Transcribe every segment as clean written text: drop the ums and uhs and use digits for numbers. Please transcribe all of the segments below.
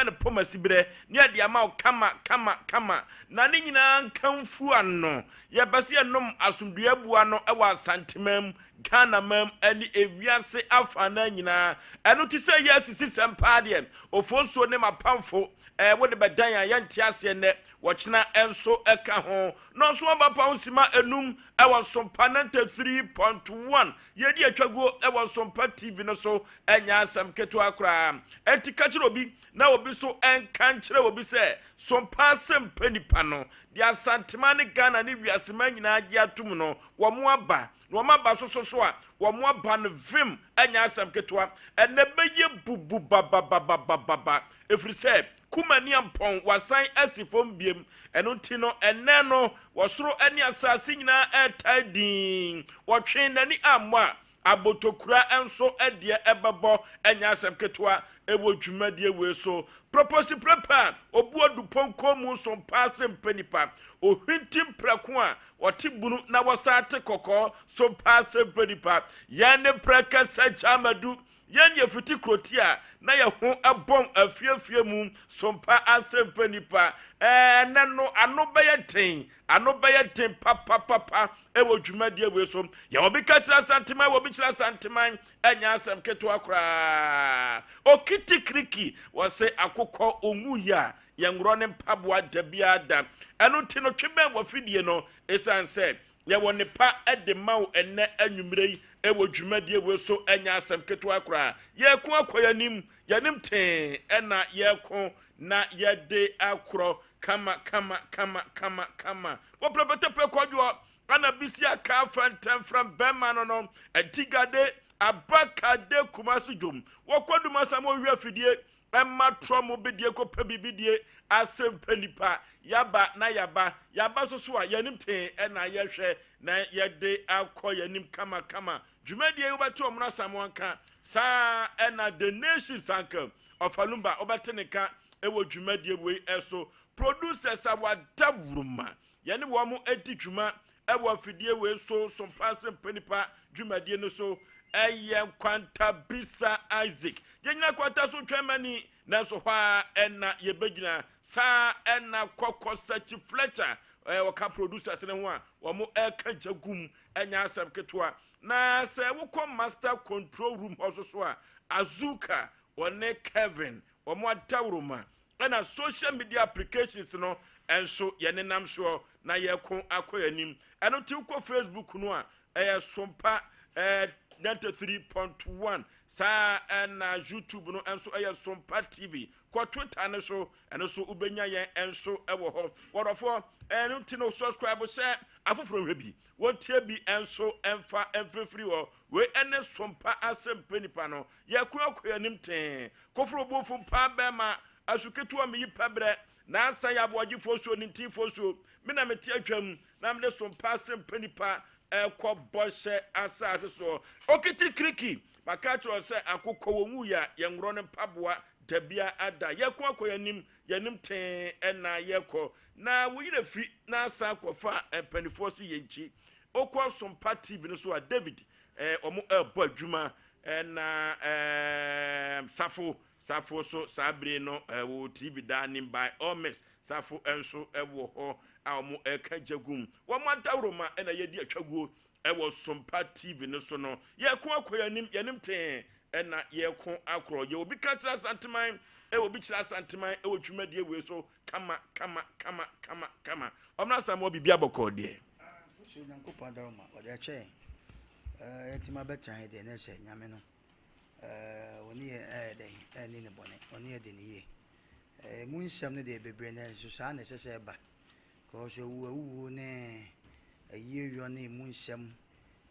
Yɛpɛ no pomasiberɛ ne yɛde ama wo kama kama kama. Na ne nyinaa nkamfu ano. Yɛpɛ sɛ yɛnom asomdwoeɛ abua no wɔ Asanteman mu, Ghanaman mu ne ewiase afanan nyinaa. Ɛno nti sɛ yɛ asisisɛm paa deɛ, Ofosuo ne m'apamfo, eh, wode bɛdan a yɛnte aseɛ nnɛ, wɔkyena nso ka ho. Nɔnso aba pa ho sima enum wɔ Sompa 93.1. Yɛdi atwaguo wɔ Sompa TV no so, ɛnyɛ asɛm ketewa koraa. Enti ka kyerɛ obi na obi nso nka nkyerɛ obi sɛ Sompa asɛmpa nipa no, deɛ Asanteman ne Ghana ne wiaseman nyinaa gye atom no, wɔn aba. Na wɔn aba so so a, wɔn aba no vem, ɛnyɛ asɛm ketewa. Ɛnnɛ bɛyɛ bubu babababababa, ɛfiri sɛ Kumaniampɔn wasan asi fam biem. Ɛno nti no, ɛnnɛ no, ɔsoro ne asase nyinaa retae dinn. Ɔtwee n'ani ammɔ a, abotokura nso deɛ ɛbɛbɔ, ɛnyɛ asɛm ketewa wɔ dwumadie wei so. Proposi prɛpɛ a ɔbu adupɔnkɔ mu so mpaa sɛ mpɛ nipa. Ɔhwinti mprɛko a ɔte bunu na wɔsan te kɔkɔɔ so mpaa sɛ mpɛ nipa. Yɛn ne prɛkɛsɛ Gyamadu. Yɛn yɛ fiti kuroti a na yɛ ho bɔn afiefie mu so mpa asɛ mpɛ nipa. Ɛɛ nɛ no ano bɛyɛ den, ano bɛyɛ den papapapa ɛwɔ dwumadie wei so. Yɛ obi ka kyerɛ Asanteman, wɔ obi kyerɛ Asanteman, ɛnyɛ asɛm ketewa koraa. Okiti kiriki, wɔse akokɔ onwu yi a yɛnworɔ ne mpaboa da biara da. Ɛno nti no twe bɛn wɔ fidie no, ɛsiane sɛ Yɛwɔ nnepa de ma wo ɛnnɛ anwummerɛ yi wɔ dwumadie wei so, ɛnyɛ asɛm ketewa koraa. Yɛreko akɔ yɛn anim, yɛn anim tee na yɛreko na yɛde akorɔ kama kama kama kama kama. Wɔprɛpɛtɛpɛ kwadwoɔ ana bisi aka fɛntɛmfrɛm bɛrima no no atigade abakade Kumasi dwom. Wɔkɔ Dumasa ma wɔhwɛ afidie Ɛma trɔ mo bedie kɔ pɛ biribi die ase mpɛ nipa yaba na yaba yaba so so a yɛnim tee ɛna yɛhwɛ na yɛde akɔ yɛnim kama kama dwumadie yi wobɛte ɔmono asamoah nka saa ɛna the nations uncle ɔfalumba wobɛte ne nka ɛwɔ dwumadie wei ɛso producers a wada wuruma Yɛne wɔn di dwuma wɔ afidie wei so Sompaase Mpanipa dwumadie no so. Ɛyɛ Nkwantabisa Isaac. Yɛnyina kwanta so twɛn mani, nanso hɔ ara na yɛbɛgyina. Saa na Kɔkɔ Sakyi Fletcher, ɔka producers no ho a wɔreka gya gum, ɛnyɛ asɛm ketewa. Na sɛ wokɔ master control room hɔ nso so a, Azuka, wɔne Kevin, wɔn adaworoma Ɛna social media applications no nso yɛnenam soɔ na yɛko akɔ yɛn anim. Ɛno nti wokɔ Facebook no a ɛyɛ Sompa eh, 93.1 saa ɛna YouTube no nso ɛyɛ Sompa TV. Kɔ Twitter no so ɛno so wobɛnya yɛn nso ɛwɔ hɔ. Wɔdɔfoɔ ɛno nti no subscribe sɛ afoforɔ nhwɛ bi wɔntie bi nso ɛmfa mfirifiri hɔ. Wei ɛne Sompa asɛmpɛ nipa no. Yɛko akɔ yɛn anim tee. Koforo bofo mpaa bɛɛma asu ketewa meyi pɛbrɛ na asa yɛ aboagyefoɔ suo nintinfoɔ suo me na mete atwam na mede so mpaa se mpɛ nipa ɛkɔ bɔhyɛ asaase soɔ okiti kiriki maka akyerɛ wo sɛ akokɔ wɔ nwuiɛ a yɛnworɔ no mpaboa dabia ada yɛko akɔ yɛn anim yɛn anim tee ɛna yɛkɔ na wo yerɛ fi na asan akɔfa mpanifoɔ se yɛnkyi okɔ sompa tv no so a David eh, wɔn ɛrebɔ adwuma ɛna eh, safo safo so saa bere no ɛwɔ eh, tv daa nim by all means safo nso ɛwɔ hɔ a wɔn ɛka gya gum wɔn adaworoma ɛna yɛdi atwaguo ɛwɔ sompa tv no so no yɛko akɔ yɛnim yɛnim tee ɛna yɛko akorɔ yɛ obi ka kyerɛ asanteman ɛwɔ obi kyerɛ asanteman ɛwɔ dwumadie wei so kama kama kama kama kama ɔmena asamoah biribi abɔkɔɔ deɛ. So Nyankopɔn adaworoma ɔde akyɛ yɛn eh, yɛatumi abɛtena ha deɛ na ɛsɛ Nyame no eh, ɔne yɛn ɛyɛ dɛn ɛnni ne bɔne ɔne yɛ de ne yie eh, mu nsɛm no deɛ bebree na nso saa na ɛsɛ sɛ ɛba kɔɔ so awu awuo ne ayie yɔ ne mu nsɛm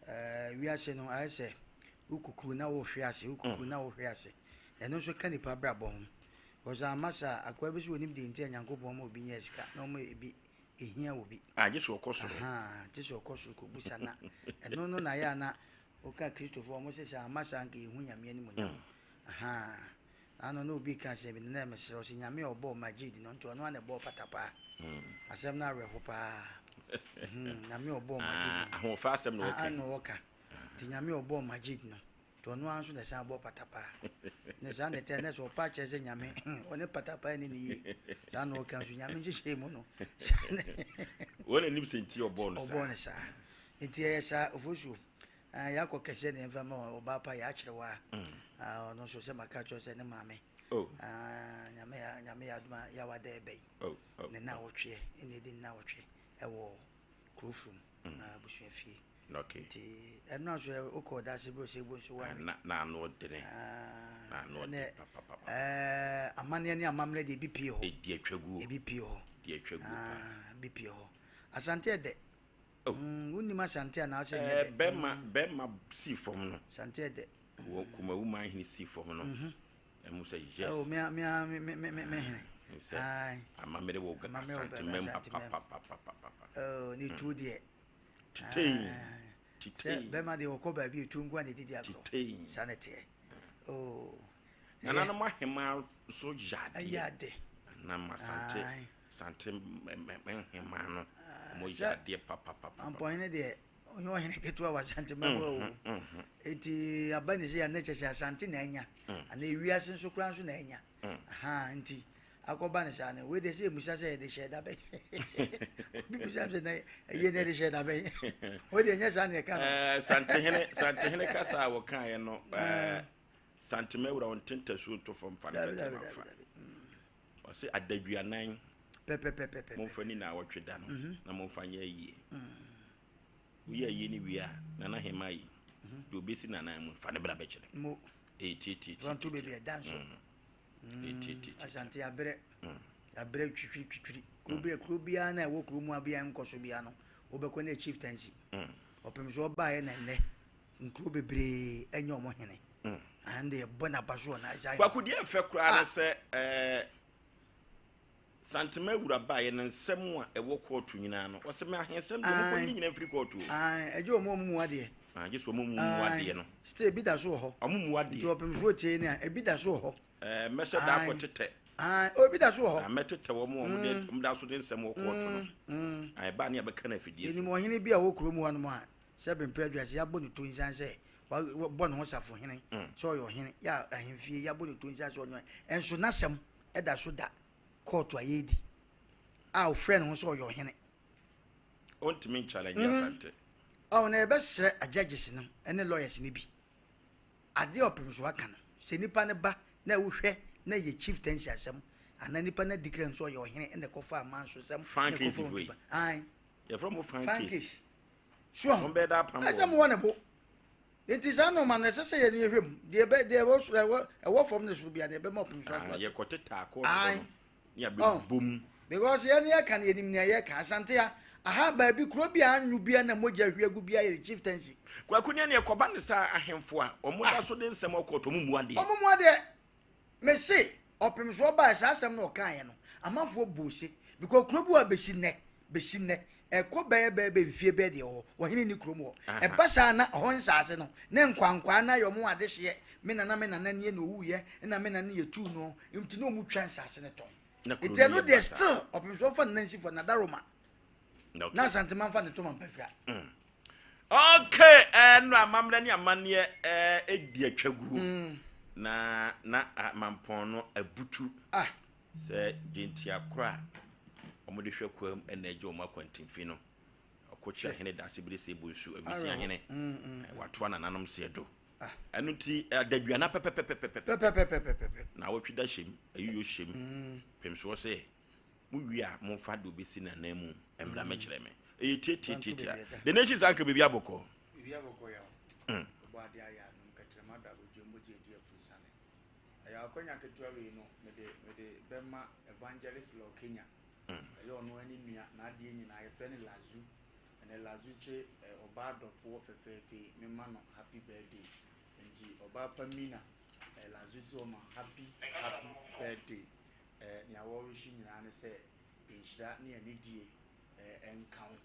eh, wiase no ayɛ sɛ wokukuru na wohwe ase wokukuru na wohwe ase ɛno nso ka nipa abrabɔ ho Because amma saa a, akoa bi so onim deɛ nti a Nyankopɔn ma obi nya sika na ɔma ebi ehia obi. Ah, gye sɛ ɔkɔ soro. Ahaa, gye sɛ ɔkɔ soro kɔbusa na ɛno no na yɛ a na woka Kristofoɔ wɔn se sɛ amma saa nka yɛhu Nyame animuonyam. Ahaa, na ano na obi ka asɛm bi no na mesrɛ ɔse Nyame a ɔbɔɔ Majid no nti ɔno ara na ɛbɔɔ Patapaa. Asɛm no awerɛho paa. Hmm, Nyame a ɔbɔɔ Majid no. Ahoɔfɛ asɛm na ɔka. Ah, na ɔka. Nti Nyame a ɔbɔɔ Majid no. Nti ɔno ara nso na ɛsan bɔ patapaa. Ne saa na ɛteɛ, na sɛ ɔpa kyerɛ sɛ Nyame, ɔne patapaa nni no yie. Saa na ɔka nso, Nyame nhyehyɛe mu no, saa na Wɔn na nim sɛ nti ɔbɔɔ no saa. Ɔbɔɔ no saa. Nti ɛyɛ saa, Ofosuo, ah, yɛakɔ kɛseɛ na yɛmfa ma ɔbaa pa, yɛakyerɛ wo a, ah, ɔno nso sɛ maka kyerɛ sɛ ne maame, Oh. ah, Nyame, Nyame yɛ adom a, yɛawa dɛ ɛbɛ yi. Oh, oh, Ne nnawɔtweɛ, ɛna ɛdi nnawɔtwe ɛwɔ Kurofrom, ah, abusuafie. Okay. Nti ɛno nso ɛ wokɔ ɔdaase bi ɔsɛ ebu nso one week. Na na ano ɔdene. Ah, Na ano ɛnɛ ɔde papapapa. ɛɛ amanneɛ ne amammerɛ deɛ ebi pie hɔ. Edi atwa guo. Ebi pie hɔ. Di atwa guo paa. Ah, ebi pie hɔ. Asante ɛdɛ. Oh. Wonim Asante anaasɛ nyɛ Ɛɛ dɛ. bɛrima bɛrima sii fam no. Asante ɛdɛ. Wɔ Kumawu man hene sii fam no. Ɛmu sɛ yes. Oh, me me me me me me hene. Sɛ Aye. amammerɛ wɔ Amammerɛ wɔ Asante mam Asante mam. papapapapapa. Oh, ne tuo deɛ. Titei. Sɛ Titei. bɛrima deɛ wɔkɔ baabi etuo nko a na ɛdidi agorɔ. Titei. Saa na ɛteɛ. Oh. Nananom ahema nso yɛ adeɛ. Ɛyɛ ade. Nam Asante Aye. Asante nhema no. Wɔn yɛ Sɛ adeɛ papapapa. Mampɔhene deɛ ɔnyɛ ɔhene ketewa wɔ Asante man mu o. Eti aba ne sɛ yɛ ne kyɛ sɛ Asante na anya. Ana ewiase nso koraa nso na anya. Aha nti akɔba ne saa no wei deɛ sɛ emusa sɛ yɛde hyɛ da bɛn. Obi bisa sɛ na ɛyɛ na yɛde hyɛ da bɛn. Wei deɛ nyɛ saa na yɛka no. Ɛɛ Santehene Santehene kasa a wɔkaeɛ no ɛɛ Santemawura ɔnte ntasuo nto fam fa ne Dabi tɛtɛ dabi ma dabi fa. dabi. Ɔse adaduanan Pɛpɛpɛpɛpɛ. momfa ni na awɔtwe da no na momfa nyɛ ayie. Woyɛ ayie no wie a nana hema yi deɛ obɛsi nanan mu fa ne bra bɛkyerɛ. Mo Ɛyɛ tietie fa nto baabi ɛda nso. Ɛyɛ tietie. Asante abrɛ abrɛ twitwiri twitwiri. Kuro bi kuro biara na ɛwɔ kuro mu a biara nkɔ so biara no wobɛkɔ ne chieftaincy. Ɔpem so ɔbaeɛ na nnɛ nkuro bebree ɛnyɛ ɔmo hene. Ahn de yɛbɔ n'aba so wɔ n'asa. Kwaku deɛ ɛfɛ koraa ne sɛ ɛɛ Santema wura baeɛ no nsɛm a ɛwɔ kɔɔto nyinaa no ɔsɛ me ahensɛm deɛ mokɔ ne nyinaa mfiri kɔɔto o. Ɛgye ɔmo ɔmo mu adeɛ. Ah, gye sɛ ɔmo mu mu adeɛ no. Still ebi da so wɔ hɔ. Ɔmo mu Nti adeɛ. ɔpem so otie ne a ebi da so wɔ hɔ. Ɛɛ mɛhyɛ da akɔ tetɛ. Ayi ebi da so wɔ Na hɔ. mɛtetɛ wɔn a wɔn de wɔn da so de nsɛm wɔ kɔɔto no. Ah, ɛbaa ne yɛbɛka no afidie Yɛnim so. ɔhene bi a ɔwɔ kurom hɔnom a sɛ bempɛ aduase yɛabɔ ne to nsan sɛ wabɔ ne ho safo hene sɛ ɔyɛ ɔhene yɛ ahemfie yɛabɔ ne to nsan sɛ ɔnyɛ ɛnso n'asɛm ɛda so da kɔɔto a yɛredi a ɔfrɛ ne ho sɛ ɔyɛ ɔhene. Ɔntumi nchallenge Asante. Ɔwɔ na yɛbɛsrɛ judges no ne lawyers no bi adeɛ a ɔpem so aka no sɛ nipa no ba na wohwɛ na yɛ chieftaincy asɛm anaa nipa no declare nso ɔyɛ ɔhene ɛna ɛkɔfa aman so sɛm Fan na case ɛkɔfa wei. wɔn ayi Yɛfrɛ mo fan fan case. case so Wɔn bɛyɛ da apam ɛsɛ wɔn. mo wɔ ne bo nti saa nneɛma no ɛsɛ sɛ yɛn yɛhwɛ mu deɛ ɛbɛ deɛ ɛwɔ soro ɛwɔ ɛwɔ fam ne soro bia deɛ ɛbɛma ɔpem so aso Ah, ate yɛkɔ tetɛ akɔɔto Aye. hɔ no. Ne yɛabɛbom. Because yɛn yɛka no yɛnim nea yɛka. Asante ha aha baabi kuro bi a anwo bia na mogya hwie agu bia yɛ chieftaincy. Kwaku ne ne ɛkɔba ne saa ahemfo a wɔn da so de nsɛm wɔ kɔɔto wɔn mu adeɛ. Ɔmo mu adeɛ mese ɔpem so ɔbaa saa asɛm no ɔkaeɛ no amanfoɔ bɔ ose because kuro bi wɔ bɛsi nnɛ bɛsi nnɛ ɛkɔ bɛyɛ bɛyɛ bɛ mfie bɛyɛ deɛ wɔ wɔhene ni kurom hɔ ɛba saa na ɔhɔ nsaase no ne nkwankwaa na yɛ ɔmo adehyeɛ me nana me nana nie na owuiɛ na me nana yɛ tuu no nti na ɔmo twa nsaase no tɔn Na kuro nti no ɛno yɛ deɛ basaa. still ɔpem so ɔfa ne nansifoɔ nadaroma Okay. na Asantema mfa ne toma mpafira. Okay, ɛno amammerɛ ne amanneɛ ɛɛ edi atwa guo. Na na amampɔn no abutu ah sɛ gyentia koro a wɔde hwɛ kwam ɛna agye wɔn akwantemfi no. Ɔkɔkyia hene daase bere sɛ ebu nsu abisia hene. Watoa nananom seɛ do. Ɛno nti adaduana pɛpɛpɛpɛpɛ. Pɛpɛpɛpɛpɛ. Na awɔtwe da hyɛm, ayiyɔ hyɛm. Pemsoɔ sɛ mowie a momfa de obɛsi n'anan mu mmra mɛkyerɛ me. Ɛyɛ tietietietia. The Nation sanka biribi abɔkɔ. Biribi abɔkɔ yɛ o. Ɔbɔ adeɛ ayɛ anom kɛtɛrɛma da abɔdwam bɔgye adi afurusane. Ɛyɛ akwanya ketewa wei no mede mede bɛma Evangelist Law Kenya. Ɛyɛ ɔno ani nua n'adeɛ nyinaa yɛfrɛ no Lazu. Ɛnɛ Lazu sɛ ɔbaa dɔfoɔ fɛfɛɛfɛ mema no happy birthday. Nti ɔbaa pa Mina Lazu sɛ ɔma happy happy birthday. Nea wɔrehye nyinaa ne sɛ nhyira ne anidie ɛnka wo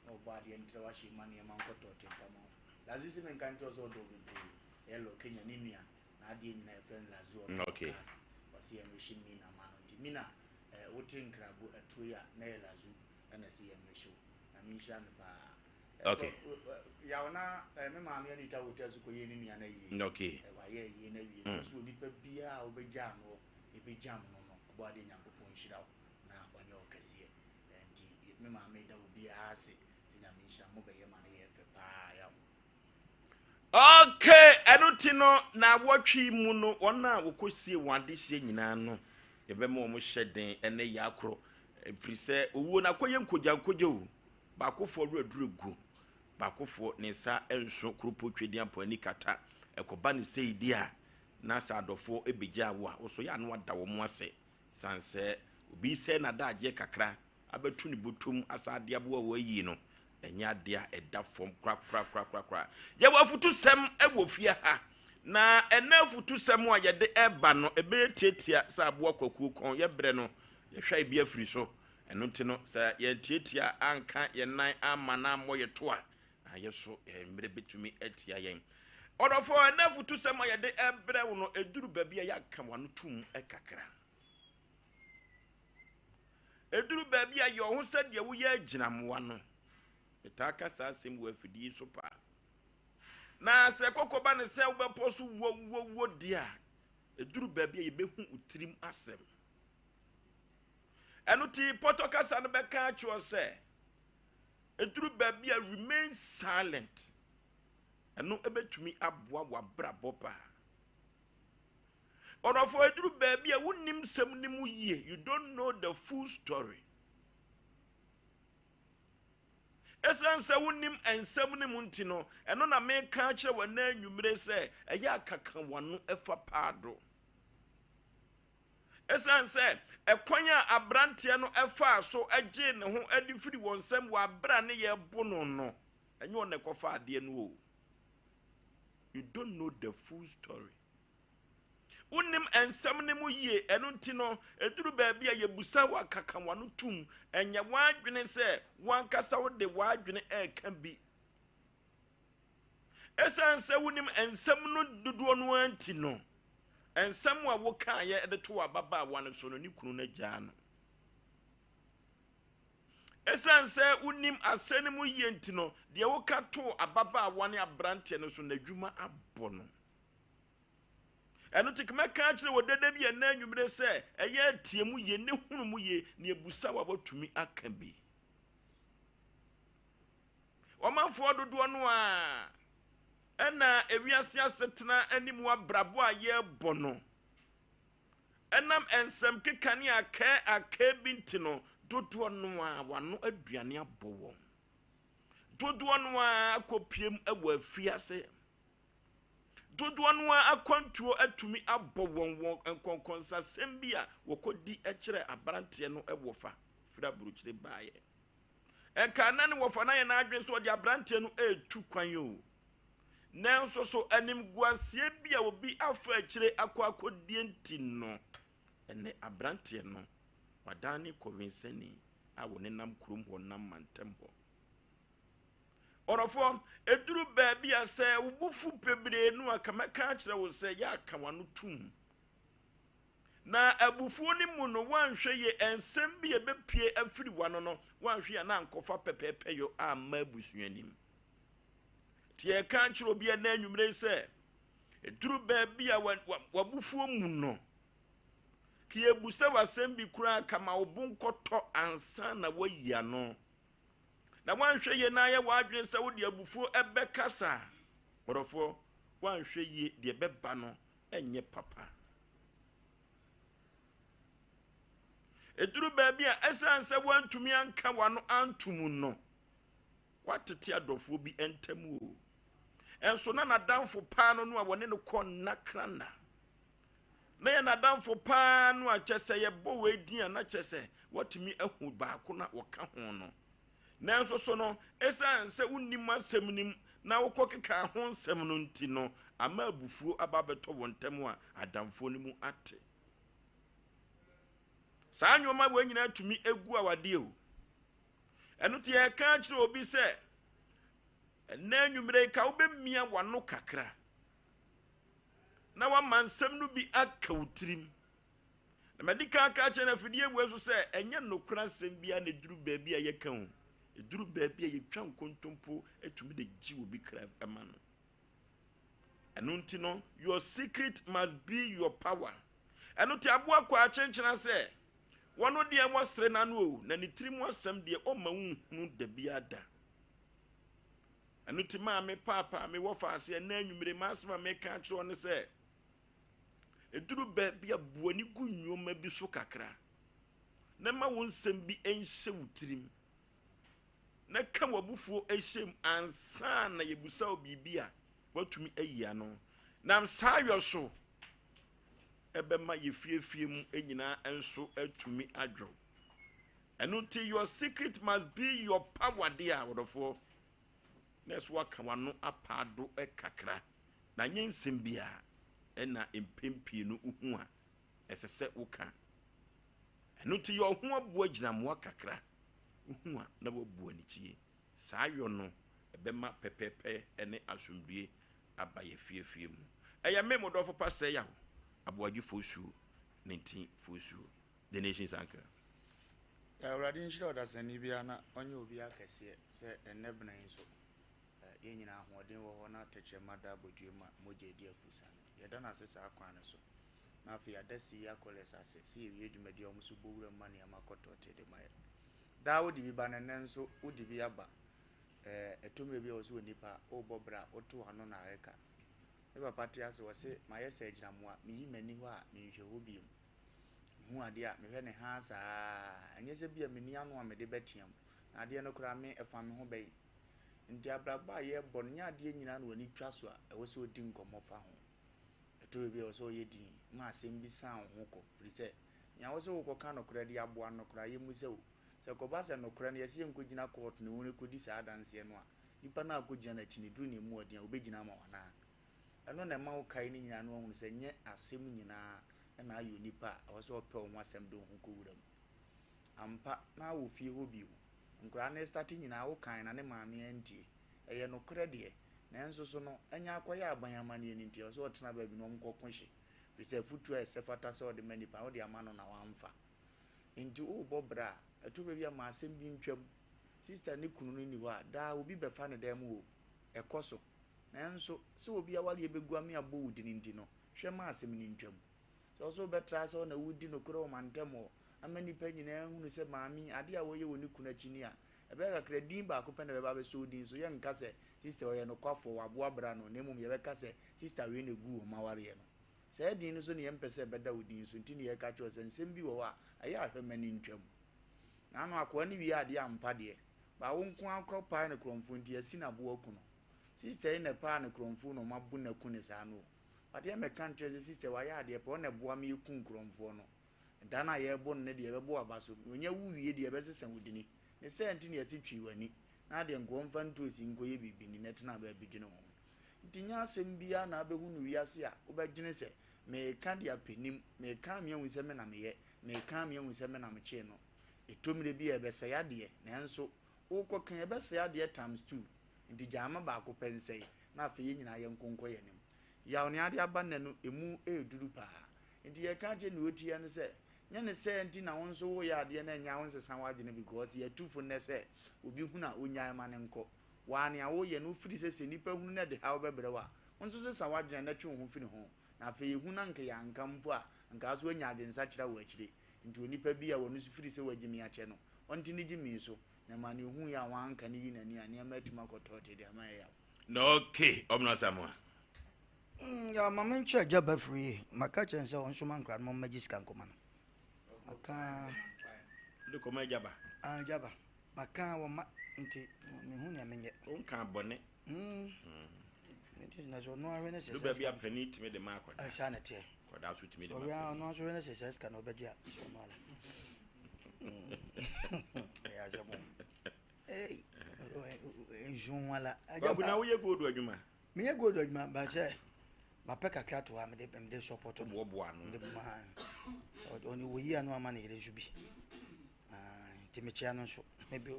na ɔbɔ adeɛ ntrɛ wahyɛ ma nneɛma nkɔtɔ ɔtemfa ma wo. Lazu sɛ menka nkyerɛ wo sɛ ɔdɔ wo bebree. Ɛyɛ Law Kenya ne nua n'adeɛ nyinaa yɛfrɛ no Lazu ɔtɔ cars. Ɔsɛ yɛmrehye Mina ma no. Nti Mina wote nkrabo atuo yi a na ɛyɛ Lazu ɛna ɛsɛ yɛmrehye wo. Na menhyira no paa. Okay. Yaw na me maame Anita Hotel so kɔyɛ ne nua no ayie. Okay. Wayɛ ayie no awie. Mm. So nipa biara a wobɛgyaa no ɛbɛgyam no no ɔbɔ adeɛ Nyankopɔn nhyira wo na ɔnyɛ wo kɛseɛ. Nti me maame da obiara ase sɛ Nyame nhyira mo bɛyɛ ma no yɛ fɛ paa yaw. Okay, ɛno ti no na wɔtwe mu no wɔn a wɔkɔsie wɔn adehyeɛ nyinaa no yɛbɛma wɔn hyɛ den ɛne yɛ akorɔ ɛfiri sɛ owuo no akɔyɛ nkogyankogya o. Baakofoɔ werɛ duru gu, baakofoɔ ne nsa nso kuropo Twedeampɔn ani kata. Ɛkɔba no sei deɛ a, na sɛ adɔfoɔ bɛgyaa wo a, wo nso yɛ a na woada wɔn ase. Sane sɛ obi resɛe n'adagyeɛ kakra abɛto ne bɔtɔm asan de aboa wo ayi no, ɛnyɛ adeɛ a ɛda fam korakorakorakoraa. Yɛwɔ afutusɛm wɔ fie ha, na ɛnɛ afutusɛm a yɛde reba no, ɛbɛyɛ tiatia sɛ aboa kwakuo kɔn. Yɛbrɛ no, yɛhwɛ ebi afiri so. Ɛno nti no, sɛ yɛantiatia anka yɛn nan amma no ammɔ yɛn to a, na yɛn so mmerɛ bɛtumi atia yɛn. Ɔdɔfoɔ, ɛnɛ afutusɛm a yɛde rebrɛ wo no, ɛduru baabi a yɛaka w'ano tom kakra. Ɛduru baabi a yɛ wo ho sɛ deɛ woyɛ agyinamoa no. Metaa ka saa asɛm wɔ afidie yi so paa. Na sɛ kɔkɔ ba ne sɛ wobɛpɔ so wuo deɛ a, ɛduru baabi a yɛbɛhu wo tirim asɛm. Ɛno ti pɔtɔ kasa no bɛka akyerɛ sɛ ɛduru baabi a remain silent. Ɛno ɛbɛtumi aboa w'abrabɔ paa. Ɔdɔfo, ɛduru baabi a wonnim nsɛm no mu yie. You don't know the full story. Ɛsiane sɛ wonnim nsɛm no mu nti no, ɛno na meka akyerɛ wɔ ɛnɛ anwummere sɛ ɛyɛ akaka w'ano ɛfa paado. Esiane sɛ ɛkwan a aberanteɛ no faa so gyee ne ho de firi wɔn nsam wɔ abere a ne yɛrebo no no, ɛnyɛ ɔno na ɛkɔfa adeɛ no o. You don't know the full story. Wonim nsɛm no mu yie, ɛno nti no, ɛduru baabi a yɛbusa wo akaka w'ano tum. Ɛnyɛ w'adwene sɛ w'ankasa wode w'adwene ɛreka bi. Esiane sɛ wonim nsɛm no dodoɔ no ara nti no, nsɛm a wokaeɛ de too ababaawa no so no, ne kunu no agyaa no. Esiane sɛ wonim asɛm no mu yie nti no, deɛ woka too ababaawa ne aberanteɛ no so no, n'adwuma abɔ no. Ɛno nti mɛka akyerɛ wɔ dada bi ɛnɛ anwummere sɛ ɛyɛ atie mu yie ne hunu mu yie na ebusa wa watumi aka bi. Ɔmanfoɔ dodoɔ no ara ɛna ewiase asetena ne mu abrabɔ a yɛrebɔ no, ɛnam nsɛm keka ne akɛɛ akɛɛ bi nti no, dodoɔ no ara wano aduane abɔ wɔn. Dodoɔ no ara akɔpiem wɔ afiase. Dodoɔ no ara akwantuo atumi abɔ wɔn wɔ nkɔnkɔnsasɛm bi a wɔkɔdi kyerɛ aberanteɛ no wɔfa firi aburokyire baeɛ. Ɛkaa na ne wɔfa no ayɛ n'adwene sɛ ɔde aberanteɛ no retu kwan o. Nanso so animguaseɛ bi a obi afa akyire akɔ akɔdie nti no, ɛnnɛ aberanteɛ no, wadan ne kɔwensani a wɔnenam kurom hɔ nam mantam hɔ. Ɔdɔfoɔ, ɛduru baabi a sɛ wo bo fu bebree no a, ka mɛka akyerɛ wo sɛ yɛ a ka w'ano tom. Na abufuo no mu no, woanhwɛ yie, nsɛm bi a ɛbɛpue afiri w'ano no, woanhwɛ yie a na ankɔfa pɛpɛɛpɛyɔ amma abusua no mu. Nti yɛka akyerɛ obi ɛnɛ anwummerɛ yi sɛ, ɛduru baabi a w'abufuo mu no, ka yɛbusa w'asɛm bi koraa ka ma wo bo nkɔtɔ ansa na woayi ano. Na woanhwɛ yie na ayɛ w'adwene sɛ wode abufuo ɛbɛkasa a, ɔdɔfoɔ, woanhwɛ yie deɛ ɛbɛba no ɛnyɛ papa. Ɛduru baabi a ɛsiane sɛ woantumi anka w'ano anto mu no, woatete adɔfoɔ bi ntam o. Ɛnso na n'adamfo paa no no a wɔne no kɔ nnakra na yɛ n'adamfo paa no a kyɛ sɛ yɛbɔ wei din a na kyɛ sɛ watumi ahu baako na wɔka ho no. Nanso so no, esiane sɛ wunnim asɛm no mu na wokɔkekaa ho nsɛm no nti no, ama abufuo aba abɛtɔ wo ntam a adamfoɔ no mu ate. Saa nneɛma wei nyinaa tumi gu awadeɛ o. Ɛno nti yɛreka akyerɛ obi sɛ, ɛnnɛ anwummerɛ yi ka wobɛmia w'ano kakra na wama nsɛm no bi aka wo tirim. Na madi kan aka akyerɛ no afidie wei so sɛ ɛnyɛ nokorɛ asɛm biara na ɛduru baabi a yɛka o. Ɛduru baabi a yɛtwa nkontompo tumi de gye obi kra ma no. Ɛno nti no, your secret must be your power. Ɛno nti aboa kɔ akyenkyena sɛ, wɔno deɛ wɔsere n'ano o, na ne tiri mu asɛm deɛ ɔmma wonhunu da biara da. Ɛno nti maame, paapa, me wɔfa ase ɛnɛ anwummere m'asɛm a meka akyerɛ wo ne sɛ, ɛduru baabi a bu ani gu nneɛma bi so kakra na ma wo nsɛm bi nhyɛ wo tirim na ka w'abufuo hyɛ mu ansa na yɛbusa wo biribi a woatumi ayi ano. Nam saa yɔ so ɛbɛma yɛfiefie mu nyinaa nso atumi adwo. Ɛno nti your secret must be your power deɛ a wɔdɔfoɔ na ɛso waka w'ano apaado kakra na nyɛ nsɛm biara ɛna mpɛn pii no wohu a ɛsɛ sɛ woka. Ɛno nti yɛ ɔho aboa gyinamoa kakra. Wohu a na woabu anikyie. Saa yɔ no ɛbɛma pɛpɛɛpɛ ne asomdwie aba yɛ fiefie mu. Ɛyɛ me mo dɔfo pa sɛ yaw Aboagye Fosuo ne nti Fosuo The Nation's Uncle. Awurade nhyira ɔdasani biara na ɔnyɛ obiara kɛseɛ sɛ ɛnnɛ bena yi nso yɛn nyinaa ahoɔden wɔ hɔ na tɛkyerɛma da abodwoeɛ mu a mogya redi afurusiane. Yɛda no ase saa kwan no so. Na afei yɛada Siria College ase sɛ yɛwie dwumadi a wɔn nso bɔ wuram ma nneɛma kɔ tɔɔtee de ma yɛn. Daa wode bi ba na nnɛ nso wode bi aba. Ɛɛ, ɛtɔ mmerɛ bi a wɔ sɛ onipa worebɔ bra a woto w'ano na areka. Me papa te ase ɔse mayɛ sɛ agyinamoa, meyi m'ani hɔ a menhwɛ hɔ biom. Mehu adeɛ a mehwɛ ne haa saa, ɛnyɛ sɛ bi a menni ano a mede bɛteam, na adeɛ no koraa me ɛfa me ho bɛn. Nti abrabɔ a yɛrebɔ no nyɛ adeɛ nyinaa na w'ani twa so a ɛwɔ sɛ odi nkɔmmɔ fa ho. Ɛtɔ baabi a ɛwɔ sɛ ɔyɛ dinn ma asɛm bi san wo ho kɔ, ɛfiri sɛ nea wo sɛ wokɔka nokorɛ de aboa no koraa yɛmmisa wo. Sɛ ɛkɔba sɛ nokorɛ no yɛse yɛnkɔgyina kɔɔto na wɔn rekɔdi saa adanseɛ no a, nipa no a akɔgyina n'akyi no, ɛduru ne mu ɔden a, ɔbɛgyina ama wo anaa? Ɛno na ɛma wokae ne nyinaa na woahunu sɛ nyɛ asɛm nyinaa na ayɛ onipa a ɛwɔ sɛ ɔpɛ wo ho asɛm de wo ho kɔwura mu. Ampa, na wɔ fie hɔ bio. Nkwadaa no restate nyinaa wokae na ne maame antie. Ɛyɛ nokorɛ deɛ, nanso so no, anya akɔyɛ aban amanneɛ no nti, ɛwɔ sɛ ɔtena baabi na wɔnkɔko hye, ɛfiri sɛ afotuo a ɛsɛ fata sɛ ɔde ma nnipa no, wode ama no na wamfa. Enti worebɔ bra a, ɛtɔ baabi a ma asɛm bi ntwam. Sista ne kunu no nni hɔ a, daa obi bɛfa ne dan mu hɔ. Ɛkɔ so. Nanso, sɛ obi awareɛ bɛgu ame abɔ wo din nti no, hwɛ ma asɛm no ntwam. Sɛ wo nso wobɛtra sɛ wo na wodi nokorɛ wɔ mantam hɔ ama nnipa nyinaa ahunu sɛ maame yi, adeɛ a wɔyɛ wɔ ne kunu akyi ni a, ɛbɛyɛ kakra, din baako pɛ na ɛbɛba abɛsɔ wo din so. Yɛrenka sɛ, Sista yi, ɔyɛ nokwafoɔ, waboa bra no, na mmom yɛbɛka sɛ, Sista wei na ɛguu wɔn awareɛ no. Saa din no so na yɛmpɛ sɛ ɛbɛda wo din so, nti na yɛreka kyerɛ wo sɛ nsɛm bi wɔ hɔ a, ɛyɛ a hwɛ ma no ntwam. Naano akoa no wie adeɛ ampa deɛ, but wo nko ara kɔpae no korɔmfoɔ nti, yɛasi no aboɔ aku no. Sista yi na ɛpaa no korɔmfoɔ na wɔabo no aku no saa no o. But yɛmmɛka nkyerɛ sɛ sister wayɛ adeɛ pɛ, ɔna ɛboa me yɛku nkorɔmfoɔ no. Da no a yɛrebo no no deɛ yɛbɛbɔ w'aba so, na ɔnya wu wie deɛ yɛbɛsesa wo dini. Ne saa nti na yɛse twi w'ani, na adeɛ nka ɔmfa ntoosi nkɔyɛ biribi ni na tena baabi dwene wo ho. Nti nyɛ asɛm biara na wobɛhu no wiase a wobɛdwene sɛ meka de apɛ nim, meka ama ahu sɛ me na meyɛ, meka ama ahu sɛ me na mekyee no. Ɛtɔ mmerɛ bi a ɛbɛsɛe adeɛ, nanso wokɔka ɛbɛsɛe adeɛ times two, nti gyaa ma baako pɛ nsɛe na afei yɛn nyinaa yɛnko nkɔ yɛn anim. Yaw nea ade aba nnɛ no, emu reduru paa. Nti yɛka akyerɛ nea otie no sɛ, nyɛ ne sɛɛ nti na wo nso woreyɛ adeɛ na ɛnyɛ a wonsesa w'adwene because yɛatu fo nnɛ sɛ obi hunu a onnyae ma no nkɔ. Waa nea woreyɛ no wofiri sɛ sɛ nnipa hunu na ɛde haw bɛbrɛ wo a, wo nso sesa w'adwene na twe wo ho firi ho. Na afei ehu no anka yɛanka mpo a, anka wo nso woanya adwensakyera wɔ akyire. Nti onipa bi a ɔno nso firi sɛ wagye me akyɛ no, ɔnte ne gyimii so, na ɛma nea ohuiɛ a wanka no yi n'ani a, nneɛma atumi akɔ tɔɔtee de ama ɛyaw. Na okay, ɔmena Asamoah. Mm, ya ma menkyɛ agya ba firi yi. Maka kyerɛ no sɛ ɔnsoma nkora no ma ɔmmɛgye sika nkɔma no. Maka. De kɔma agya ba. Ah, agya ba. Maka wɔ ma nti mehu nea menyɛ. Wonka bɔne. Mm. Mm. Na sɛ ɔno ahwɛ ne sɛ. Do baabi a panin tumi de ma akwadaa. Ɛsa na teɛ. Akwadaa nso tumi de ma panin. Ɔno nso hwɛ ne sɛ sɛ sika na ɔbɛgye a sɛ ɔno ala. Ɛyɛ asɛm o. Nsuonwala. Kwaku na woyɛ gold adwuma? Meyɛ gold adwuma ba sɛ mapɛ kakra to hɔ a mede mede support no. Boaboa ano. Mede ma ɔne wɔyi ano ama ne yere nso bi. Nti mekyea no nso. Maybe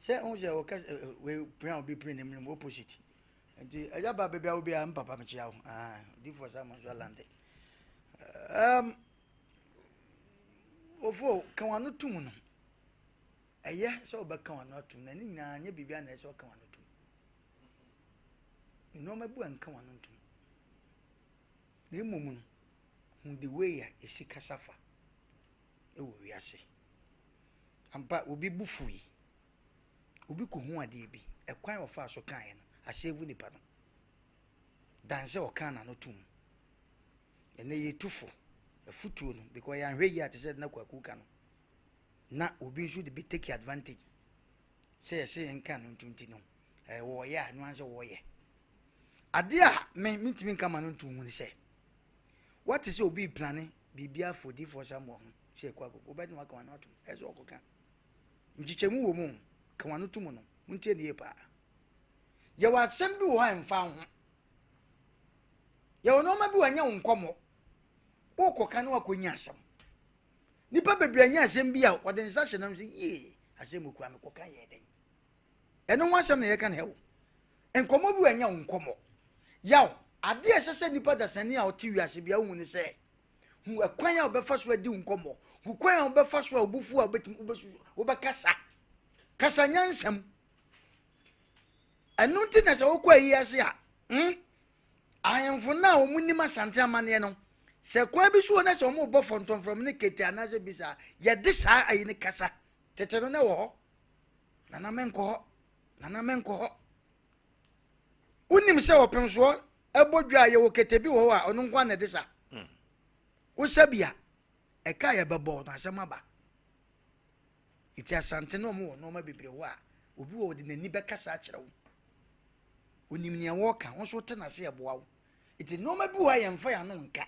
sɛ wohu sɛ wɔka wei pere a obi pere ne mu opposite. Nti agya ba baabi a wo biara mpapa mekyea wo. Difoɔ sɛ mo nso alande. Um, ofo ka wano tum no. Ɛyɛ sɛ wobɛka w'ano atom, na ne nyinaa nyɛ biribiara na ɛyɛ sɛ woka w'ano tom. Nneɛma bi a nka w'ano ntom. Na mmom no, hu the way a yɛsi kasa fa wɔ wiase. Ampa, obi bo fui. Obi kɔhu adeɛ bi, ɛkwan a ɔfaa so kaeɛ no, asɛvu nipa no. Dan sɛ ɔkaa n'ano tom. Ɛnɛ yɛtu fo, afutuo no, because yɛanhwɛ yie a te sɛ na Kwaku ka no, na obi nso de bɛ take advantage sɛ yɛsɛ yɛnka no nto nti no, ɛɛ wɔyɛ a, ɛno ara sɛ wɔyɛ. Adeɛ a me mentumi nka ma no nto ho ne sɛ, wate sɛ obi replane biribi afa odiyifoɔ Samuel ho sɛ ɛkɔ akɔkɔ, wobɛde waka w'ano atom, ɛsɛ sɛ ɔkɔka. Nkyekyɛmu wɔ mu, ka w'ano to mu no, montie ne yie paa. Yɛwɔ asɛm bi wɔ hɔ a ɛmfa ho. Yɛwɔ nneɛma bi wɔ ɛnyɛ wo nkɔmmɔ. Wokɔka na wakɔnya asɛm. Nnipa bebree anya asɛm bi a wɔde nsa hyɛ nam sɛ yie asɛm mu kura mekɔka yɛ dɛn. Ɛno ho asɛm na yɛka no hɛ o. Nkɔmmɔ bi wɔ ɛnyɛ wo nkɔmmɔ. Yaw, adeɛ a ɛsɛ sɛ nipa dasani a ɔte wiase bia wohu ne sɛ hu ɛkwan a wobɛfa so adi wo nkɔmmɔ, hu kwan a wobɛfa so a wobufu a wobɛtumi wobɛsusu wobɛkasa. Kasa nyansam. Ɛno nti na sɛ wokɔ ayi ase a, hmm, ahemfo no a wɔn nim Asante amanneɛ no, sɛ kwan bi so wɔ na sɛ wɔn rebɔ fɔntɔmfrɔm ne kete anaasɛ bi saa, yɛde saa ayi no kasa. Tete no na ɛwɔ hɔ. Nana menkɔ hɔ. Nana menkɔ hɔ. Wonim sɛ ɔpem soɔ ɛbɔ dwa a yɛwɔ kete bi wɔ hɔ a ɔno nko na ɛde sa. Wosa bi a, ɛka a yɛbɛbɔ no asɛm aba. Nti Asante no wɔn wɔ nneɛma bebree hɔ a obi wɔ ɔde n'ani bɛkasa akyerɛ wo. Onim nea wɔreka, wo nso wote n'ase ɛboa wo. Nti nneɛma bi wɔ hɔ a yɛmfa yɛn ano nka.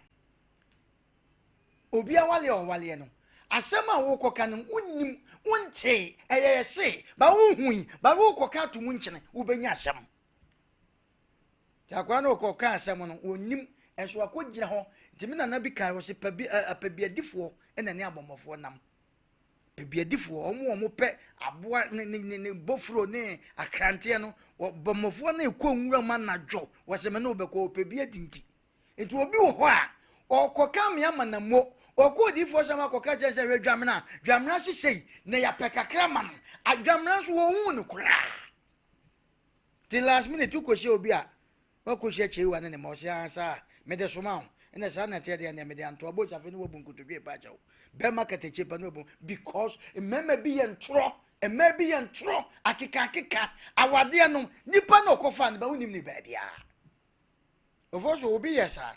Obi awale a ɔwaleɛ no, asɛm a wokɔka no wonnim, wontee, ɛyɛ yɛse, ba wonhui, ba wokɔka ato mu nkyene, wobɛnya asɛm. Nti akwaa no ɔkɔka asɛm no, wɔnnim, ɛnso akɔgyina hɔ. Nti me nana bi kae, ɔse pɛ bi apɛbiadifoɔ ɛna ne abɔmmɔfoɔ nam. Pɛbiadifoɔ, wɔn a wɔpɛ aboa ne ne ne ne bofuro ne akranteɛ no, bɔmmɔfoɔ no rekɔ nwura mu anadwo, wɔsɛ me ne wo bɛkɔ, ɔpɛ bi adi nti. Nti obi wɔ hɔ a, ɔrekɔka me ama na mo, ɔkɔ odiyifoɔ sɛm akɔka kyerɛ sɛ hwɛ dwamena, dwamena se sei, na yɛapɛ kakra ma no. Adwamena nso wɔnhuu no koraa. Nti last minute wokɔhyia obi a, Woakɔhyia Kyeiwa ne ne mma? Ɔse, Aane saa, mede soma wo. Ɛnna saa na ɛteɛ deɛ, ɛnneɛ mede antoa boys afei ne woabu nkotodwe repa akyɛ wo. Bɛrima katakyie pa ne wabu because mmarima bi yɛ ntorɔ, mmaa bi yɛ ntorɔ, akeka akeka, awadeɛ no, nipa na ɔkɔfaa no ba wonim ne baabiara. Ɔfɔ so obi yɛ saa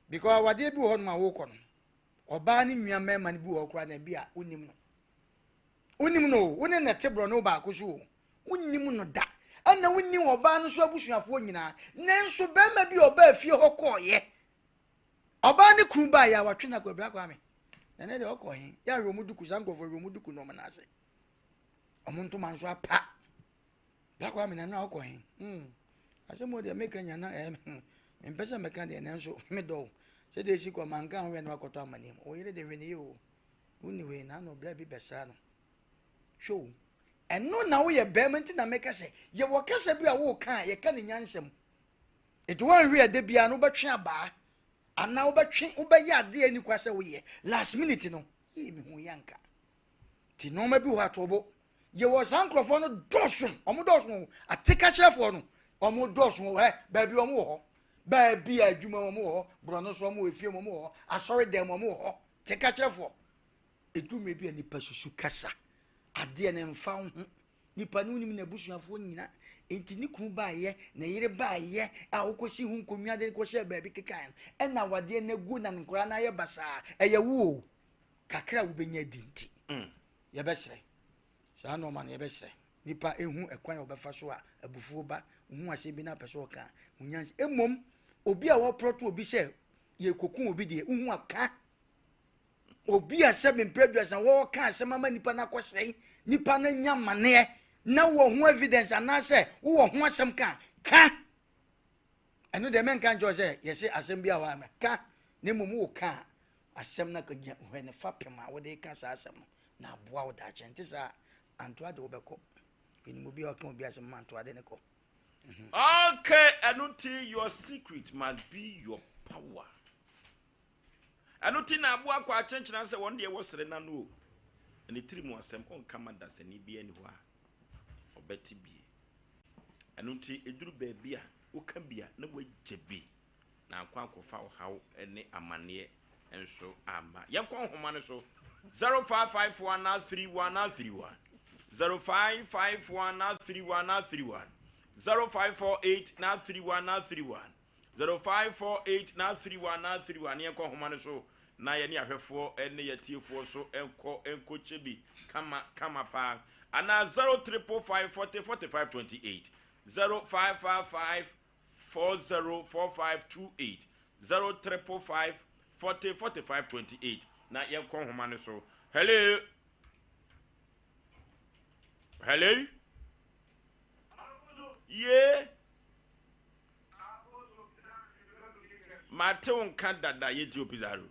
because awadeɛ bi wɔ hɔ nom a wokɔ no, ɔbaa ne nua mmarima no bi wɔ hɔ koraa na bi a wonim no. Wonim no o, wo ne no te borɔno baako so o, wonnim no da, ɛna wonnim ɔbaa no nso abusuafoɔ nyinaa. Nanso barima bi a ɔbaa fie hɔ kɔɔeɛ, ɔbaa ne kunu baeɛ a watwe no akɔ abira Kwame. Na ne deɛ ɔkɔ he, yɛ ahwɛ ɔmo duku, saa nkurɔfoɔ hwɛ ɔmo duku na ɔmo nan ase. Ɔmo ntoma nso apa. Bra Kwame na no a ɔkɔ he. Hmm. Asɛm wɔ deɛ meka nya na ɛɛ mempɛ sɛ mɛka deɛ nanso medɔ wo. Sɛdeɛ ɛsi kɔ manka ho hwɛ na wakɔtɔ amaneɛ mu. Wo yere de hwɛ ne yie o. Wonni hɔ yi na ano bra bi bɛsra no. Hwɛ o, ɛno na woyɛ bɛrima nti na meka sɛ yɛwɔ kasa bi a woka a yɛka ne nyansa mu. Nti woanhwɛ a da biara no wobɛtwe abaa anaa wobɛtwe wobɛyɛ adeɛ a ɛni kwa sɛ woyɛ last minute no yie mehu yɛ anka. Nti nneɛma bi wɔ hɔ ato bo. Yɛwɔ saa nkurɔfoɔ no dɔɔso, wɔn dɔɔso atekahyɛfoɔ no wɔn dɔɔso wɔ hɛ baabi wɔn wɔ hɔ baabi a adwuma wɔn wɔ hɔ borɔno so wɔn wɔ efie wɔn wɔ hɔ asɔre dɛm wɔn wɔ hɔ. Tekakyerɛfoɔ, ɛduru mmerɛ bi a nipa susu kasa, adeɛ no mfa wo ho, nipa no wonim n'abusuafoɔ nyina, enti ne kunu baeɛ, ne yere baeɛ a wokɔsi ho nkonnwa de kɔhyɛɛ baabi kekaeɛ no, ɛna awadeɛ no agu na nkwadaa no ayɛ basaa, ɛyɛ wo o, kakra a wobɛnya adi nti, mm. yɛbɛsrɛ saa nneɛma no yɛbɛsrɛ nipa ehu ɛkwan a ɔbɛfa so a abufuo ba ohu asɛm bi na apɛ sɛ ɔka ho nyansa mmom obi a wɔprɔto obi sɛ yɛkɔku obi deɛ wohu aka obi a sɛ mempɛ aduasa wɔka asɛm ama nipa no akɔsɛe nipa no anya maneɛ na wɔ ho evidence anaasɛ wowɔ ho asɛm ka ka ɛno deɛ mɛnka nkyɛw sɛ yɛse asɛm bi a wɔ ama ka na mmom wo ka asɛm no akɔgyina hwɛ ne fapem a wode ka saa asɛm no na aboa wo daakye nte saa antoa de wobɛkɔ ɛnim obi a ɔka obi asɛm ma antoa de ne kɔ Okay, ɛno nti your secret must be your power. Ɛno ti na aboa kɔ akyenkyena sɛ wɔn deɛ wɔ sere n'ano o. Na ne tiri mu asɛm, ɔnka ma dasani biara nni hɔ a ɔbɛte bie. Ɛno nti, ɛduru baabi a, woka bi a, na woagya bi, na ankɔ ankɔfa ɔhaw ne amanneɛ nso amma. Yɛnkɔ nhoma no so. 0551 31 31 0551 31 31 0548 31 31 0548 31 31 Yɛnkɔ nhoma no so na yɛne ahwɛfoɔ ne yɛtiefoɔ so nkɔ nkɔkyɛ bi kama kama paa. Anaa 0355 40 45 28 0555 404528 0555 40 45 28 na yɛnkɔ nhoma no so. Hello, hello, ye mate wo nka dada. Yɛnti o Pizarro.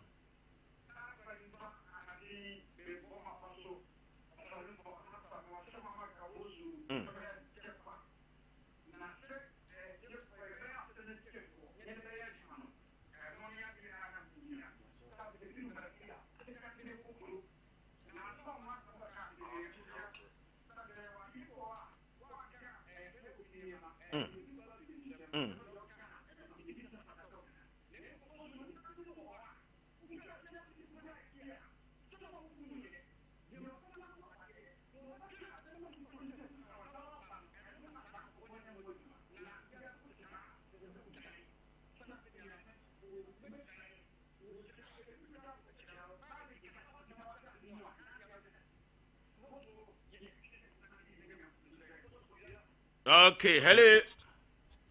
Okay, hello.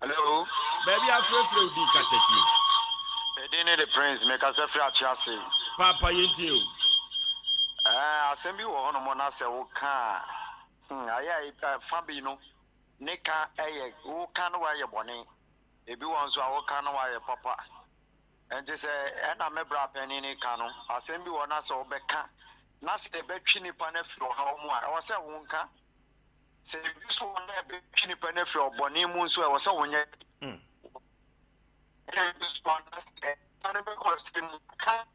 Hello. Baabi afrɛfrɛ wo din katakyie. Edin ne de Prince, mekasa firi Akyease. Papa, yɛntie o. Ɛɛ, asɛm bi wɔ hɔnom na sɛ woka a, ayɛ a fa bi no ne ka ɛyɛ woka no wayɛ bɔne. Ebi wɔ nso a woka no wayɛ papa. Nti sɛ ɛna me bra panin ne ka no, asɛm bi wɔ na sɛ wobɛka na sɛ ɛbɛtwe nipa no afiri ɔhaw mu a, ɛwɔ sɛ wonka. Sɛ ebi nso wɔ na ɛbɛtwe nipa no afiri ɔbɔne mu nso, ɛwɔ sɛ wonyɛ. Ɛna ebi nso wɔ na sɛ nipa no bɛkɔ ɔsɛ mu ka.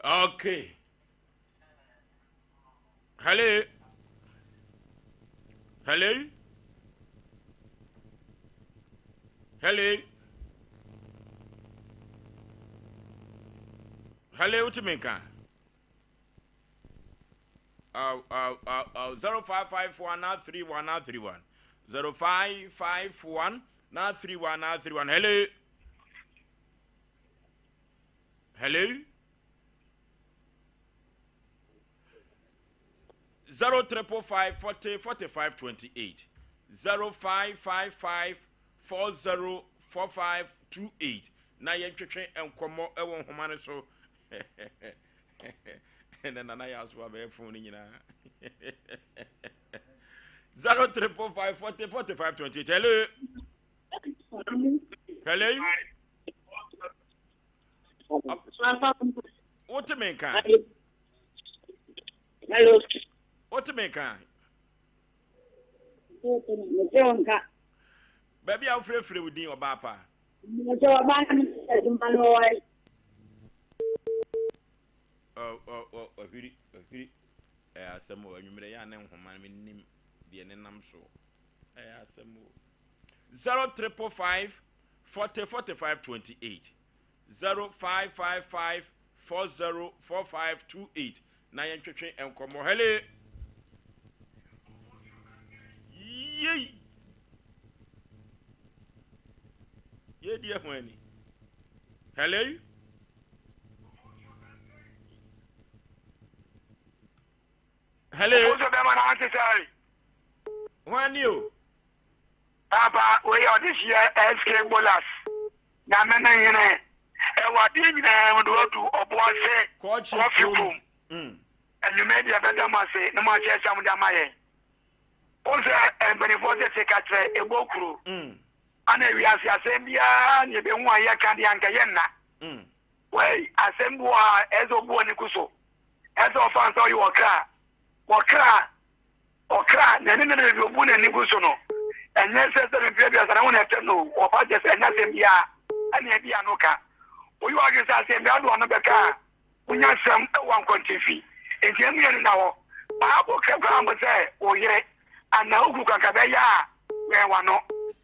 Okay. Hello. Hello. Hello. Hello, wotumi nka? 0551 931 931 0551 931 931. Hello. Hello. 0555 40 45 28 0555 40 45 28 na yɛntwetwe nkɔmmɔ wɔ nhoma no so. Ɛnɛ nana yɛ aso abɛyɛ phone no nyinaa. 0555 40 45 28. Hello, hello, wote me nka? Hello. Wote me nka? Mete wo nka. Baabi a wofrɛfrɛ wo din, ɔbaa pa. Mete ɔbaa no adwuma no wɔ. Ɔhwiri ɔhwiri. Ɛyɛ asɛm o. Anwummerɛ yɛ a ne nhoma no menim deɛ ne nam soɔ. Ɛyɛ asɛm o. 0555 40 45 28 0555 40 45 28 na yɛntwetwe nkɔmmɔ. Hello. Yei yɛdi ɛho ani. Hello. Hello. Ofoso bɛma na ante sɛ. Hwan ni o? Papa, wei ɔde hyia SK Bolas. Na mene hene. Ɛwɔ adeɛ nyinaa mu de wadu ɔbo ase Kɔɔkye kɔfe kurom. kurom. Anwummerɛ deɛ ɛbɛda mo ase na mo ahyɛ sɛ mode ama yɛn. Wo sɛ mpanimfoɔ sɛ sika kyerɛ ɛbɔ kuro. Ana wiase asɛm biara ne ɛbɛhu a yɛka deɛ anka yɛnna. Wei asɛm bi wɔ ha a ɛsɛ obu ani gu so. Ɛsɛ ɔfa nsa ɔyɛ ɔkra. Ɔkra ɔkra na ɛne ne baabi obu n'ani gu so no. Ɛnyɛ sɛ sɛ mfeɛ 30 na wo na ɛtɛm no o. Ɔfa kyɛ sɛ ɛnyɛ asɛm biara ɛne ɛde ano ka. Woyi w'adwene sɛ asɛm biara de w'ano bɛka a. Wonya asɛm wɔ ankɔntefi. Enti yɛn mmienu na hɔ. Bible ka koraa mpo sɛ wo yere anaa wo kunu kanka bɛyɛ a wɛn w'ano.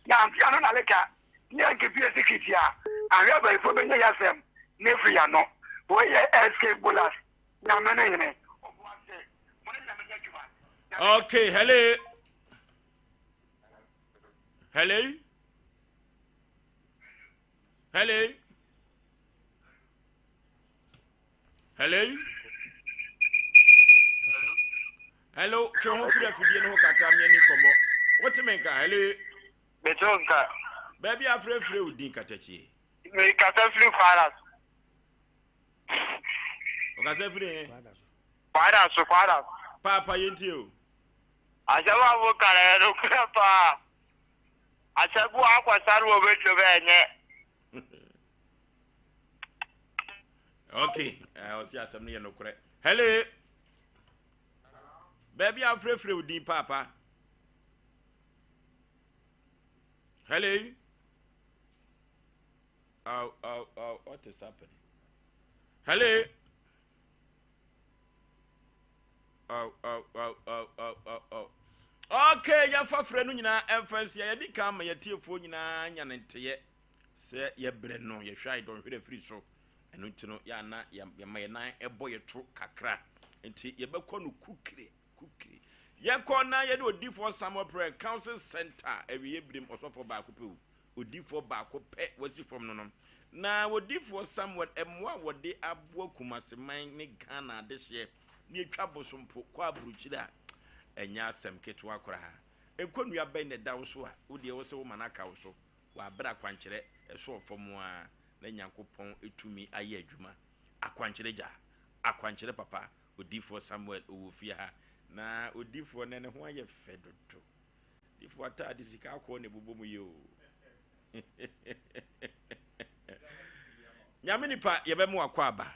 Na amfe ano na leka ne yɛn keep yɛ secret a, anhwɛ abayifoɔ bɛnya yɛ asɛm na afiri yɛn ano. Wei yɛ SK Bolas, Nyame ne hene. Ɔboase, mo ne Nyame nyɛ adwuma. Nyame Okay, hello. Hello. Hello. Hello. Hello. Twe ho firi afidie no ho kakra mmea ni nkɔmmɔ. Wote me nka? Hello. Mete wo nka. Baabi afrɛfrɛ wo din katakyie. Mekasa firi Kwara so. Ɔkasa firi he? Kwara so, Kwara so. Paapa yɛntie o. Asɛm a woka no ɛyɛ nokorɛ paa. Asɛm bi wɔ akɔsa no wɔ radio bɛ ɛnyɛ. Okay, ɔsi asɛm no yɛ nokorɛ. Hello. Baabi a afrɛfrɛ wo din paapa. Hello. Oh, oh, oh, what is happening? Hello. Oh, oh, oh, oh, oh, oh, oh. Okay, yɛmfa frɛ no nyinaa ɛmfa nsia yɛde kan ma yɛtiefoɔ nyinaa nya ne nteyɛ sɛ yɛbrɛ no yɛhwɛ a yɛdɔnhwerɛ firi so ɛno nti no yɛana yɛma yɛ nan ɛbɔ yɛto kakra nti yɛbɛkɔ no kukire kukire yɛkɔ na yɛde odifoɔ Samuel Prayer Council Center awieɛ birim ɔsɔfoɔ baako pɛ o Odiyifoɔ baako pɛ wasi fam no no. Na odiyifoɔ Samuel mmoa a wɔde aboa Kumase man ne Ghana adehyeɛ ne atwa bosompo kɔ aburokyire a, ɛnyɛ asɛm ketewa koraa. Nkonnua bɛn na ɛda wo so a wo deɛ wose woma no aka wo so wɔ aberɛ akwankyerɛ ɛsɔɔ fam ara na Nyankopɔn tumi ayɛ adwuma? Akwankyerɛ gya, akwankyerɛ papa, odiyifoɔ Samuel ɔwɔ fie ha. Na odiyifoɔ nɛ ne ho ayɛ fɛ dodo. Difo ataade sika akɔɔ na ɛbobɔ mu yi o. Nyame nipa yɛbɛmo akɔ aba.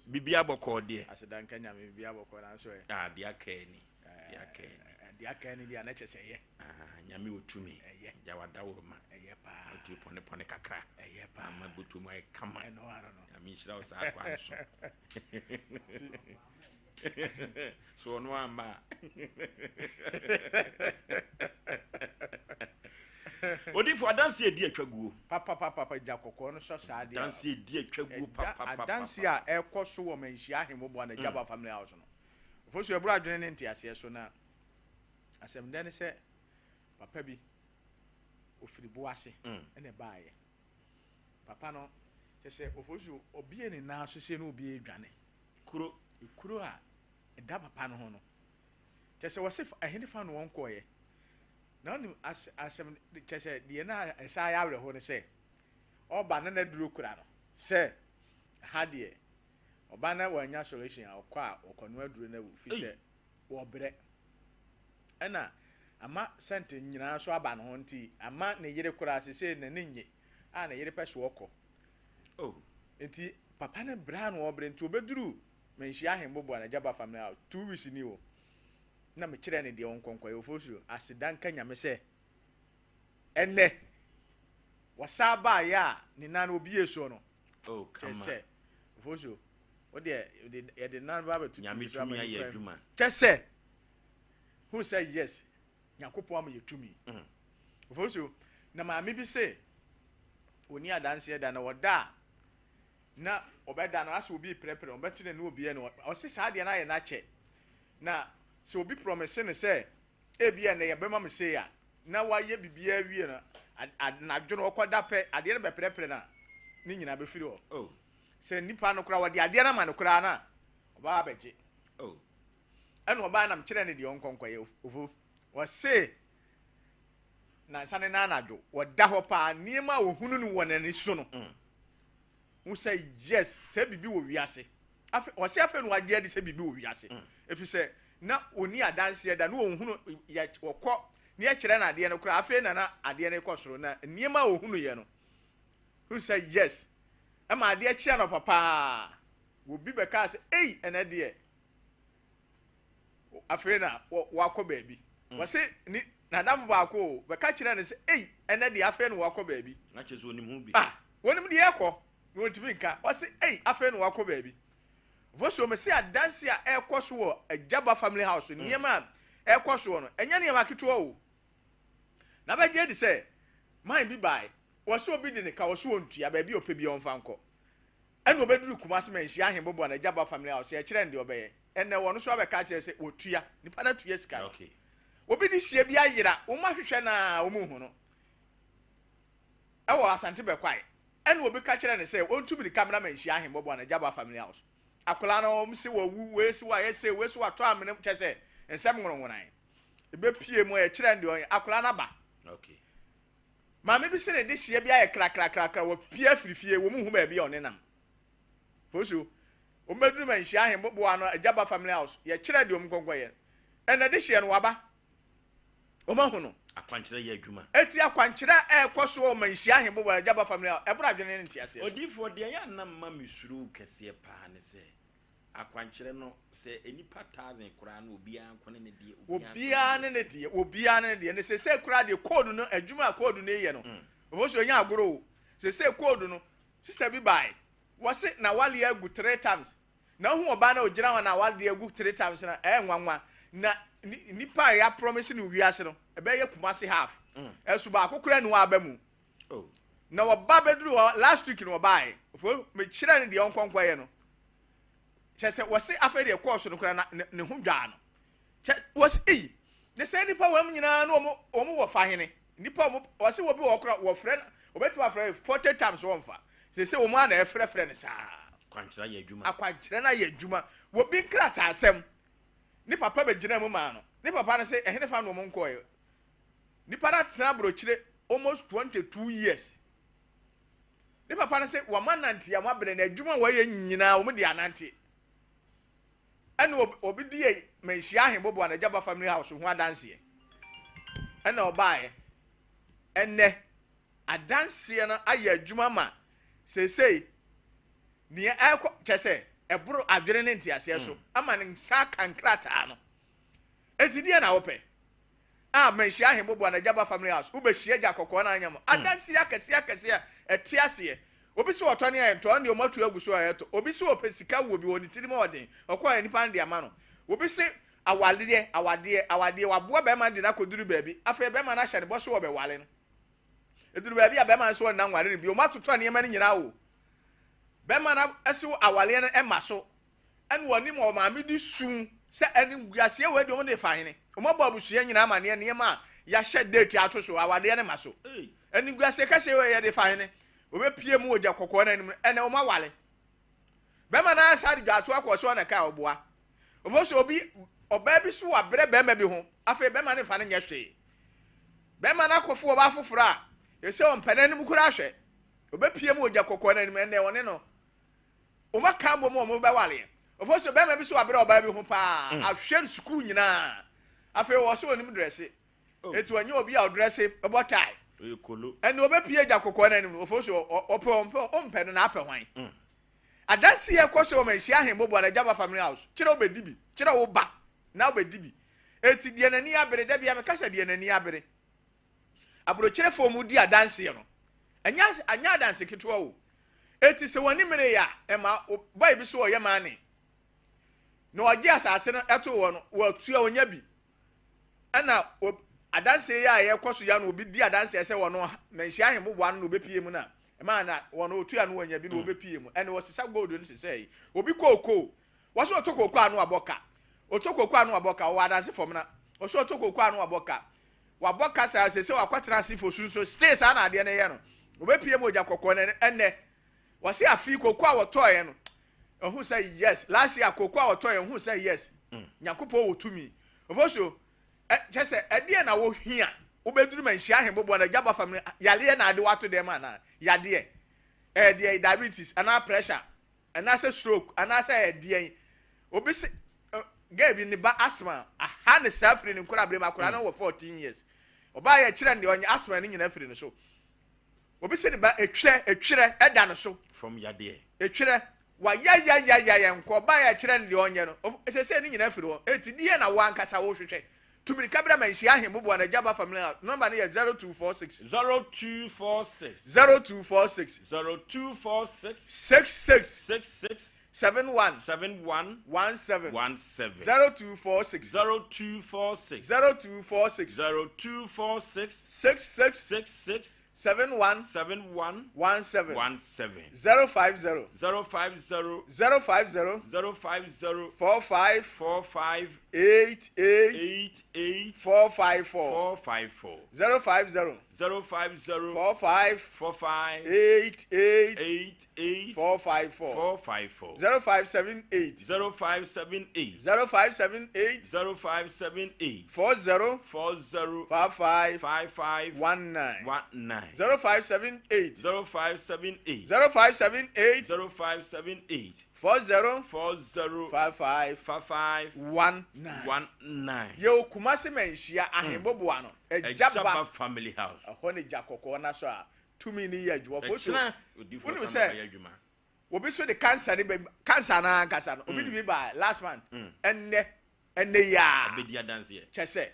Bibi abɔkɔɔ deɛ. Aseda nka Nyame bibi abɔkɔɔ nanso ɛ. Ah deɛ aka ani. Deɛ aka ani. Deɛ aka ani deɛ na kyɛ sɛ ɛyɛ. Ah Nyame wɔ tumi. Ɛyɛ. Gya wadaworoma. Ɛyɛ paa. Wotumi pɔne pɔne kakra. Ɛyɛ paa. Ama butu mu ayɛ kama. Ɛno ano no. Nyame nhyira wo saa kwan so. So ɔno amma a. Odifo adanse edi atwa guo. Papapapa gya kɔkɔɔ no sɔ saa deɛ. Adanse edi atwa guo papapapa. Adanse a ɛkɔ so wɔ Manhyia Ahemmoboa na Jaba family house no. Ofosu ɛboro adwene ne nteaseɛ so na asɛm dɛ ne sɛ papa bi ofiri Boase ɛna ɛbaeɛ. Papa no kyɛ sɛ Ofosu obie ne nan so sei na obi redwane. Kuro. Kuro a ɛda papa no ho no, kyerɛ sɛ wɔse ɛhene fa no wɔn kɔeɛ. Na wonim as asɛm kyerɛ sɛ deɛ na ɛsan yɛ awerɛho ne sɛ ɔba na n'aduro kura no sɛ ha deɛ ɔba na wɔanya solution a ɔkɔ a ɔkɔno aduro no awu fi sɛ wɔbrɛ. Ɛna ama sɛnte nyinaa so aba ne ho nti ama ne yere koraa sesei n'ani nnye a ne yere pɛ so ɔkɔ. Oh. Nti papa no brɛ a na ɔbrɛ nti ɔbɛduru Manhyia Ahemboboa na Gyaba family house 2 weeks ni o na mekyerɛ no deɛ ɔnkɔ nkɔyɛ Ofosuo aseda nka Nyame sɛ ɛnɛ wɔsaa baayɛ a ne nan no obie soɔ no Oh, kyerɛ kama. sɛ Ofosuo wo deɛ yɛde nan ba bɛtutu Nyame so ama tumi ayɛ nipa adwuma. kyɛ sɛ hu sɛ yes Nyankopɔn ama yɛ tumi. Ofosuo na maame bi se ɔni adanseɛ da na ɔda a na ɔbɛda no asɛ obi reprɛprɛ ɔbɛte ne ne obi ɛna ɔse saa deɛ no ayɛ n'akyɛ na sɛ obi prɔmese no sɛ ebi a ɛnɛ yɛbɛma me sei a na wayɛ biribiara wie no anadwo no ɔkɔda pɛ adeɛ no bɛprɛprɛ no a ne nyinaa bɛfiri hɔ oh. Sɛ nipa no koraa wɔde adeɛ no ama no koraa no a ɔbaa bɛgye oh. Ɛna ɔbaa nam kyerɛ ne deɛ ɔnkɔ nkɔyɛ ofo ɔse nansa ne n'anadwo wɔda hɔ paa nneɛma a wɔhunu no wɔ n'ani so no mm. Hu sɛ yes sɛ biribi wɔ wiase afei ɔse afei na wagye adi sɛ biribi wɔ wiase mm. ɛfiri sɛ na ɔni adanseɛ da na ɔhunu yɛ wɔkɔ ne yɛkyerɛ no adeɛ no koraa afei na na adeɛ no kɔ soro na nneɛma a ɔhunu yɛ no hu sɛ yes ɛma adeɛ kyerɛ no papaa obi bɛkaa sɛ ei ɛnɛ deɛ afei na wakɔ baabi mm. wɔse ne n'adamfo baako o bɛka kyerɛ no sɛ ei ɛnɛ deɛ afei na wakɔ baabi na kyerɛ sɛ onim ho bi ah wɔnim deɛ ɛkɔ na wɔntumi nka wɔse ei afei na wakɔ baabi. Ofosuo, mese adanse a ɛrekɔ so wɔ Agyaba family house, nneɛma a ɛrekɔ soɔ no, ɛnyɛ nneɛma ketewa o. Na bɛgye adi sɛ man bi bae, wɔse obi de ne ka, wɔse ɔntua, baabi a ɔpɛ biara ɔmfa nkɔ. Ɛna ɔbɛduru Kumasi Manhyia Ahemboboa no Agyaba family house, yɛkyerɛ no deɛ ɔbɛyɛ. Ɛnɛ wɔn nso abɛka akyerɛ sɛ wɔtua, nipa no atua sika no. Okay. Obi de hyia bi ayera, wɔn ahwehwɛ no a wɔn nhu no. Ɛwɔ Asante Bɛkwae. Ɛna obi ka kyerɛ no sɛ ɔntu mirika mmra Manhyia Ahemboboa no Agyaba family house. Akwadaa no wɔn se wawu, wei se wayɛ sei, wei se watɔ amena mu, kyerɛ sɛ nsɛm nwononwonan. Ebepie mu a yɛkyerɛ no deɛ ɔnyɛ, akwadaa no aba. Okay. Maame bi se ne dehyeɛ bi ayɛ krakrakrakra, wapue afiri fie, wɔn nhu baabi a ɔnenam. Fosuo, wɔn bɛduru Manhyia Ahemboboa ano Agyaba family house, yɛkyerɛ deɛ wɔn nkɔnkɔ yɛ. Ɛna dehyeɛ no waba. Wɔn ahu no. Akwankyerɛ yɛ adwuma. Eti akwankyerɛ a ɛrekɔ so wɔ Manhyia Ahemboboa Agyaba family house, ɛboro adwene ne nteaseɛ so. Odiyifoɔ, deɛ ɛyɛ a na mma mesuro wo kɛseɛ paa ne sɛ, Akwankyerɛ no, sɛ nnipa thousand koraa no obiara nko ne ne deɛ, obiara ne ne deɛ, obiara ne ne deɛ. Ne sese koraa deɛ code no, adwuma a code no yɛ no, ofo so enya agorɔ o. Sese code no, sister bi bae, wɔse na wale agu three times. Na ohu ɔbaa na ogyina hɔ na wale agu three times na ɛyɛ nwanwa. Na nipa a ya promise no wiase no, ɛbɛyɛ Kumasi half. Ɛso baako koraa ni hɔ aba mu. Oh. Na wɔba bɛduru hɔ last week na wɔbaeɛ. Ofo mekyerɛ no deɛ ɔnkɔnkɔ yɛ no. Kyɛ sɛ wɔse afei deɛ kɔɔ so no koraa na ne ho dwaa no. Kyɛ wɔse ei ne sɛ nipa wɔn nyinaa no wɔn wɔn wɔ fa hene. Nipa wɔn wɔse wɔbi wɔ koraa wɔfrɛ no wɔbɛtumi afrɛ no 40 times wɔmfa. Sese wɔn a na ɛfrɛfrɛ no saa. Akwankyerɛ ayɛ adwuma. Akwankyerɛ no ayɛ adwuma. Wɔbi nkrataasɛm ne papa bɛgyina mu maa no. Ne papa no se ɛhene fa na wɔn nkɔɛ. Nipa no atena aburokyire almost 22 years. Ne papa no se wɔn anante a wɔabrɛ na adwuma a wɔayɛ nyinaa wɔn de anante. Ɛna obi di yɛ manhyia ahemboboa na Agyaba family house ho adanseɛ. Ɛna ɔbaeɛ. Ɛnɛ adanseɛ no ayɛ adwuma ma seesei nea ɛkɔ kyɛ sɛ ɛboro adwene ne nteaseɛ so ama ne nsa aka nkrataa no. Enti deɛ na wopɛ? A manhyia ahemboboa na Agyaba family house wobɛhyia gya kɔkɔɔ na anya mo adanseɛ akɛseɛ akɛseɛ a ɛte aseɛ. Obi sɛ ɔtɔ ne a ɛntɔ, ɛnde ɔmo atu agu so a ɛtɔ. Obi sɛ ɔpɛ sika wɔ bi wɔ ne tirim a ɔden, ɔkɔ a nipa no de ama no. Obi se awadeɛ, awadeɛ, awadeɛ, waboa bɛrima no de no akɔduru baabi, afei bɛrima no ahyɛ no bɔ sɛ ɔbɛwale no. Ɛduru baabi a bɛrima no sɛ ɔnna nware no bio, ɔmo atotɔ nneɛma no nyinaa o. Bɛrima no se awaleɛ no ɛma so, ɛna wɔne ma ɔmaame di su sɛ ɛne wiaseɛ wei deɛ wɔn de fa hene. Wɔn abɔ abusua nyinaa amaneɛ nneɛma a yɛahyɛ date ato so awadeɛ no ma so. Ɛne wiaseɛ kɛseɛ wei yɛde fa hene. Wɔbɛpie mu wɔ gya kɔkɔɔ no anim ɛnɛ wɔn awale. Bɛrima no asa de dwaato akɔ so ɔna kaa ɔboa. Ɔfo so obi ɔbaa bi so wabrɛ bɛrima bi ho afei bɛrima no mfa no nyɛ hwee. Bɛrima no akɔfo ɔbaa foforɔ a ɛsɛ ɔmpɛ n'anim koraa hwɛ. Ɔbɛpie mu wɔ gya kɔkɔɔ no anim ɛnɛ ɔne no wɔn aka abom wɔn bɛwaleɛ. Ɔfo so bɛrima bi so wabrɛ ɔbaa bi ho paa ahwɛ no sukuu nyinaa afei wɔ so onim drɛse Oh. eti ɔnyɛ obi a ɔdrɛse bɔ tae Ɔyɛ kolo. ɛna ɔbɛpie gya kɔkɔɔ no anim no ɔfo so ɔpɛ ɔmpɛ ɔmpɛ no na apɛ hwan. Adansi yɛ kɔ so wɔn ahyia ahemboboa na Agyaba family house kyerɛ wobɛdi bi kyerɛ wo ba na wobɛdi bi eti deɛ n'ani abere da bia meka sɛ deɛ n'ani abere aburokyerefoɔ mu di adanseɛ no ɛnyɛ ɛnyɛ adanse ketewa o. Eti sɛ wɔn ani mmere yɛ a ɛma boy bi so ɔyɛ maane na ɔgye asase no ɛto hɔ no wɔatua ɔnya bi. Ɛna adanseɛ yi a yɛkɔ so ya no obi di adanseɛ sɛ wɔn manhyia ahemboboa no na obɛpie mu no a ɛma na wɔn otua no wɔnya bi na obɛpie mu. Ɛna wɔsesa gold no sesɛ yi obi kookoo wɔso ɔtɔ kookoo ano abɔ ka ɔtɔ kookoo ano abɔ ka ɔwɔ adanse fam na wɔso ɔtɔ kookoo ano abɔ ka wabɔ ka saa sɛ sɛ wakɔtena ase fo sunso stay saa na adeɛ no yɛ no obɛpie mu ogya kɔkɔɔ no ɛnɛ wɔse afei kookoo a wɔtɔɔɛ no ɛho sɛ yes last year kookoo a wɔtɔɔɛ ɛho sɛ yes Nyankopɔn wɔ tumi ɔfo so kyɛ sɛ ɛdeɛ na wohia wobɛduru ma nhyia ahemboboa na agya ba fam no yareɛ na ade wato dɛm anaa yadeɛ ɛdeɛ diabetes anaa pressure anaasɛ stroke anaasɛ ɛdeɛn obi se girl bi ne ba asthma aha ne saa firi ne nkora abere mu akora no wɔ 14 years ɔbaa yɛ kyerɛ ne deɛ ɔnyɛ asthma no nyinaa firi ne so obi se ne ba etwerɛ etwerɛ ɛda ne so From yadeɛ. Etwerɛ wayayayayayɛ nkɔ ɔbaa yɛ kyerɛ ne deɛ ɔnyɛ no ɛsɛ ne nyinaa firi hɔ eti deɛ na wo ankasa wohwehwɛ tumirika bra ma nhyia ahemboboa na Agyaba family house number no yɛ 0246 0246 0246 0246 66 66. 71 71 17 17. 0246 0246 0246 0246 66 66 71 71 17 17. 050 050 050 050 45 45 88 88 454 454 050 050 45 45 88 88 454 454 0578 0578 0578 0578 40 40 55 55 19 19 0578 0578 0578 0578 40 40 55 55 19 19. Yɛwɔ Kumase Manhyia Ahemboboa no Ɛgyaba Agyaba Family House. Ɛhɔ ne gya kɔkɔɔ no so a tumi no yɛ adwuma fo so Ɛkyena odifoɔ wonim Samuel sɛ bɛyɛ adwuma. obi so de cancer ne bɛ cancer no ankasa no obi de bi baa last month ɛnnɛ ɛnnɛ yaa Abɛdi adanseɛ. kyɛ sɛ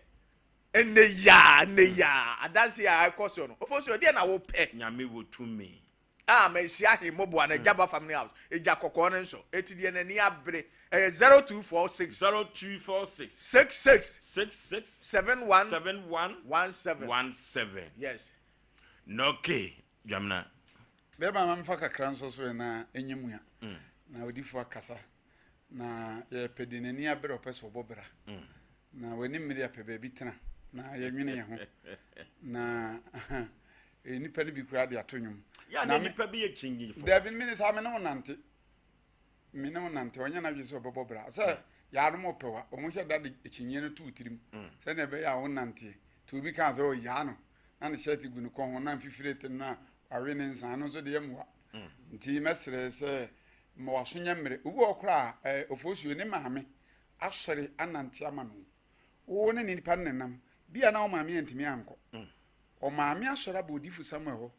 ɛnnɛ yaa ɛnnɛ yaa adanseɛ a ɛkɔ so no ofo so deɛ na wopɛ. Nyame wɔ tumi. A manhyia ahemmoboa no Agyaba Family House egya kɔkɔɔ no nso eti deɛ n'ani abere ɛyɛ 0246 0246 66 66 71 71 17 17. Yes. Na okay, Dwamena. Bɛrima ma mfa kakra nso so na ɛnyɛ mua na odifoɔ akasa na yɛpɛ de n'ani abere ɔpɛ sɛ ɔbɔ bra na w'ani mmere apɛ baabi tena na yɛnwene yɛn ho na nipa no bi koraa de ato nnwom. Yɛ na nipa bi yɛ kyingyifo. Dabi mene saa mene wo nante mene wo nante ɔnyɛ n'adwene sɛ ɔbɛbɔ bra sɛ yaanom ɔpɛ wa ɔmo hyɛ da de kyinnyie no to tirim sɛnea ɛbɛyɛ a wo nanteɛ nti obi kaa sɛ ɔyaa no na ne hyɛte gu ne kɔn ho na mfifire te no na wawe ne nsa no nso deɛ mmoa nti mɛsrɛ sɛ ma waso nyɛ mmerɛ. Obi wɔ koraa ɛɛ ofosuo ne maame asɔre anante ama no wo ne ne nipa no nenam bia na wo maame antumi ankɔ ɔmaame asɔre abɔ odifo Samuel hɔ.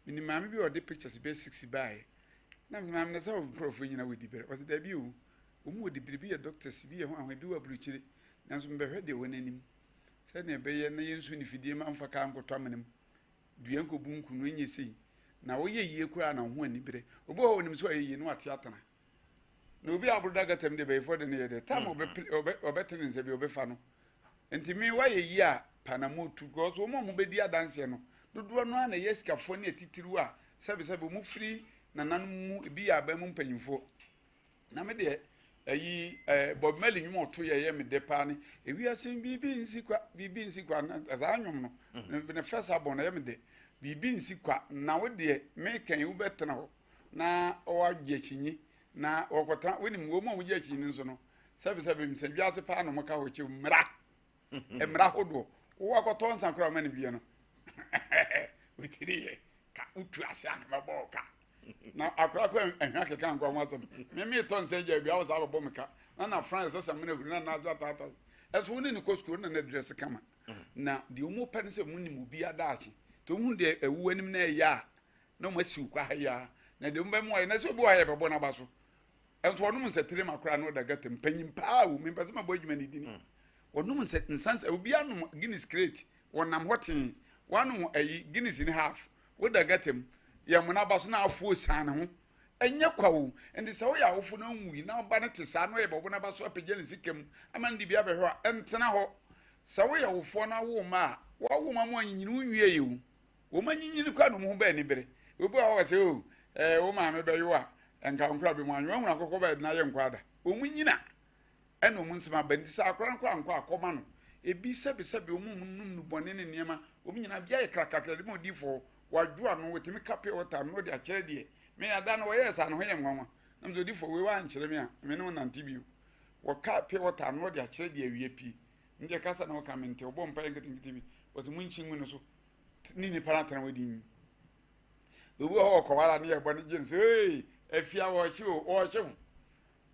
Menim maame bi a ɔde pictures bɛyɛ 60 baeɛ na mesɛ maame na sɛ nkurɔfoɔ nyina wɔdi berɛ ɔsɛ daabi o ɔmu wɔdi bere bi yɛ doctors bi yɛ ho ahoa bi wɔ aburokyire nanso mebɛhwɛ deɛ wɔ n'anim sɛdeɛ ɛbɛyɛ na yɛnsu ne fidie ma mfa kaa nkɔtɔ amena mu dua nkɔbu nku no ɛnyɛ sei na woyɛ yie koraa na wo ho ani berɛ. Obi wɔ hɔ onim sɛ ɔyɛ yie na wate atena na obi a aboro da gatam deɛ bɛyifoɔ de no yɛ deɛ tam ɔbɛte ne nsa bi ɔbɛfa no. Nti me wayɛ yie a panamu tu because wɔn a wɔbɛdi adanseɛ no dodoɔ no ara na ɛyɛ sikafoɔ ne atitiriw a sɛbisɛbi wɔn firi nananom mu ebi yɛ aban mu mpanyinfoɔ. Na me deɛ ayi ɛɛ Bob Marley nnwom a ɔto yɛ yɛ me dɛ paa ne ewiase biribi nsi kwa biribi nsi kwa na saa nnwom no ne first album na ɛyɛ me dɛ biribi nsi kwa na wo deɛ meka yi wobɛtena hɔ na wɔagye akyinyi na wɔkɔtena wonim wɔn mu a wɔgye akyinyi no nso no sɛbisɛbi nsɛdwa ase paa na wɔka hɔ kyɛw mmara mmara hodoɔ wowɔ akɔtɔ nsa koraa ma no bia no wotiri yɛ ka wotu ase anka ka na akora kɔ ahwa keka nkɔ ho asɛm me metɔ nsa gya bia wo saa bɛbɔ me ka na na France sɛ samina huru na naase ataata ɛso wo ne ne kɔ sukuu na na dress kama na deɛ ɔmu pɛ no sɛ mu nim obi adaakye nti ɔmu hu deɛ ɛwu anim na ɛyɛ a na ɔmu asi wo kɔ ha yi a na deɛ ɔmu bɛmu ayɛ na sɛ obi wɔ ha yɛ bɛbɔ n'aba so ɛnso ɔnom nsɛtire ma koraa na ɔda gata mu panyin paa wo mempɛ sɛ mabɔ adwuma ne dini ɔnom nsɛ nsansa obi anom Guinness crate wɔnam hɔ tee wanom ayi Guinness ne half woda gata mu yɛ mo n'aba so na afuo san ne ho ɛnyɛ kwa o. Nti sɛ woyɛ awofo na nwui na ɔba no te saa na ɔyɛ bɔbɔ n'aba so apagya ne sika mu ama no de bi abɛhwɛ a ɛntena hɔ. Sɛ woyɛ awofoɔ na wo ma a wawo ma mo anyinyini wo nwie yɛ o wɔn anyinyini kora na wɔn ho bɛɛ ni bere. Obi a wɔwɔ sɛ o ɛɛ wo maame bɛyo a nka nkora bi mu anwea hunu akɔkɔ bɛyɛ na ayɛ nkɔ ada wɔn nyina ɛna wɔn nsɛm aba. Nti sɛ akora no kora nkɔ akɔma no ebi sɛbisɛbi wɔn mu num nubɔne ne nneɛma wɔn nyinaa bi ayɛ krakrakra de ma odiifoɔ wadwo ano wɔtumi ka pure water no de akyerɛ deɛ me ada no wɔyɛ saa no ho yɛ nwanwa na sɛ odiifoɔ wei wankyerɛ me a me ne wo nante bio. Wɔka pure water no de akyerɛ deɛ awie pie ndeɛ kasa na wɔka me nte wɔbɔ mpa yɛ nketenkete bi wɔsɛ mu nkyi ngu no so ne nipa no atena wɔdi nyi. Obi wɔ hɔ ɔkɔwara ne yɛ bɔ ne gye no sɛ ee afia wɔɔhye o wɔɔhye wo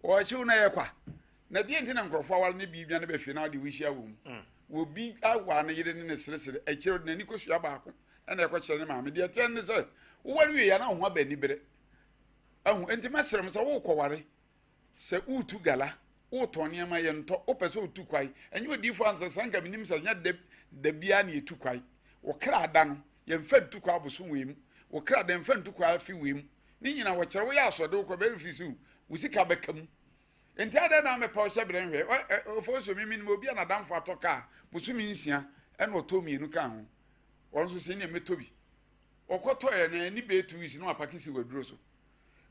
wɔɔhye wo na yɛ kwa na deɛ nti na nkurɔfoɔ aware ne bi dwane bɛfie na ɔde wohyia wɔ mu obi awa ne yere ne ne seresere akyire ɔde n'ani kɔsua baako ɛna ɛkɔkyerɛ ne maame deɛ ɛteɛ ne sɛ woware wie ya na wo ho aba ani bere ahu. Nti mɛsrɛ m sɛ wokɔware sɛ woretu gala wotɔn nneɛma yɛ ntɔ wopɛ sɛ wotu kwae ɛnyɛ odiifoɔ ansɛ sɛ nka menim sɛ nyɛ da biara na yɛtu kwae wo kra da no yɛmfa ntu kwae abosom wei mu wo kra da yɛmfa ntu kwae afe wei mu. Ne nyina wɔkyerɛ woyɛ asoɔden wokɔ bɛ refuse wo sika bɛka mu. Nti adɛn na mepɛ ɔhyɛ berɛ nhwɛ Ofosuo me menim obi a n'adamfo atɔ kaa bosome nsia ɛna ɔtɔ mmienu kaa ho wɔn nso sɛ nea mɛtɔ bi ɔkɔtɔɛ na ɛni bɛyɛ two weeks na wapake si wɔ aduro so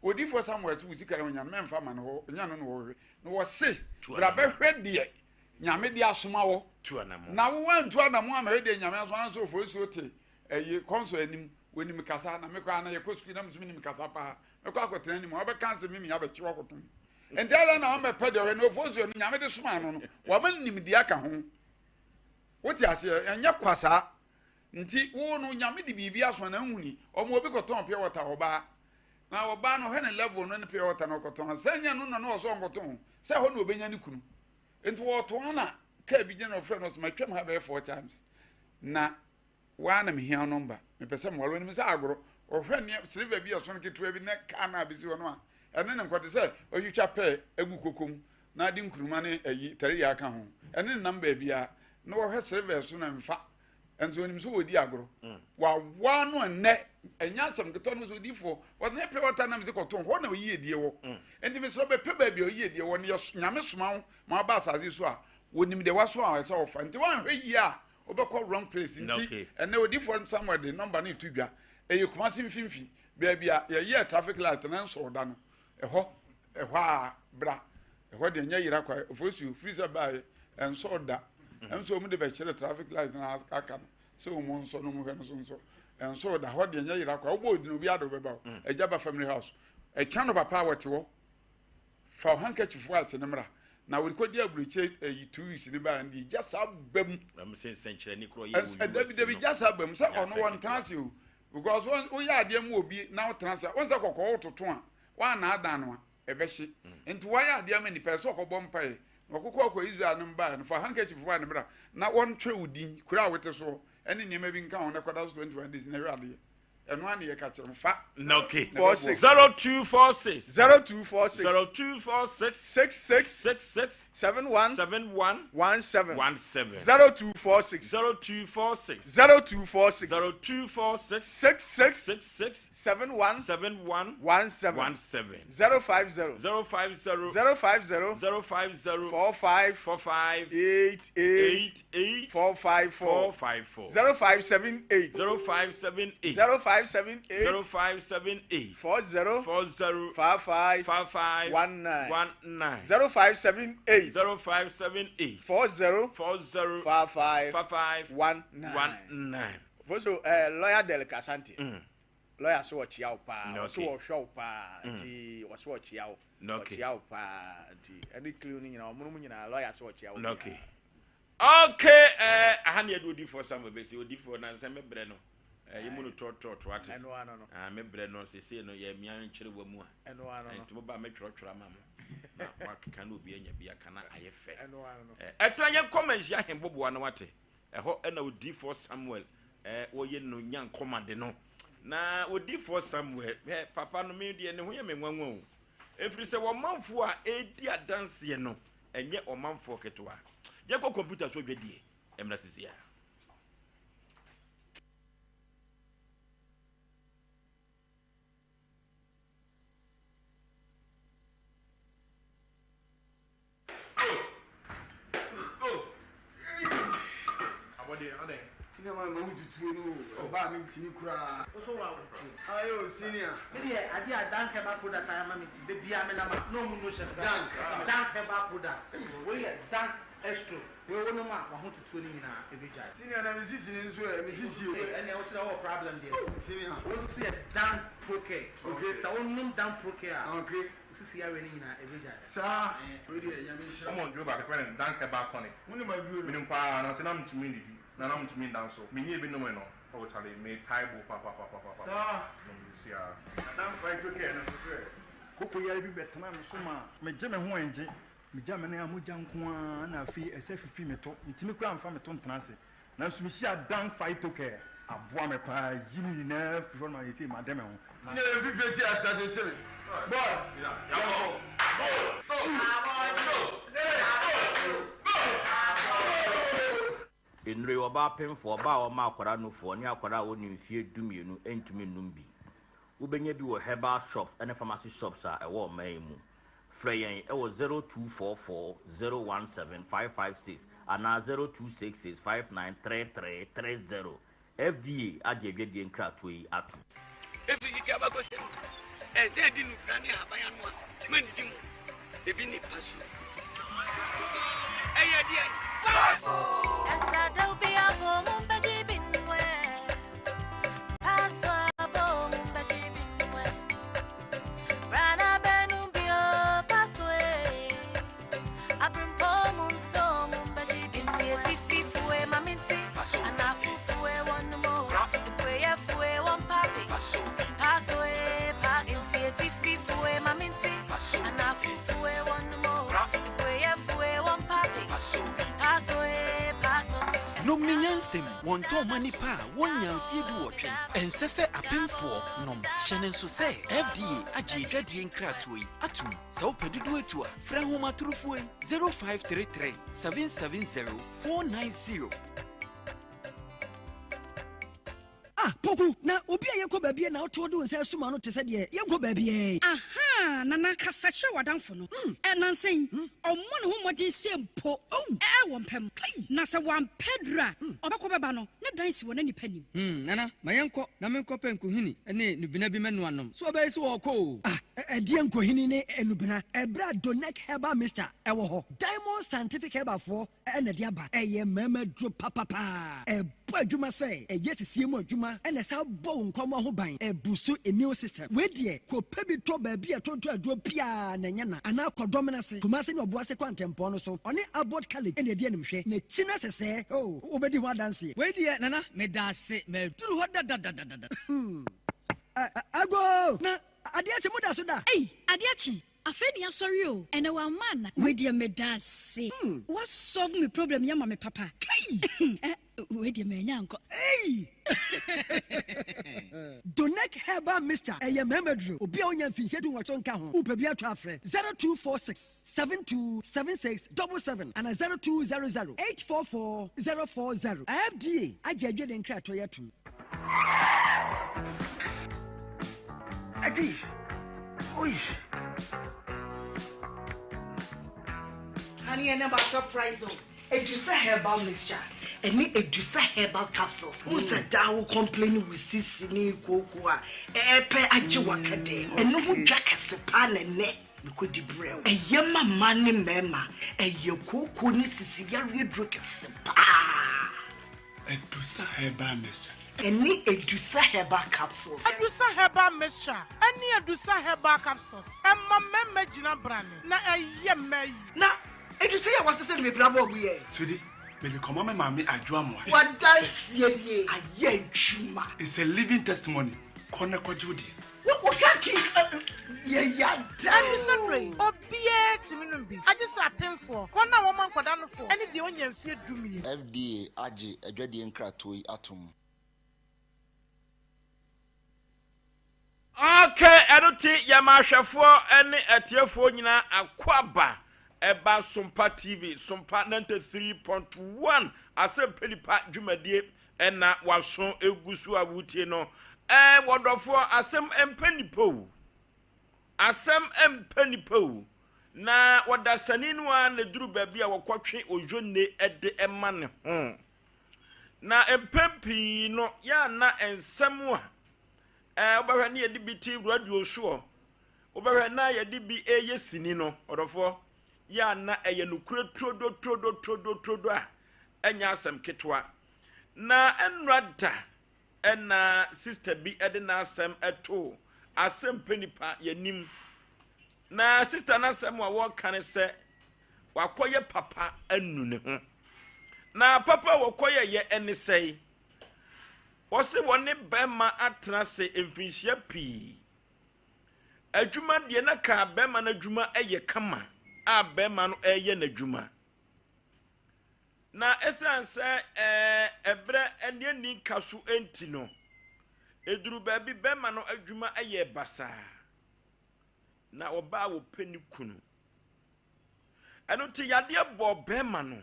odiifoɔ Samuel sɛ wo sika na ɔnya no mɛmfa ma no hɔ ɔnya no na wɔhwɛ na wɔse bra bɛhwɛ deɛ nyame de asoma wɔ na wo wantu anamo amɛhwɛ deɛ nyame asoma nso Ofosuo te ɛyi kɔnsɔ anim wɔnim kasa na mekɔ ana yɛkɔ sukuu na mesome nim kasa paa mɛkɔ akɔtena anim a wɔbɛka asɛm mimi abɛkye wakɔtom nti ada na wɔmɛpɛ deɛ ɔhwɛ na ofosuo no nyame de soma no no wɔma no nimdeɛ aka ho wote aseɛ ɛnyɛ kwa saa nti wo no nyame de biribi aso na nhuni ɔmo obi kɔtɔn pure water ɔbaa na ɔbaa no ɔhwɛ ne level no ne pure water no ɔkɔtɔn sɛ nyɛ no na no ɔsɔ nkɔtɔn sɛ hɔ na ɔbɛnya ne kunu nti wɔtɔn na kaa bi gyina na ɔfrɛ no ɔsɛ matwam ha bɛyɛ four times na Waa na mehia wo nɔmba. Mepɛ sɛ meware wo. Nim sɛ agorɔ. Ɔhwɛ nneɛ silver bi a ɛso no ketewa bi ne kaa no a bɛsi hɔ no a, ɛne ne nkɔ te sɛ ɔtwitwa pɛɛ agu koko mu na ade nkuruma ne ayi tɛreyɛ aka ho. Ɛne ne nam baabiara. Na wɔhwɛ silver ɛso no ɛmfa. Ɛnso onim sɛ wɔdi agorɔ. Wawa no ɛnnɛ. Ɛnyɛ asɛm ketewa no sɛ odiifoɔ. Wɔde ne pɛ ɔta nam sɛ kɔtɔn hɔ na ɔyie die wɔ. Nti mesrɛ bɛpɛ baabi a ɔyie die wɔ no yɛ nyame soma wo ma waba asase so a wɔnim deɛ waso a ɛsɛ ɔfa. Nti woanhwɛ yie a wobɛkɔ wrong place nti ɛnɛ odifoɔ Samuel de nɔmba no to dwa ɛyɛ Kumasi mfimfini baabi a yɛyɛ traffic light na nsɔɔ da no ɛhɔ ɛhɔ a bra ɛhɔ deɛ nyɛ yera kwa ofosuo firi sɛ baeɛ ɛnsɔɔ da ɛnso wɔn de bɛkyerɛ traffic light na aka no sɛ wɔn nsɔ no wɔn hwɛ no so nsɔ ɛnsɔɔ da hɔ deɛ nyɛ yera kwa wobɔ odin obi ado bɛba o ɛgya ba family house ɛkyɛn no papa a wɔte hɔ Fa wo handkerchief white no mmra. Na wɔde kɔdi aburokyire ɛyi 2 weeks ne baa no deɛ gya saa ba mu. Na mo sɛ nsɛnkyerɛnne korɔ yɛ wɔ US Dabi dabi gya saa ba mu sɛ ɔno wɔn tena ase o because wɔn woyɛ adeɛ mu obi na wotena ase a wɔn sɛ kɔkɔɔ wototo a wɔn anaadan no a ɛbɛhye nti wɔayɛ adeɛ ama nipa ɛsɛ ɔkɔbɔ mpaeɛ na ɔkokɔ ɔkɔ Israel no mbaeɛ no fa handkerchief white no bra na wɔntwerɛ wo din kuro a wote soɔ ɛne nneɛma bi nka ho na kɔda so 21 days na ɛhwɛ adeɛ. Ɛno ara na yɛka kyerɛ mo fa. Na okay. 46. 0246. 0246. 0246. 66. 66. 71. 71. 17. 17. 0246. 0246. 0246. 0246. 66. 66. 71. 71. 17. 17. 050. 050. 050. 050. 45. 45. 88. 88. 454. 454. 0578. 0578. 0578. 0578. 40. 40. 55. 55. 19. 19. 0578. 0578. 40. 40. 55. 55. 19. 19. Foso lawyer Del Kasante. Lawyer so ɔkyea wo paa. Ɔso ɔhwɛ wo paa. Nti ɔso ɔkyea wo. Ɔkyea wo paa. Nti ɛne clue no nyinaa ɔmono mu nyinaa lawyer so ɔkyea wo. Okay. Okay, eh, aha ne yɛde odifoɔ Samuel bɛsi odifoɔ na nsɛ mebrɛ no eh, yɛmu no trɔtrɔtrɔ ate Ɛno ano no. Ah, mebrɛ no sesei no yɛ mmea nkyere wa mu a Ɛno ano no. nti moba mɛtwerɛtwerɛ ama mo na wakeka na obi anya bi aka na ayɛ fɛ. Ɛno ano no. Eh, ɛkyerɛ yɛnkɔ manhyia ahemboboa no wate ɛhɔ ɛna odifoɔ Samuel eh, wɔyɛ no nya nkɔmade no na odifoɔ Samuel eh, papa no me deɛ ne ho yɛ me nwanwa o ɛfiri sɛ wɔmanfoɔ a ɛredi adanseɛ no ɛnyɛ ɔmanfoɔ ketewa. Yɛnkɔ kɔmputa so dwadie mmra sisi a. Senior man, mahu tutuo no o, ɔbaa me ntumi koraa. Wo so wa wotuo. Aye o senior. Me deɛ adeɛ a Dank herbal product ayɛ ama me nti da biara me nam a na ɔmo nnu hyɛ me Dank. Dank herbal product wei yɛ Dank Estro wei wo nom a wahotutuo no nyinaa ɛbɛgyae. Senior na me sisi no nso ɛ, me sisi o. Ee ɛneɛ wo so deɛ wowɔ problem deɛ. Senior. Wei nso so yɛ Dank Procare. Okay. Sɛ wo nom Dank Procare a. Okay. Wo sisi yareɛ no nyinaa ɛbɛgyae. Saa. Wei deɛ Nyame nhyira. Wɔn aduro baako yɛfrɛ no Dank Herbal Tonic. Wonim aduro no? Menim paa nanso na mentumi nnidi na na mentumi nda nso. Menyɛɛ bi nomee no oh charlie metae bo papapapapapa Saa. nom de si ara. Na Dank Phyto Care no nso so ɛ? Koko yare bi bɛtenaa me so maa megye me ho ɛngye. Megya me nan a mogya nko ara na afei ɛsɛ fifi me to. Mentumi koraa mfa me to ntena ase. Nanso mehyiaa Dank Phyto Care. Aboa me paa yi ne nyinaa firi hɔ no ma seesei made me ho. Na. Senior yɛ fifire ti ase atete me boy yɛnkɔ. Nnuro yi, ɔbaa pemfoɔ, ɔbaa a ɔma akwadaa nufoɔ, ne akwadaa a ɔnni mfeɛ dumienu ntumi nnom bi. Wobɛnya bi wɔ herbal shops ne pharmacy shops a ɛwɔ ɔman yi mu. Frɛ yɛn wɔ 0244 017 556 anaa 0266 5933 30. FDA agye adwadie nkratoɔ yi atom. Ɛfiri tete abakɔsɛm mu, ɛsɛ yɛdi nnubena ne ahaban ano a mannidi mu. Ebi ne paso. Ɛyɛ deɛn? Paso! Nom ne nyansam, wɔntɔn mma nnipa a wɔnnya mfeɛ duwɔtwe. Ɛnsɛ sɛ apemfoɔ nom. Hyɛ no nso sɛ FDA agye adwadie nkratoɔ yi atom. Sɛ wopɛ dodoɔ atu a, frɛ ahomatorofoɔ yi, 0533 770 490. Ah Poku, na obi a yɛkɔ baabi a na wote wode wo nsa asum ano te sɛ deɛ yɛnkɔ baabiara yi. Ahaa, Nana, kasa kyerɛ w'adamfo no. Ɛ, nnansa yi, ɔmmɔ ne ho mmɔden sɛ mpo ɛ wɔ mpa mu. Na sɛ wampɛ aduru a, ɔbɛkɔ bɛba no, ne dan si wɔ n'anipa nim. Hmm, Nana, ma yɛnkɔ na menkɔpɛ nkohini ne nnubena bi mɛnoa nom. So ɔbɛyɛ sɛ ɔrekɔ o? Ah, ɛdeɛn nkohini ne nnubena? Ɛberɛ a Donec Herbal Mixture wɔ hɔ. Diamond Scientific Herbalfoɔ na ɛde aba. Ɛyɛ mmarima aduro papapaa. Ɛbɔ adwuma sɛ ɛyɛ sisie mu adwuma na ɛsan bɔ wo nkwammoa ho ban. Ɛbustu immune system. Wei deɛ kɔpɛ bi tɔ baabi a yɛtontɔn aduro biara na ɛnyɛ na anaa kɔ Dɔmena ase, Kumasi ne Ɔboase kwantempɔn no so. Ɔne Abbot College na ɛdi animhwɛ. N'akyi no sɛsɛɛ oh, wobɛdi ho adanseɛ. Wei deɛ Nana medaase maduru hɔ dadadadada. Hmm. Agoo! Na adeɛ akye moda so da? Ei adeɛ akye Afei ne yasɔre o, ɛnɛ wamma ana? Wei deɛ medaase, wa solve me problem yi ama me papa. Kai! Eh, wei deɛ manya ankɔ. Ei! Donec Herbal Mixture, ɛyɛ mmarima duro. Obi a ɔnya mfinhyia dunwɔtwe nka ho, wopɛ bi atɔ a frɛ 0246 72 76 77 anaa 0200 844 040. FDA agye adwene nkratoɔ yi atom. Adi. Oi. Honey, ɛnɛ ma surprise o. Edusa herbal mixture ɛne Edusa herbal capsules. Wo sɛ daa wo complain wo sisi ne kooko a ɛɛpɛ agye waka dɛ. Ɛno ho dwa kɛse paa na ɛnɛ mekɔdi brɛ wo. Ɛyɛ ma mmaa ne mmarima. Ɛyɛ kooko ne sisi yareɛ duro kɛse paa. Adusa herbal mixture. Ɛne Adusa herbal capsules. Adusa herbal mixture ɛne Adusa herbal capsules ɛma mmarima gyina brane na ɛyɛ mmaa yie. Na Adusa yi a wasesa no bebree abɔ ɔbo yɛ. Sweetie, mede kɔma me maame Adwo Amoah. W'adanseɛ nie, ayɛ adwuma. It's a living testimony, kɔ na kɔgye wo deɛ. Wo wo kaki yɛ yada. Ɛdu sɛ berɛ yi, obiara tumi nom bi, agye sɛ apemfoɔ, wɔn a wɔma nkwadaa nofoɔ, ne deɛ ɔnnya mfeɛ dumien. FDA agye adwadie nkratoɔ yi atom. Ok, ɛno te yɛma ahwɛfoɔ ne atiefoɔ nyinaa akwaaba ɛba Sompa TV, Sompa 93.1 Asɛmpɛ Nipa dwumadie Ɛna w'aso gu so a wotie no. Ɛɛ wɔdɔfoɔ, asɛm mpɛ nipa o. Asɛm mpɛ nipa o. Na ɔdasani no ara na duru baabi a wɔkɔtwe oyonne de ma ne ho. Na mpɛn pii no, yɛ a na nsɛm a ɛɛ wobɛhwɛ ne yɛde bi te radio soɔ, wobɛhwɛ na yɛde bi ɛyɛ sini no, ɔdɔfoɔ, yɛ a na ɛyɛ nokorɛ turodo turodo turodo turodo a ɛnyɛ asɛm ketewa. Na ɛnnora da na sista bi de n'asɛm too asɛmpɛ nipa yɛnim. Na sista n'asɛm a wɔreka ne sɛ wakɔyɛ papa anu ne ho. Na papa a wɔkɔyɛyɛ ɛne sɛe. Wɔse wɔne bɛrima atena ase mfinhyia pii. Adwuma deɛ na kaa bɛrima no adwuma yɛ kama a bɛrima no ɛreyɛ n'adwuma. Na esiane sɛ ɛberɛ ne anni nka so nti no, ɛduruu baabi bɛrima no adwuma yɛɛ basaa, na ɔbaa wɔpɛ ne kunu. Ɛno nti yadeɛ bɔɔ bɛrima no.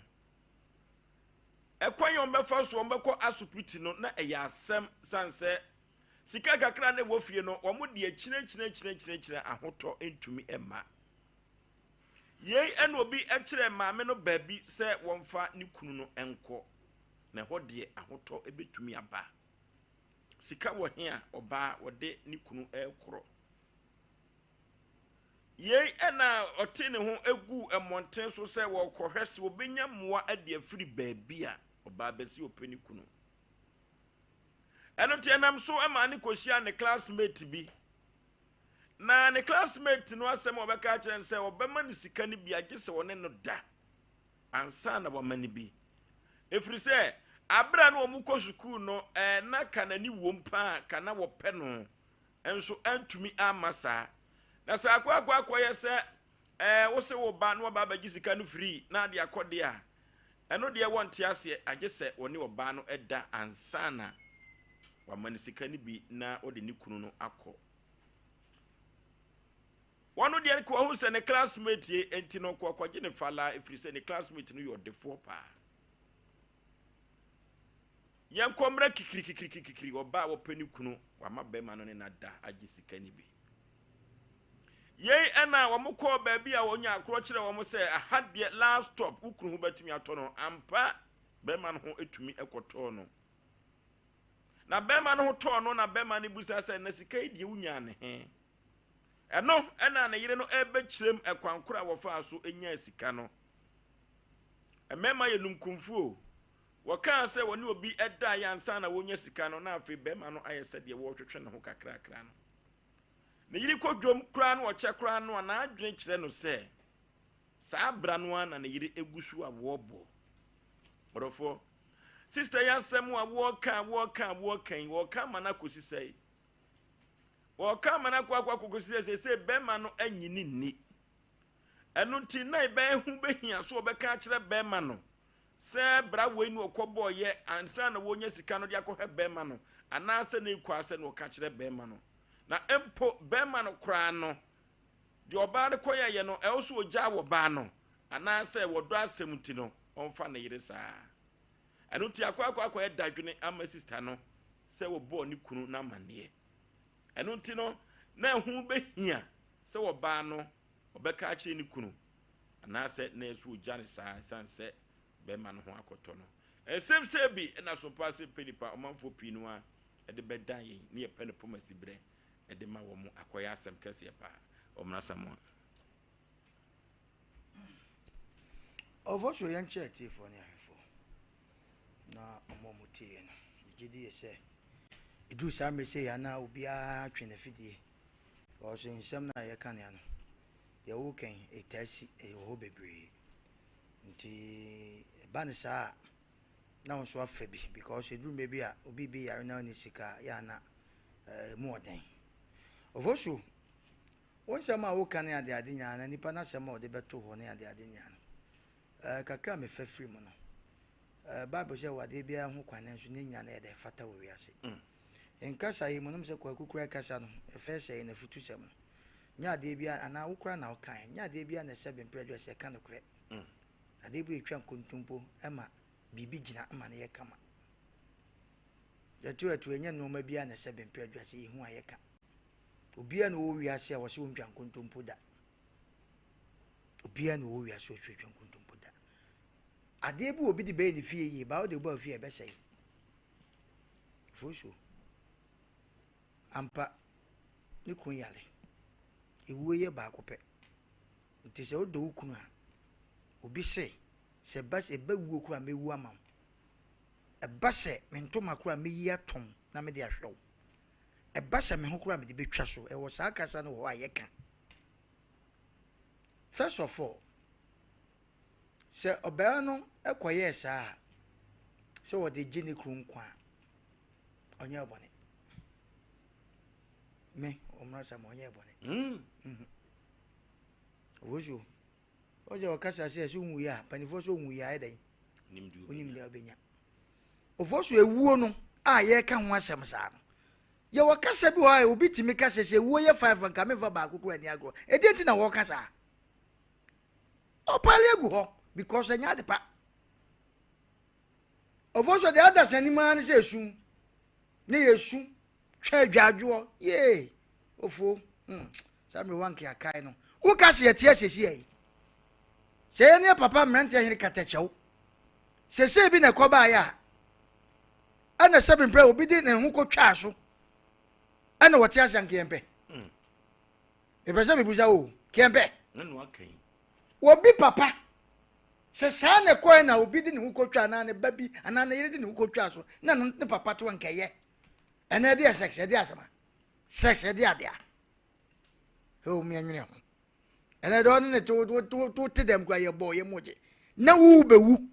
Ɛkwan yɛ wɔbɛfa so wɔbɛkɔ asopiti no na ɛyɛ asɛm sane sɛ Sika kakra na ɛwɔ fie no, wɔn de akyinakyinakyinakyinakyina ahotɔ ntumi mma. Yei ɛna obi kyerɛɛ maame no baabi sɛ wɔmfa ne kunu no nkɔ, na ɛhɔ deɛ ahotɔ bɛtumi aba. Sika wɔ he a ɔbaa wɔde ne kunu rekorɔ. Yei na ɔtee ne ho guu mmɔnten so sɛ wɔrekɔhwɛ sɛ wɔbɛnya mmoa de afiri baabi a ɔbaa bɛsi ɔpɛ ne kunu. Ɛno nti ɛnam so maa ne kɔhyiaa ne classmate bi. Na ne classmate no asɛm a ɔbɛka akyerɛ no sɛ ɔbɛma no sika no bi agye sɛ ɔne no da ansa na wama no bi. Ɛfiri sɛ abere a na wɔn kɔ sukuu no, eh, na ka n'ani wom paa, ka na wɔpɛ no. nso antumi amma saa. Na sɛ akɔ akɔ akɔyɛ sɛ ɛɛ wose wo ba na waba abɛgye sika no free na ade akɔ deɛ a, ɛno deɛ wɔnte aseɛ agye sɛ wɔne ɔbaa no da ansa na wama no sika no bi na ɔde ne kunu no akɔ. Wɔn deɛ nka wahu sɛ ne classmate ye nti no kɔ kɔgye ne falaa ɛfiri sɛ ne classmate no yɛ ɔdefoɔ paa. Yɛnkɔ mmra kikirikikirikikiri, ɔbaa a wɔpɛ ne kunu, wama bɛrima no ne no ada agye sika no bi. Yei ɛna wɔn kɔɔ baabi a wɔnya akorɔ kyerɛ wɔn sɛ aha deɛ last stop, wo kunu ho bɛtumi atɔ no. Ampa, bɛrima no ho tumi kɔtɔɔ no. Na bɛrima no ho tɔɔ no na bɛrima no bisa sɛ na sika yi deɛ wonyaa ne he? Ɛno ɛna ne yere no ɛbɛkyerɛm ɛkwan koro a wɔfaa so nyaa sika no. Mmarima yɛ numkumfo o. Wɔkaa sɛ wɔne obi daeɛ ansa na wɔrenya sika no, na afei barima no ayɛ sɛ deɛ wɔretwetwe ne ho kakrakra no. Ne yere kɔ dwam koraa na ɔkyɛ koraa no a, n'adwene kyerɛ no sɛ saa bra no ara na ne yere gu so a wɔrebɔ. Ɔdɔfoɔ, sista yi asɛm a wɔreka a wɔreka a wɔreka yi, wɔreka ama no akɔsi sɛe. Wɔreka ama no akɔ akɔ akɔkɔsi sɛ seesei barima no anyi ne nni. Ɛno nti na ɛbɛyɛ ho bɛhia so wɔbɛka akyerɛ barima no sɛ bra wei na ɔkɔbɔeɛ ansa na wɔnya sika no de akɔhwɛ barima no, anaasɛ na ɛkua sɛ na ɔka kyerɛ barima no. Na mpo barima no koraa no, deɛ ɔbaa no kɔyɛeɛ no, ɛwɔ sɛ ɔgyaa wɔbaa no, anaasɛ wɔdɔ asɛm nti no, ɔmfa ne yere saa. Ɛno nti akɔ akɔ akɔyɛ dadwene ama sista no sɛ wɔbɔɔ ne kunu no amanneɛ. Ɛno nti no, na ɛho bɛhia sɛ ɔbaa no ɔbɛka akyerɛ ne kunu anaasɛ na ɛsɛ ɔgya no saa ɛsiane sɛ bɛrima no ho akɔtɔ no. Nsɛm sɛ bi na sompa ase pɛ nipa ɔmanfoɔ pii no ara de bɛdan yɛn ne yɛpɛ no pomasi berɛ de ma wɔn akɔyɛ asɛm kɛseɛ paa. Ɔmena Samoa. Ɔfɔ so yɛn kyerɛ atiefoɔ ne ahwɛfoɔ na ɔmo a ɔmo tie yɛn no. Megye di yɛ sɛ ɛduru saa mmerɛ sei a na obiara twe n'afidie. Because nsɛm no a yɛka no ano, deɛ woka yi, ɛtaa si, ɛwɔ hɔ bebree. Nti ɛba no saa a, na wo nso afa bi because ɛduru mmerɛ bi a obi bi yare na ɔnni sika a, yɛ a na ɛmu ɔden. Ofosu, wo nsɛm a woka ne adeade nyinaa na nipa no asɛm a ɔde bɛto hɔ ne adeade nyinaa no, eh, kakra a mefa firi mu no, eh, Bible sɛ wɔ adeɛ biara ho kwan nanso ne nyinaa no yɛ dɛ fata wɔ wiase. Mm. Nkasa yi mu nom sɛ Kwaku koraa kasa no, ɛfɛ sɛ yɛ n'afutusɛm no. Nyɛ adeɛ biara anaa wo koraa na wokae, nyɛ adeɛ biara na ɛsɛ bemprɛ adwa sɛ ɛka nokorɛ. Mm. Adeɛ bi ɛtwa nkontompo ma biribi gyina ma no yɛ kama. Yɛto ɛto ɛnyɛ nneɛma biara na ɛsɛ bemprɛ adwa sɛ yɛhu a yɛka. Obiara na ɔwɔ wiase a wɔsɛ wɔntwa nkontompo da. Obiara na ɔwɔ wiase a ɔtwa nkontompo da. Adeɛ bi wɔ obi de bɛyɛ ne fie yie, baa wode ba fie a ɛbɛsɛe. Fosuo. Ampa, ne kunu yare. Ewuo yɛ baako pɛ. Nti sɛ wodɔ wo kunu a, obi se, sɛ ɛba sɛ ɛba wuo koraa mɛwu ama wo. Ɛba sɛ me ntoma koraa mɛyi atɔn na mede ahwɛ wo. Ɛba sɛ me ho koraa mede bɛtwa so. Ɛwɔ saa kasa no wɔ hɔ a yɛka. First of all, Sɛ ɔbarima no kɔyɛɛ saa a, sɛ ɔde gye ne kunu nkwa a, ɔnyɛɛ bɔne. Me, ɔmmra sɛ ma ɔnyɛɛ bɔne. Mm. Ɔwɔ ɔsɛ ɔkasa sɛ sɛ ɔnwuiɛ a, mpanimfoɔ sɛ ɔnwuiɛ a ɛdɛn? Onim deɛ ɔbɛnya. Ɔfɔ so ewuo no a yɛreka ho asɛm saa no, yɛwɔ kasa bi wɔ hɔ a obi tumi kasa sɛ ewuo yɛ five nka memfa baako kura ni agorɔ. Ɛdeɛ nti na wɔka saa? Ɔpale agu hɔ because ɛnyɛ ade pa. Ɔfo so deɛ ada sani mu ara ne sɛ esu ne yɛ esu. Twa adwadwoɔ yee ofo hmm saa mmerɛ wanke akae no woka se yɛte asiesie yi sɛ yɛne yɛ papa mmeranteɛ hene katakyɛw sesei bi na ɛkɔbaeɛ a ɛna sɛbi mprɛ obi de ne ho kɔtwaa so ɛna wɔte ase anke yɛmpɛ mepɛ sɛ mebusa o kɛmpɛ obi papa sɛ saa na ɛkɔɛ na obi de ne ho kɔtwa anaa ne ba bi anaa ne yere de ne ho kɔtwa so na ne papa to nkɛyɛ ɛnɛ ɛde yɛ sex ɛde asɛm a sex ɛde ade a ɛwɔ mu yɛnwene ho ɛnɛ deɛ ɔne ne to te dɛm kora yɛbɔ yɛ mu gye na wo bɛwu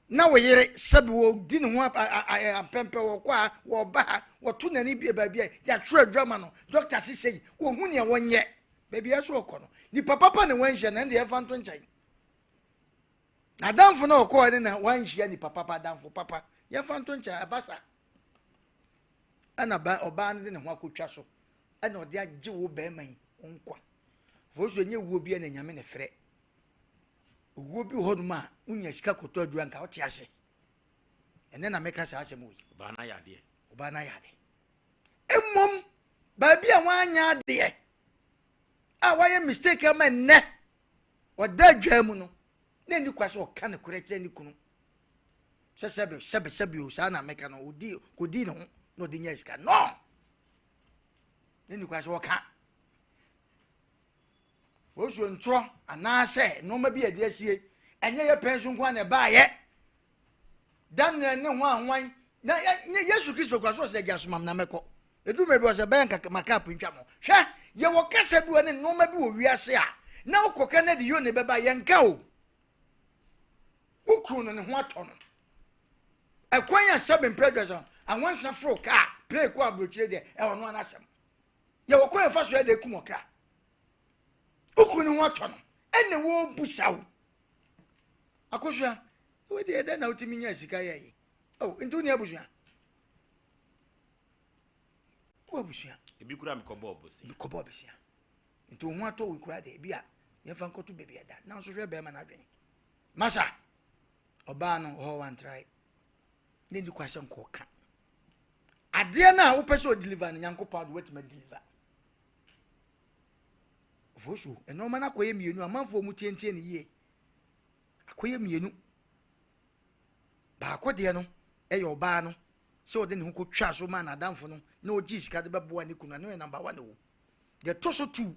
na wo yere sɛbi wɔdi ne ho apɛmpɛ wɔkɔ a wɔba ha wɔto n'ani bie baabi a yɛatwerɛ adura ma no dɔkta sesɛ yi wɔhu nea wɔnyɛ baabi a so ɔkɔ no nipa papa na wanhyia na ɛnde ɛfa nto nkyɛn n'adamfo na ɔkɔɔ ne na wanhyia nipa papa adamfo papa yɛfa nto nkyɛn ɛba saa ɛna ba ɔbaa no de ne ho akotwa so ɛna ɔde agye wo bɛrima yi nkwa fo so ɛnyɛ wuo bi ɛna nyame ne frɛ owuo bi wɔ hɔnom a wonya sika kɔtɔ aduru anka wote ase ɛnɛ na meka saa asɛm wei ɔbaa no ayɛ adeɛ ɔbaa no ayɛ adeɛ mmom baabi a woanyɛ adeɛ a woayɛ mistake ama nnɛ ɔda adwaa mu no na ɛni kwa sɛ ɔka ne korɛ kyerɛ ne kunu sɛ sɛbe sɛbe sɛbe o saa na meka no ɔdi kɔdi ne ho na ɔde nya sika no na ɛni kwa sɛ ɔka Fosuo ntorɔ anaasɛ nnoɔma bi a yɛde asie ɛnyɛ yɛ pɛn so nko ara na ɛbaayɛ Daniel ne ho anwan na ne Yesu Kristo kura so ɔsɛ agya soma na mɛkɔ edu mmerɛ bi ɔsɛ bɛyɛ nka maka apintwa mo hwɛ yɛwɔ kasa bi wɔ ne nnoɔma bi wɔ wiase a na wokɔka na de yone bɛba yɛnka o wokunu no ne ho atɔ no ɛkwan a sɛbe mprɛ dwɛsɛ anwansa foro kaa plane kɔ aburokyire deɛ ɛwɔ no anasɛm Yɛwɔ kwan yɛfa so yɛde kum ɔkra. Wo kunu ne ho atɔ no, ɛna wɔrebusa wo. Akosua, wo deɛ dɛn na wotumi nya sika yɛ yi? Oh, nti wo ni abusua? Wo abusua? Ebi kura mekɔbɔ ɔbosia. Mekɔbɔ ɔbosia. Nti wo ho atɔ wo kura deɛ ebi a yɛmfa nkɔto baabi ɛda. Nanso hwɛ bɛrima no adwene. Masa, ɔbaa no ɔhɔ wantrae. Ne ni kwa sɛ nkɔɔka. Adeɛ no a wopɛ sɛ ɔdeliver no Nyankopɔn ade watumi adeliver. Ofosuo, nneɛma no akɔyɛ mmienu amanfoɔ mu tientie no yie. Akɔyɛ mmienu. Baako deɛ no ɛyɛ ɔbaa no sɛ ɔde ne ho kɔtwa so maa n'adamfo no na ɔgye sika de bɛboa ne kunu ɛno yɛ number one o. Deɛ ɛtɔ so two,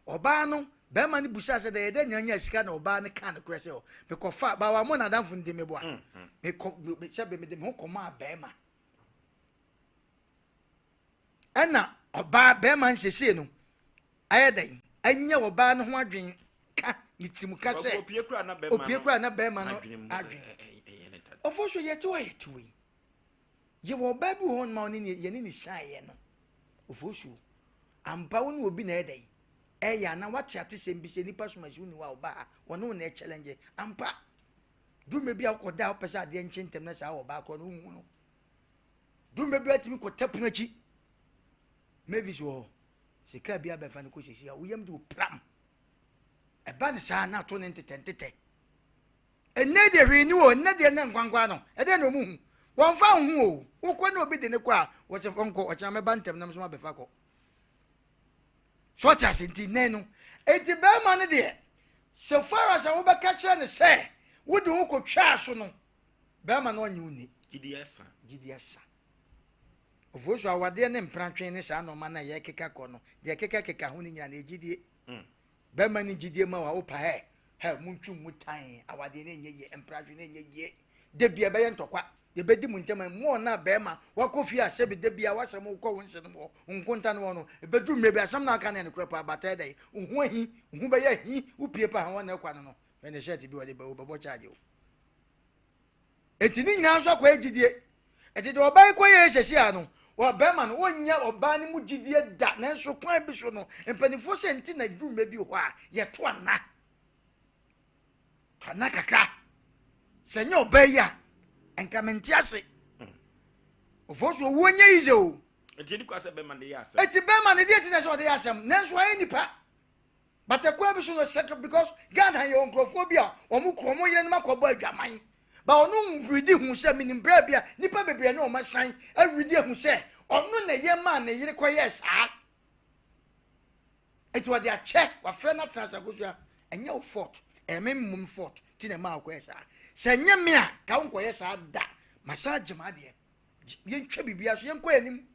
ɔbaa no bɛrima no busaa sɛ dɛ yɛdɛ nya nya sika na ɔbaa no kaa nokorɛ sɛ mekɔfa baa wammɔ n'adamfo no din meboa mekɔ sɛ mede me ho kɔmaa bɛrima Ɛna ɔbaa bɛrima nsiesie no ayɛ dɛn anya ɔbaa no ho adwen ka ne tirim ka sɛ opie kura na bɛrima no adwen ɔfo so yɛte hɔ a yɛte hɔ yi yɛwɔ ɔbaa bi wɔ hɔ noma ɔne ne yɛne ne saeɛ no ɔfo so ampa wo ne obi na ɛyɛ dɛn ɛyɛ ana wate atesɛm bi sɛ nipa soma si wo ni hɔ a ɔbaa wɔne wo na ɛkyɛlɛngye ampa Duruma bi a wokɔda a wopɛ sɛ adeɛ nkye ntɛm na saa ɔbaa korɔ no wohu no. Duruma bi atumi kɔta pono akyi. Mavis wɔ hɔ. Sɛ kaa bi abɛfa no kɔ sɛsi a woyam de opram. Ɛba ne saa na ato ne ntetɛ ntetɛ. Ɛnnɛ deɛ hwee ni o, ɛnnɛ deɛ ne nkwankwa no, ɛdɛn na ɔmu hu? Wɔmfa ho o. Wokɔ ne obi de ne kɔ a, wɔsɛ ɔnkɔ, ɔkyena mɛba ntɛm na nso mabɛfa kɔ. So ɔte ase nti nnɛ no enti bɛrima no deɛ sɛ far as a wobɛka kyerɛ no sɛ wode wo kɔtwaa so no bɛrima no ɔnye wo ni. Gyidi asa. Gyidi asa. Ofuo so awadeɛ ne mpratwe ne saa nɔɔma no a yɛkeka kɔ no deɛ ɛkeka keka ho no nyina no ɛgyidie. Mm. Bɛrima no gyidie ma wa wopa hɛ hɛ montwi mu tan awadeɛ no ɛnyɛ yie mpratwe no ɛnyɛ yie da bia ɛbɛyɛ ntɔkwa Yɛbɛdi mo ntam a, mmoa no a bɛrima wakɔ fie a sɛbi da biara w'asɛm wokɔ wo nse no wɔ nkonta no wɔ no, ɛbɛduru mmerɛ bi asɛm no aka no yɛ nokorɛ paa but ɛyɛ dɛn wo ho ahi, wo ho bɛyɛ ahi, wopie paa ha wɔn na ɛkɔ ano no, hwɛ ne shirt bi ɔde bɛ wobɛbɔ charge o. Enti ne nyinaa nso akɔyɛ gyidie. Enti deɛ ɔbaa yi kɔyɛ sɛsi a no, wɔ bɛrima no ɔnnya ɔbaa no mu gyidie da, nanso kwan bi so no, mpanimfoɔ sɛ nti na duru mmerɛ bi hɔ a yɛto ana. Tɔ nna kakra. Sɛ nyɛ ɔbaa yi a, nka mente ase. Ofo so owuo nyɛ yize o. Eti ni kwa sɛ bɛrima de yɛ asɛm. Eti bɛrima no deɛ ti na sɛ ɔde yɛ asɛm nanso ayɛ nipa. But ɛkwan bi so no sɛ because Ghana yɛ nkurɔfoɔ bi a wɔn kɔ wɔn yerenom akɔbɔ adwaman. Ba ɔno wuridi hu sɛ menim berɛ bi a nipa bebree ne wɔn asan awuridi ahu sɛ Ɔno na ɛyɛ maa ne yere kɔyɛɛ saa. Enti ɔde akyɛ, wafrɛ no atena ase akosua. Ɛnyɛ wo fault, ɛyɛ me mmom fault ti na ɛmaa wokɔyɛ saa. Sɛ ɛnyɛ me a, ka wonkɔyɛ saa da. Masan agye m'adeɛ. Yɛntwa biribiara so, yɛnkɔ yɛn anim.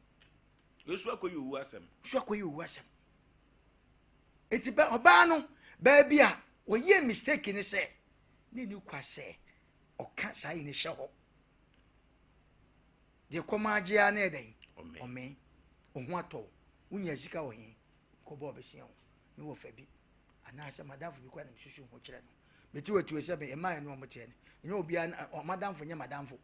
Yesu akɔyɛ owu asɛm. Yesu akɔyɛ owu asɛm. Enti bɛ ɔbaa no baabi a wɔyɛɛ mistake ne sɛ ne ni kwa sɛ ɔka saa yi ne hyɛ hɔ. Deɛ kɔm agye ara na ɛdɛn? Ɔmee. Wo ho atɔ wo. Wonya sika wɔ he? Kɔbɔ ɔbɛsia wo. Me wɔ fa bi. Anaasɛ madamfo bi koraa na mesusu ho kyerɛ no. Mete wɔ atue sɛ me mmaa ɛne wɔn teɛ no. Ɛnyɛ obiara, ɔmadamfo nyɛ madamfo.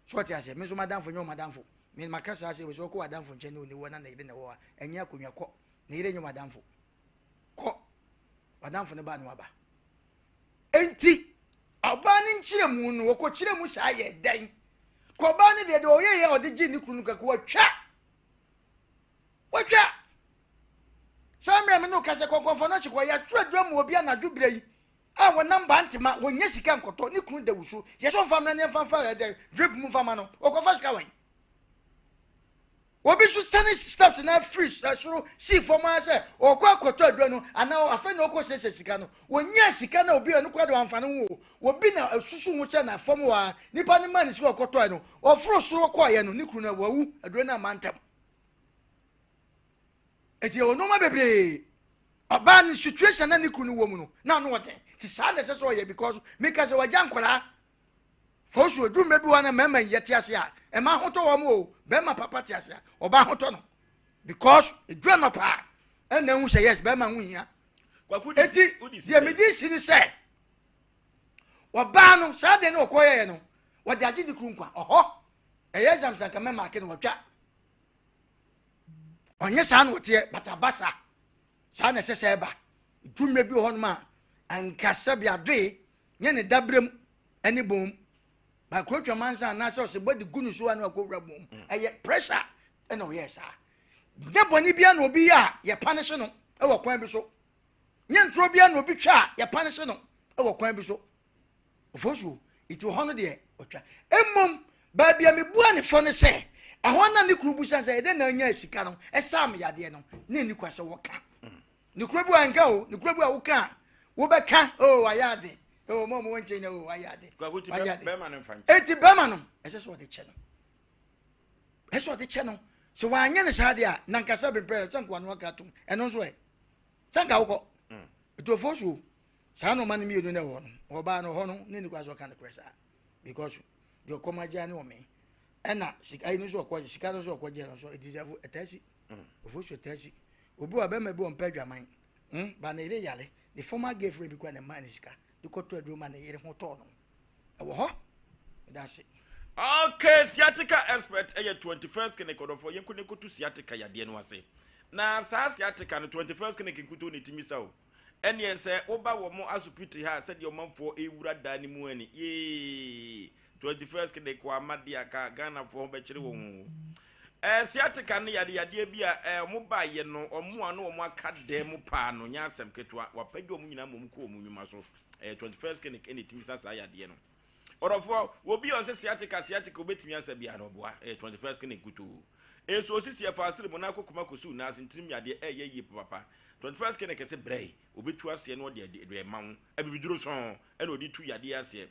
So ɔte aseɛ? Me nso madamfo nyɛ ɔmadamfo. Me maka saa sɛ sɛ ɔkɔ w'adamfo nkyɛn na ɔni hɔ na ne yere na ɛwɔ hɔ a, ɛnyɛ akonnwa kɔ. Ne yere nyɛ w'adamfo. Kɔ. W'adamfo no ba na waba. Enti ɔbaa no nkyerɛmu no, ɔkɔkyerɛ mu saa yɛ dɛn? Ka ɔbaa no deɛ deɛ ɔyɛ yɛ a ɔde gye ne kunu no kaka watwa. Watwa. Saa mmerɛ me ne wo kasa kɔnkɔnfɔ no ahyekɔ yɛatwerɛ adura mu obi anadwo berɛ yi a wɔnam bantema wɔnyɛ sika nkɔtɔ ne kunu da wusu yɛ sɛ ɔmfa mmra ne ɛmfa mfa ɛdɛ drip mu mfa ma no ɔkɔfa sika wɛn obi nso sane steps na firi soro sii fam ara sɛ ɔkɔ akɔtɔ aduro no anaa afei na ɔkɔ siesie sika no wɔnya sika na obi ɛno kora de wamfa no ho obi na susu ho kyɛ na fam hɔ a nipa no ma ne sika ɔkɔtɔɛ no ɔforo soro kɔɔyɛ no ne kunu no wawu aduro no ama ntɛm Eti ɛwɔ nneɛma bebree. Ɔbaa no situation na ne kunu no wɔ mu no na ano ɔden. Ti saa na ɛsɛ sɛ ɔyɛ because meka sɛ wagya nkwadaa. Fɔsu edu mmerɛ bi wɔ na mmarima yi yɛte ase a ɛma ahotɔ wɔn o. Bɛrima papa te ase a ɔbaa ahotɔ no because edu anɔpa a ɛna ehu sɛ yes bɛrima ho hia. Eti deɛ medi si ne sɛ ɔbaa no saa deɛ no ɔkɔ yɛyɛ no wɔde agye ne kuru nkwa ɔhɔ ɛyɛ exams anka mɛma ake no wɔtwa. Ɔnyɛ saa na ɔteɛ but aba saa. Saa na ɛsɛ sɛ ɛba. Ɛdu mmerɛ bi wɔ hɔnom a anka sɛbi adoe nyɛ ne daberɛ mu ne bɔn mu. Ba kuro twa mansa anaasɛ ɔsebɔ de gu ne so a na wakɔwura bɔn mu. Mm. Ɛyɛ pressure ɛna ɔyɛɛ saa. Nyɛ bɔne biara na obi yɛ a yɛpa ne no wɔ kwan bi so. Nyɛ ntorɔ biara na obi twa a yɛpa ne no wɔ kwan bi so. Ofosuo, nti hɔ no deɛ ɔtwa. Mmom, baabi a mebua ne fɔ ne sɛ, ɛhɔ na ne kunu busa sɛ, ɛdɛn na anyaa sika no ɛsaa me yadeɛ no, na ɛni kwa sɛ wɔka. Ne kuro bi wɔ nka o, ne kuro bi a woka a, wobɛka, o wayɛ ade, o mo a mo wɔ nkyɛn na o wayɛ ade, wayɛ ade. Enti bɛrima no, ɛsɛ sɛ ɔde kyɛ no. Ɛsɛ sɛ ɔde kyɛ no. Sɛ wanyɛ ne saa deɛ a, na nkasa bempɛ, sɛ nkoa no aka atom, ɛno nso ɛ. Sɛ nka wokɔ. Nti ofosuo, Saa nnoɔma no mmienu na ɛwɔ hɔ no, ɔbaa no hɔ no ne ne kwan sɛ ɔka nokorɛ saa because deɛ ɔkɔm agya ne ɔme ɛna sika ayi no nso ɔkɔ sika no nso ɔkɔ gye no nso ɛdizɛfo ɛtaa si ofo so ɛtaa si obi wɔ bɛrima bi ɔmpɛ adwaman mm ba ne yere yare ne former girlfriend bi kora ne mmaa ne sika de kɔtɔ aduro ma ne yere ho tɔɔ no ɛwɔ hɔ ɛda ase. Okay, sciatica expert ɛyɛ 21st clinic ɔdɔfoɔ yɛnko ne kɔtu sciatica yadeɛ no ase na saa sciatica no 21st clinic nkutoo ne tumi sa o Ɛnneɛ sɛ woba wɔn asopiti ha a sɛdeɛ ɔmanfoɔ rewura dan no mu ani yee 21st clinic wɔ ama deɛ aka Ghanafoɔ ho bɛkyere wɔn o. Ɛɛ sciatica no yade yadeɛ bi a ɛɛ wɔn baayɛ no wɔn a no wɔn aka dan mu paa no nyɛ asɛm ketewa wapagya wɔn nyinaa ma wɔn kɔ wɔn nnwuma so ɛyɛ 21st clinic ɛna ɛtumi sa saa yadeɛ no. Ɔdɔfoɔ, obi a ɔsɛ sciatica sciatica obetumi asa biara no ɔboa ɛyɛ 21st clinic nkutoo. Nso osisi ɛfa asere mu na akɔ koma kosiw nan ase ntirim yadeɛ ɛyɛ yie papapa. 21st clinic se brɛ obetu aseɛ na ɔde ade ɛma wo. Abibiduro sɔn ɛna ɔde tu yadeɛ aseɛ.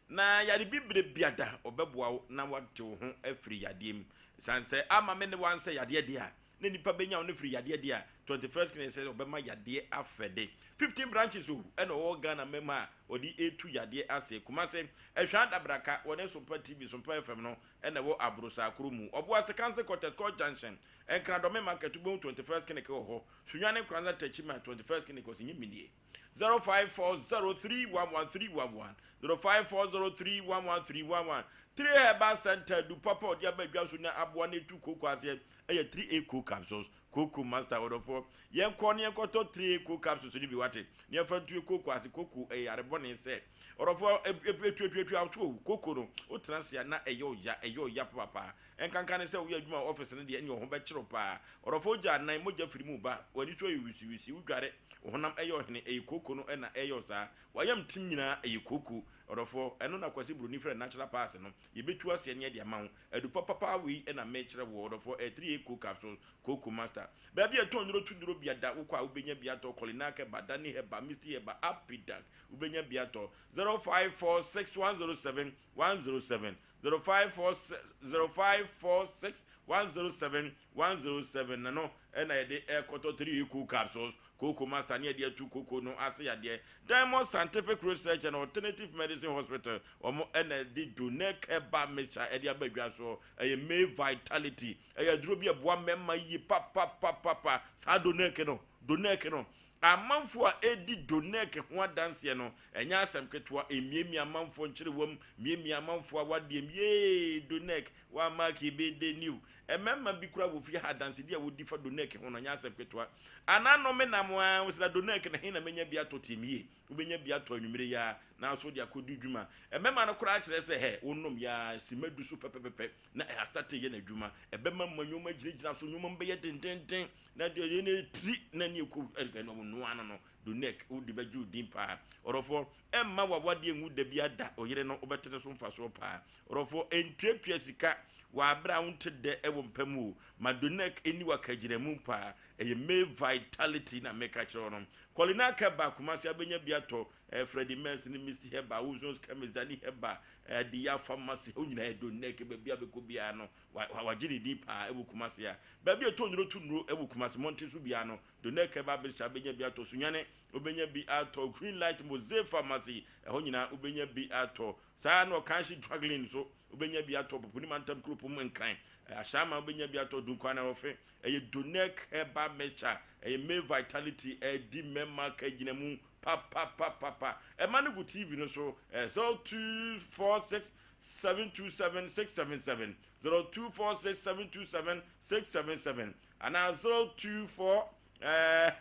Na yare bibire biada ɔbɛboa wo na wate wo ho afiri yadeɛ mu. San sɛ ama me ne wo ansɛ yadeɛ deɛ a na nipa bɛnya wo no firi yadeɛ deɛ a 21st clinic sɛ ɔbɛma yadeɛ afɛde. 15 branches o ɛna ɔwɔ Ghana mɛma a ɔde retu yadeɛ ase. Kumase, Ɛhwa Adabraka, wɔne Sompa TV, Sompa FM no na ɛwɔ Aborosaa kuro mu. Ɔboase, Council Quarters, Court Junction, Nkran Dɔme Market, wobɛhu 21st Clinic wɔ hɔ. Sunyani, Nkoranza, Techiman, 21st Clinic ɔse nye me nie. 0540311311, 0540311311. 3 Herbal Center, du papa ɔde aba adwa so na aboa na etu kooko aseɛ ɛyɛ 3A Cold Capsules. Kooko master ɔdɔfoɔ, yɛnkɔ na yɛnkɔtɔ 3A Cold Capsules no bi wate, na yɛmfa ntue kooko ase. Kooko ɛyɛ yare bɔne sɛ ɔdɔfoɔ etuatuatua wo to o. Kooko no, wotena ase a na ɛyɛ ɔya, ɛyɛ ɔya papaapa. Ɛnkanka ne sɛ woyɛ adwuma wɔ office no deɛ ɛneɛ wo ho bɛkyere wo paa. Ɔdɔfoɔ wogya anan, mogya firi mu ba, w'ani so ayɛ wisiwisi, wodware. Wo honam ɛyɛ ɔhene, ɛyɛ kooko no na ɛyɛ wo saa. W'ayam tim nyinaa ɛyɛ kooko. Ɔdɔfoɔ, ɛno na Kwasi Broni frɛ no natural pass no. Yɛbɛtu aseɛ ne yɛde ama wo. Adu papapa wei na mekyerɛ woɔ, ɔdɔfoɔ, ɛyɛ 3A Coke Capsules, Kooko Master. Baabi a yɛtɔn nnuro tu nnuro bia da, wokɔ a wobɛnya bi atɔ, Kolinak Herbal, Dani Herbal, Misty Herbal, Apidank, wobɛnya bi atɔ. 0546 107 107, 0546 0546 107 107 na no na yɛde ɛkɔtɔ 3A Coke Capsules, Kooko Master ne yɛde atu kooko no ase yadeɛ. Diamond Scientific Research and Alternative Medicine Hospital, wɔn na ɛde Donec Herbal Mixture ɛde aba dwa soɔ. Ɛyɛ May Vitality. Ɛyɛ aduro bi a ɛboa mmarima yie papapapapa. Saa Donec no, Donec no, amanfoɔ a ɛredi Donec ho adanseɛ no, ɛnyɛ asɛm ketewa. Ɛmiamia amanfoɔ nkyerewam, miamia amanfoɔ awadeɛm. Yee, Donec, Wamaki bede new. Mmarima bi koraa wɔ fie ha adansedi a wodi fa Donec ho no nyɛ asɛm ketewa. Anaa no me nam ara wo sɛ na Donec no he na menya bi atɔ tie me yie. Wobɛnya bi atɔ anwummere yi ara na nso wode akɔdi dwuma. Mmarima no koraa kyerɛ sɛ hɛ wonom yi ara simma du so pɛpɛpɛpɛ na ɛastate yɛ n'adwuma. Ɛbɛma ma nneɛma gyinagyina so, nneɛma mu bɛyɛ dendenden na deɛ ɛyɛ no tiri na ne ɛkɔ ɛno noa no no Donec wode bɛgye wo din paa. Ɔdɔfoɔ, ɛmma w'awadeɛ nwu da biara da, ɔyere no wobɛte ne so mfasoɔ paa. Ɔdɔfoɔ, ntuatua sika wɔ aberɛ a wonte dɛ wɔ mpa mu o. Ma Donec nni w'akagyinamu paa. Ɛyɛ May Vitality na meka kyerɛ wo no. Kɔlina Herbal Kumasi abɛnya bi atɔ, eh, Freddie Mercy ne Misty Herbal, Wilson's Chemist, Dani Herbal, eh, Adiya Pharmacy, hɔ nyinaa yɛ Donec, baabi a bɛkɔ biara no, wagye ne din paa wɔ Kumasi a. Baabi a ɛtɔ nnuro to nnuro wɔ Kumasi mmɔnten so biara no, Donec Herbal Mixture wobɛnya bi atɔ, Sunyani wobɛnya bi atɔ, Green Light Mose Pharmacy ɛhɔ nyinaa wobɛnya bi atɔ. Saa ara na Ɔkanhye Juggling nso wobɛnya bi atɔ, Poponi Mantam Kuropɔn mu Nkran, Ashaiman wobɛnya bi atɔ, Dunkwa na Ɔfe. Ɛyɛ Donec Herbal Mixture, ɛyɛ Male Vitality, ɛdi mmarima kagyinamu papapapapa. Ɛma no gu TV no so, 0246 727 677, 0246 727 677. Anaa 024 ɛɛ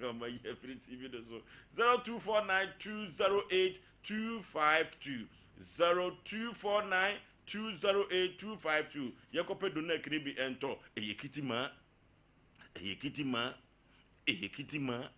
ɔma yi afiri TV no so 0249 208 252 0249 208 252 yɛkɔpɛ donut ne bi ɛntɔ ɛyɛ kitima ɛyɛ kitima ɛyɛ kitima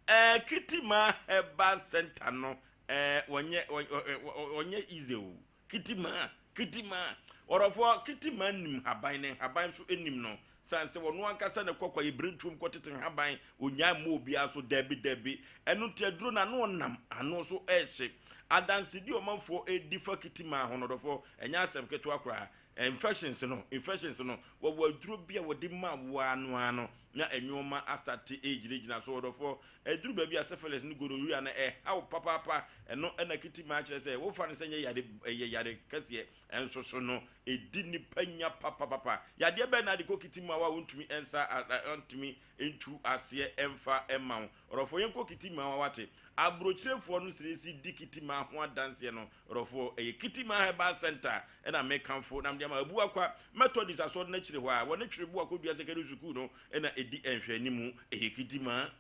ɛɛ kitima herbal center no ɛɛ wɔnyɛ wɔnyɛ easy o. Kitima, Kitima. Ɔdɔfoɔ, Kitima nim nhaban na nhaban nso nim no. Sane sɛ ɔno ankasa na ɛkɔ kwaebirentuom kɔtete nhaban, ɔnnyae mmɔ obiara so, dabi, dabi. Ɛno nti aduro no ano ɔnam, ano nso ɛrehye. Adansedi a ɔmanfoɔ redi fa Kitima ho no, ɔdɔfoɔ, ɛnyɛ asɛm ketewa koraa. Infections no, infections no, wɔwɔ aduro bi a wɔde ma wo ara no ara no, na nnoɔma astate regyinagyina so. Ɔdɔfoɔ, Ɛduru baabi a syphilis ne gonorrhea no ɛhaw papaapa. Ɛno na Kitima kyerɛ sɛ wofa no sɛ nyɛ yare, ɛyɛ yare kɛseɛ nso so no, ɛdi nipa nya papapapa. Yadeɛ bɛn na ade kɔ Kitima hɔ a wontumi nsa, ɔntumi ntu aseɛ mfa mma wo? Ɔdɔfoɔ yɛnkɔ Kitima hɔ wate. Aburokyirefoɔ no siresi di Kitima ho adanseɛ no. Ɔdɔfoɔ, ɛyɛ Kitima Herbal Center na mekamfo na mede ama. Abuakwa Methodist Asɔre no akyire hɔ a wɔne Twereboa Kodua Secondary Sukuu no na ɛdi nhwɛanimu. Ɛyɛ Kitima,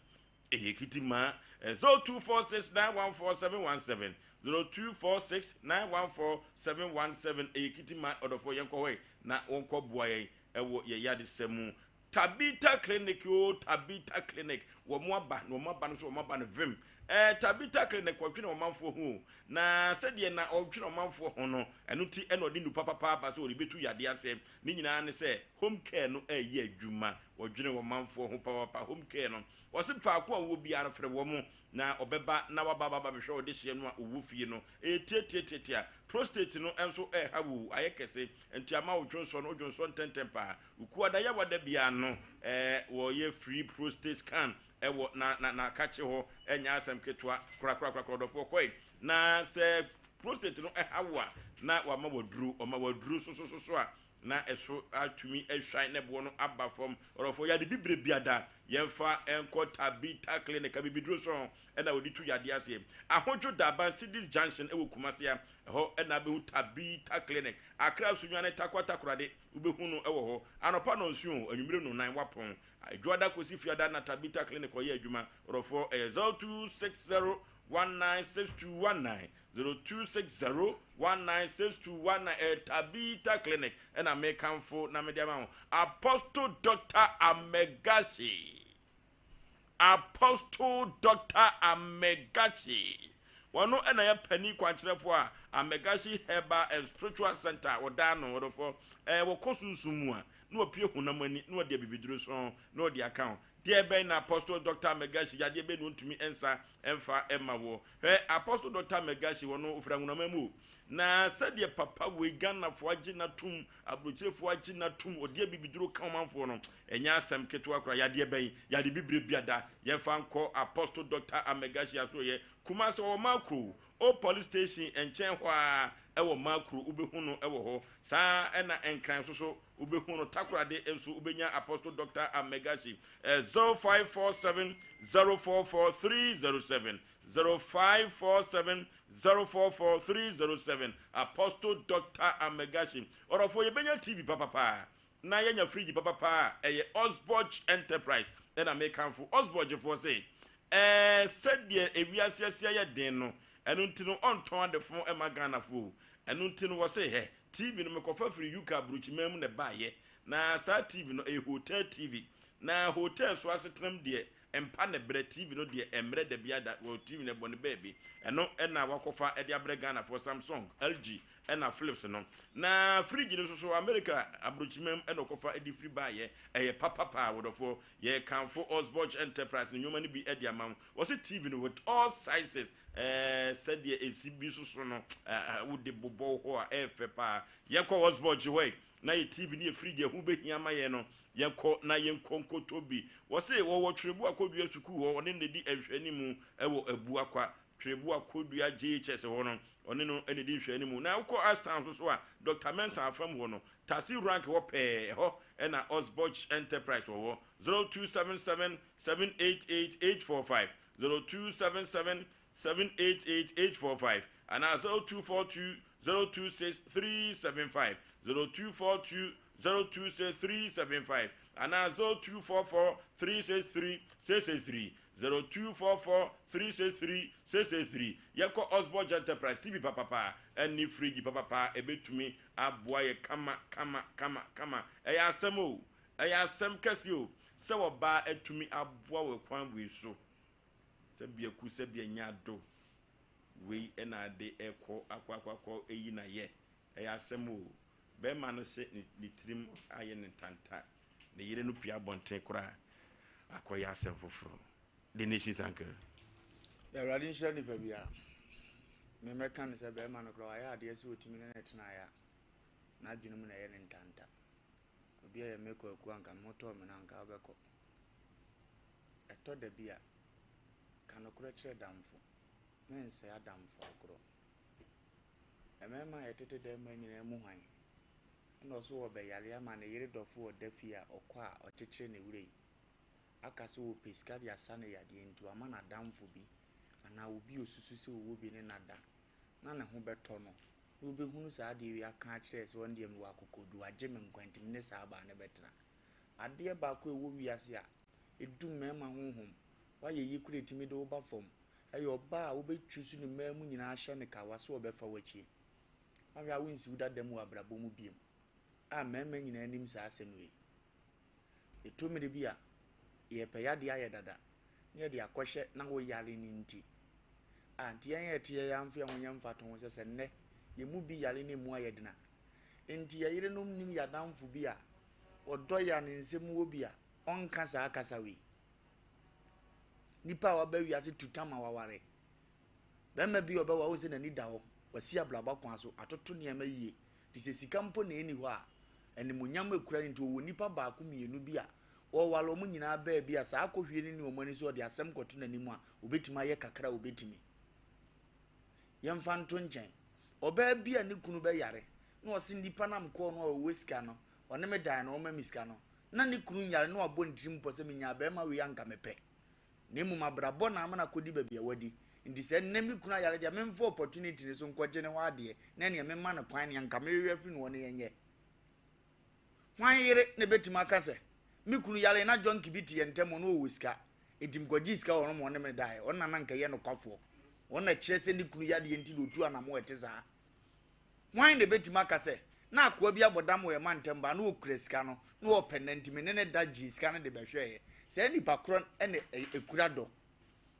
ɛyɛ Kitima. 0246914717, 0246914717, ɛyɛ Kitima. Ɔdɔfoɔ yɛnkɔ hɔ na wɔnkɔboa yɛn ɛwɔ yɛn yadesɛ mu. Tabitha Clinic o, Tabitha Clinic, wɔn aba, na wɔn aba no nso wɔn aba no vim. Ɛɛ Tabitha Clinic wɔdwene ɔmanfoɔ ho o, na sɛdeɛ na ɔdwene ɔmanfoɔ ho no, ɛno nti ɛna ɔde nnupa papa aba sɛ ɔde bɛtu yadeɛ aseɛ. Ne nyinaa ne sɛ home care no ɛreyɛ adwuma, wɔdwene ɔmanfoɔ ho papapa. Home care no, wɔse faako a wowɔ biara no frɛ wɔn na ɔbɛba na waba aba abɛhwɛ wo dehyeɛ no a ɔwɔ fie no. Ɛyɛ tiatiatiatia. Prostate no nso ɛreha wo o, ayɛ kɛse, nti ama wo dwonsɔ no, wodwonsɔ ntɛntɛm paa. Ukuada Yawada biara no wɔyɛ free prostate scan wɔ na na na kakye hɔ, ɛnyɛ asɛm ketewa korakorakorakora ɔdɔfoɔ kɔe na sɛ prostate no ɛha wo a na wama waduro, ɔma waduro sosososo a na ɛso atumi ahwan na ɛboɔ no aba fam. Ɔdɔfoɔ yade bibire biada yɛmfa nkɔ Tabitha Clinic abibiduro so ɛna wɔde tu yadeɛ aseɛ. Ahodwo Daban Cities Junction ɛwɔ Kumasi a ɛhɔ ɛna abɛhu Tabitha Clinic. Accra Sunyani Tarkwa Takoradi Wobɛhu no wɔ hɔ anɔpa nnɔnson o, anwummere nnɔnnan, wapɔn. Dwoada kɔsi Fiada na Tabitha Clinic ɔyɛ adwuma. Ɔdɔfoɔ, ɛyɛ 0260196219, 0260196219, ɛyɛ Tabitha Clinic ɛna mekamfo na mede ama wo. Apostle Doctor Amegashi. Apostle Doctor Amegashi. Wɔno na yɛ panin kwankyerɛfoɔ a Amegashi Herbal and Spiritual Center a wɔda ano, wɔdɔfoɔ, ɛɛ wɔkɔ sunsum mu a, na wɔpue honam ani na wɔde abibiduro sɔn na wɔde aka ho. Deɛ bɛn na Apostle Doctor Amegashi yadeɛ bɛn na ɔntumi nsa mfa mma woɔ? Hwɛ Apostle Doctor Amegashi wɔno ɔfiri Anwonama mu o. Na sɛdeɛ papa wei Ghanafoɔ agye no atom, aburokyerefoɔ agye no atom, ɔde abibiduro ka ɔmanfoɔ no, ɛnyɛ asɛm ketewa koraa. Yadeɛ bɛn? Yade bibire biada. Yɛmfa nkɔ Apostle Doctor Amegashi asoɛeɛ, Kumasi, ɔwɔ Makro, Old Police Station nkyɛn hɔ ara ɛwɔ Makro, wobɛhu no wɔ hɔ. Saa ara na Nkran nso so, wobɛhu no. Takoradi nso, wobɛnya Apostle Doctor Amegashi, 0547 044 307, 0547 044 307, Apostle Doctor Amegashi. Ɔdɔfoɔ, yɛbɛnya TV papapaa na yɛanya fridge papapaa a, ɛyɛ Osborge Enterprise na mekamfo. Osborgefoɔ se, Ɛɛ, sɛdeɛ ewiase asi ayɛ den no, ɛno nti no ɔntɔn adefo mma Ghanafoɔ o. Ɛno nti no wɔse, hɛ, TV no mekɔfa firi UK aburokyiman mu na ɛbaeɛ. Na saa TV no, ɛyɛ hotel TV. Na hotel so asetenam deɛ, mpa na ɛbrɛ, TV no deɛ ɛmmerɛ dabiara da, wɔ TV no ɛbɔ no baabi. Ɛno na wakɔfa de abrɛ Ghanafoɔ, Samsung, LG ɛna Philips no. Na fridge no nso so, America aburokyiman mu na ɔkɔfa de firi baeɛ. Ɛyɛ papa paa, wɔdɔfoɔ. Yɛrekamfo Osborge Enterprise ne nneɛma no bi de ama wo. Wɔse TV no with all sizes, ɛɛ sɛdeɛ ɛsi bi soso no, ɛɛ wode bobɔ wo hɔ a ɛyɛ fɛ paa. Yɛnkɔ Osborge hɔ ɛ, na yɛ TV ne yɛ fridge ɛho bɛhia ma yɛn no, yɛnkɔ na yɛnkɔ nkɔtɔ bi. Wɔse wɔwɔ Twerebu Akodua Sukuu hɔ, ɔne no na ɛdi nhwɛanimu wɔ Abuakwa. Twerebu Akodua JHS hɔ no, ɔne no na ɛdi nhwɛanimu. Na wokɔ Ashtown nso so a, Doctor Mensah afam hɔ no, Tasi rank hɔ pɛɛ, ɛhɔ na Osborge Enterprise wɔ hɔ, 0277 788 845, 0277 788 845, anaa 0242 026 375, 0242 026 375, anaa 0244 363 663, 0244 363 663. Yɛkɔ Osborge Enterprise, TV papapa ne fridge papapa ɛbɛtumi aboa yɛ kama kama kama kama. Ɛyɛ asɛm o, ɛyɛ asɛm kɛse o, sɛ ɔbaa atumi aboa wɔ kwan wei so. Sɛ biaku sɛ bia ado, wei ɛna ade ɛkɔ akɔ akɔ akɔ eyi na yɛ. Ɛyɛ asɛm o. Bɛrima no hyɛ ne tirim ayɛ ne ntanta, ne yere no pia abɔnten koraa akɔyɛ asɛm foforɔ. The Nation's Uncle. Awurade nhyira nipa biara. Me mɛka no sɛ bɛrima no koraa wayɛ adeɛ sɛ ɔtumi ne no tenaeɛ a, n'adwene mu na ɛyɛ ne ntanta. Obi a yɛ me kwaku anka me ho tɔɔ me no anka wobɛkɔ. Ɛtɔ da bi a, ka nokorɛ kyerɛ damfo, mensɛe adamfo agorɔ. Mmarima a yɛtete dɛm ma nyinaa mu hwan na ɔso ɔbɛyare ama ne yere dɔfo a ɔda fie a ɔkɔ a ɔkyekyere ne werɛ yi aka sɛ ɔpɛ sika de asa no yadeɛ nti wama n'adamfo bi anaa obi a ɔsusu sɛ ɔwɔ bi ne no ada na ne ho bɛtɔ no na ɔbɛhunu saa adeɛ wei aka akyerɛ sɛ ɔno deɛ mewɔ akokoɔduro wagye me nkwa nti me ne saa baa no bɛtena. Adeɛ baako a ɛwɔ wiase a ɛdu mmarima honhom woayɛ yi koraa ɛtumi de wo ba fam ɛyɛ ɔbaa a wobɛtwi so ne mmaa mu nyinaa ahyɛ no kawa sɛ ɔbɛfa w'akyi. Ahwɛ a wonsi wo dada mu wɔ abrabɔ mu biom a mmarima nyinaa nim saa asɛm wei. Ɛtɔ mmere bi a, yɛpɛ yadeɛ ayɛ dada na yɛde akɔhyɛ na wo yare no nti. A nti yɛn a yɛte yɛn amfa yɛn ho nyɛ mfatoho sɛ sɛ nnɛ yɛn mu bi yare no emu ayɛ den a, nti yɛn yerenom nim yɛn adamfo bi a ɔdɔ yɛn a ne nsam wɔ bi a ɔnka saa kasa wei. Nipa a waba wiase tu tam a waware. Bɛrima bi a ɔbɛwa wo sɛ n'ani da hɔ, wasi abrabɔ kwan so, atoto nneɛma yie. Te sɛ sika mpo na ɛnni hɔ a, animuonyam a ɛkura no nti, ɔwɔ nnipa baako mmienu bi a wɔware wɔn nyinaa baabi a saa akɔhwie no nni wɔn ani so ɔde asɛm kɔto n'anim a, ɔbɛtumi ayɛ kakra a ɔbɛtumi. Yɛmfa nto nkyɛn. Ɔbaa bi a ne kunu bɛyare na ɔse nnipa no a mekɔɔ no a ɔwɔ sika no, ɔne me dae na ɔma me sika no, na ne kunu nyare na wabɔ ne tirim pɔ sɛ menyaa barima wei anka mepɛ. Na mmom abrabɔ na ama no akɔdi baabi a wadi. Nti sɛ nnɛ me kunu ayare deɛ memfa opportunity no so nkɔgye ne hɔ adeɛ na ɛneɛ memma no kwan nea nka mehwehwɛ afiri ne hɔ no yɛnyɛ. Hwan yere na ɛbɛtumi aka sɛ me kunu yare na junkie bi te yɛn ntam ɔno ɔwɔ sika nti mekɔgyee sika wɔ hɔ ma ɔne me daeɛ ɔno na na nka ɛyɛ nokwafoɔ ɔno na kyerɛ sɛ ne kunu yadeɛ nti na ɔtu anamo ɛte saa. Hwan na ebetumi aka sɛ, 'Na akoa bi abɔ dam wɔ yɛn mantam baa na okura sika no, na ɔpɛ nna nti me ne no da gyee sika no de bɛhwɛeɛ'? Saa nipa korɔ no na ɛkura dɔ.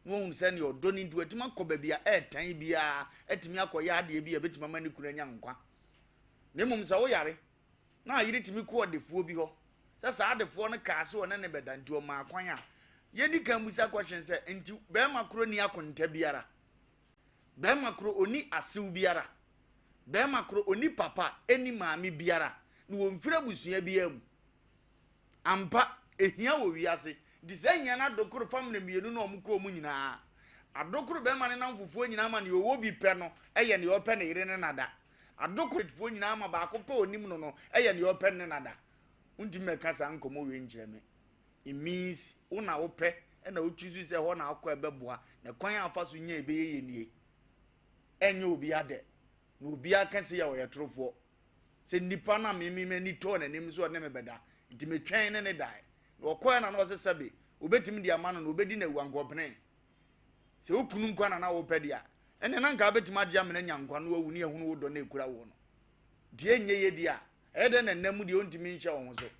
Na wahunu sɛ nea ɔdɔ no nti watumi akɔ baabi a ɛretan biara, atumi akɔyɛ adeɛ bi a ɛbɛtumi ama ne kunu anya nkwa. Na mmom sɛ woyare na ayere tumi kɔ ɔdefoɔ bi hɔ sɛ saa adefoɔ no kaa sɛ ɔne ne bɛda nti ɔmaa kwan a, yɛdi kan bisa question sɛ nti bɛrima korɔ ni akonta biara? Bɛrima korɔ ɔni asew biara? Bɛrima korɔ ɔni papa ɛni maame biara? Na wɔmfiri abusua biara mu? Ampa, ehia wɔ wiase. Nti saa hia no adokoro fa mmerɛ mmienu no a wɔkɔɔ mu nyinaa. Adokoro bɛrima ne namfofoɔ nyinaa ma nea ɔwɔ bi pɛ no yɛ nea ɔpɛ ne yere ne nada. Adokoro foɔ nyinaa ma baako pɛ a ɔnim no no yɛ nea ɔpɛ ne nada. Wontumi mmɛka saa nkɔmmɔ wei nkyerɛ me. It means wo na wopɛ na wo choose sɛ hɔ na akɔ ɛbɛboa na kwan a afa so nya ɛbɛyɛ yɛ nie. Ɛnyɛ obi adɛ na obiara ka sei a ɔyɛ torofoɔ. Sɛ nipa no a me me m'ani tɔɔ n'anim sɛ ɔne me bɛda nti metwɛn ne ne dae. Na ɔkɔɛ na na ɔsɛ sɛbe obetumi de ama no na obedi no awu anka ɔpenee. Sɛ wo kunu nkwa na na wopɛ deɛ a, ɛnneɛ na anka wobɛtumi agye amena anya nkwa na wawu ne ahunu wo dɔ na ɛkura woɔ no. Deɛ ɛnyɛ yie deɛ a, ɛyɛ dɛn na nna mu deɛ ɔntumi nhyɛ wo ho so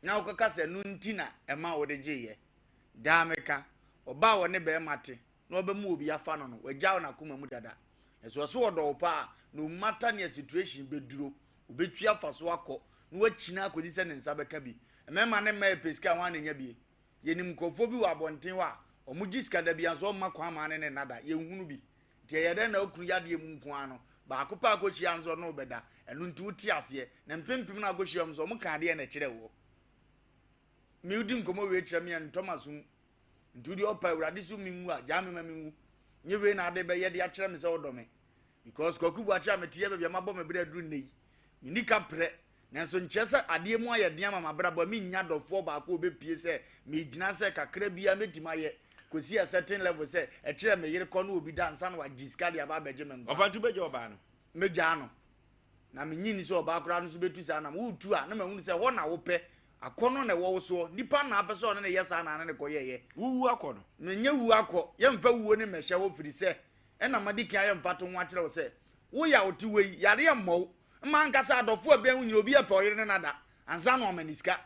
na wokɔka sɛ ɛno nti na ɛma wode gyeeɛ? Daa meka, ɔbaa a ɔne barima te na ɔbɛma obi afa no no, wagya wo n'akoma mu dada. Na sɛ ɔse ɔdɔ wo paa, no matter nea situation bɛduro, ɔbɛtwi afa so akɔ na wakyini akɔsi sɛ ne nsa bɛka bi. Mmarima ne mmaa ɛpɛ sika a, hwan na ɛnya bie? Yɛnim nkurɔfoɔ bi wɔ abɔnten hɔ a, wɔgye sika da biara nso wɔmma kwan ma ne ne nna da. Yɛnhunu bi. Nti ɛyɛ dɛn na wo kunu yadeɛ mu nko ara no, baako pɛ a akɔhyia nso ɔne wo bɛda. Ɛno nti wote aseɛ. Na mpempem no a akɔhyia wɔn nso, wɔka adeɛ na ɛkyerɛ woɔ. Me wodi nkɔmmɔ wei kyerɛ me a, ntɔ m'asom. Nti wodeɛ ɔpa Awurade so menwu a, gyaa me ma menwu. Nye wei na ade bɛyɛ de akyerɛ me sɛ wodɔ me. Because Kwaku Boakye a mete yɛ baabi a mabɔ me berɛ aduru nnɛ yi, menni kaprɛ. Nanso nkyerɛ sɛ adeɛ mu ayɛ den ama m'abrabɔ a mennya dɔfoɔ baako a ɔbɛpue sɛ megyina sɛ kakra biara mɛtumi ayɛ kɔsi a certain level sɛ ɛkyerɛ me yere kɔ ne obi da ansa na wagye sika de aba abɛgye me nkwa. Ɔfa nti wobɛgya ɔbaa no? Mɛgyaa no. Na mennye nni sɛ ɔbaa koraa no nso bɛtu saa nam. Woretu a, na mahunu sɛ hɔ na wopɛ. Akɔnnɔ na ɛwɔ wo soɔ. Nipa na apɛ sɛ ɔne no yɛ saa na ne no kɔyɛeɛ. Wowu akɔ no? Menyɛ wu akɔ. Yɛmfa wuo no mmɛhyɛ hɔ firi sɛ ɛna madi kan ayɛ mfatoho akyerɛ wo sɛ woyɛ a wote wei, yareɛ mmɔ wo. Mma ankasa adɔfo a ɛbɛn wo nyina obi ɛpɛ ɔyere ne no ada ansa na wama ne sika.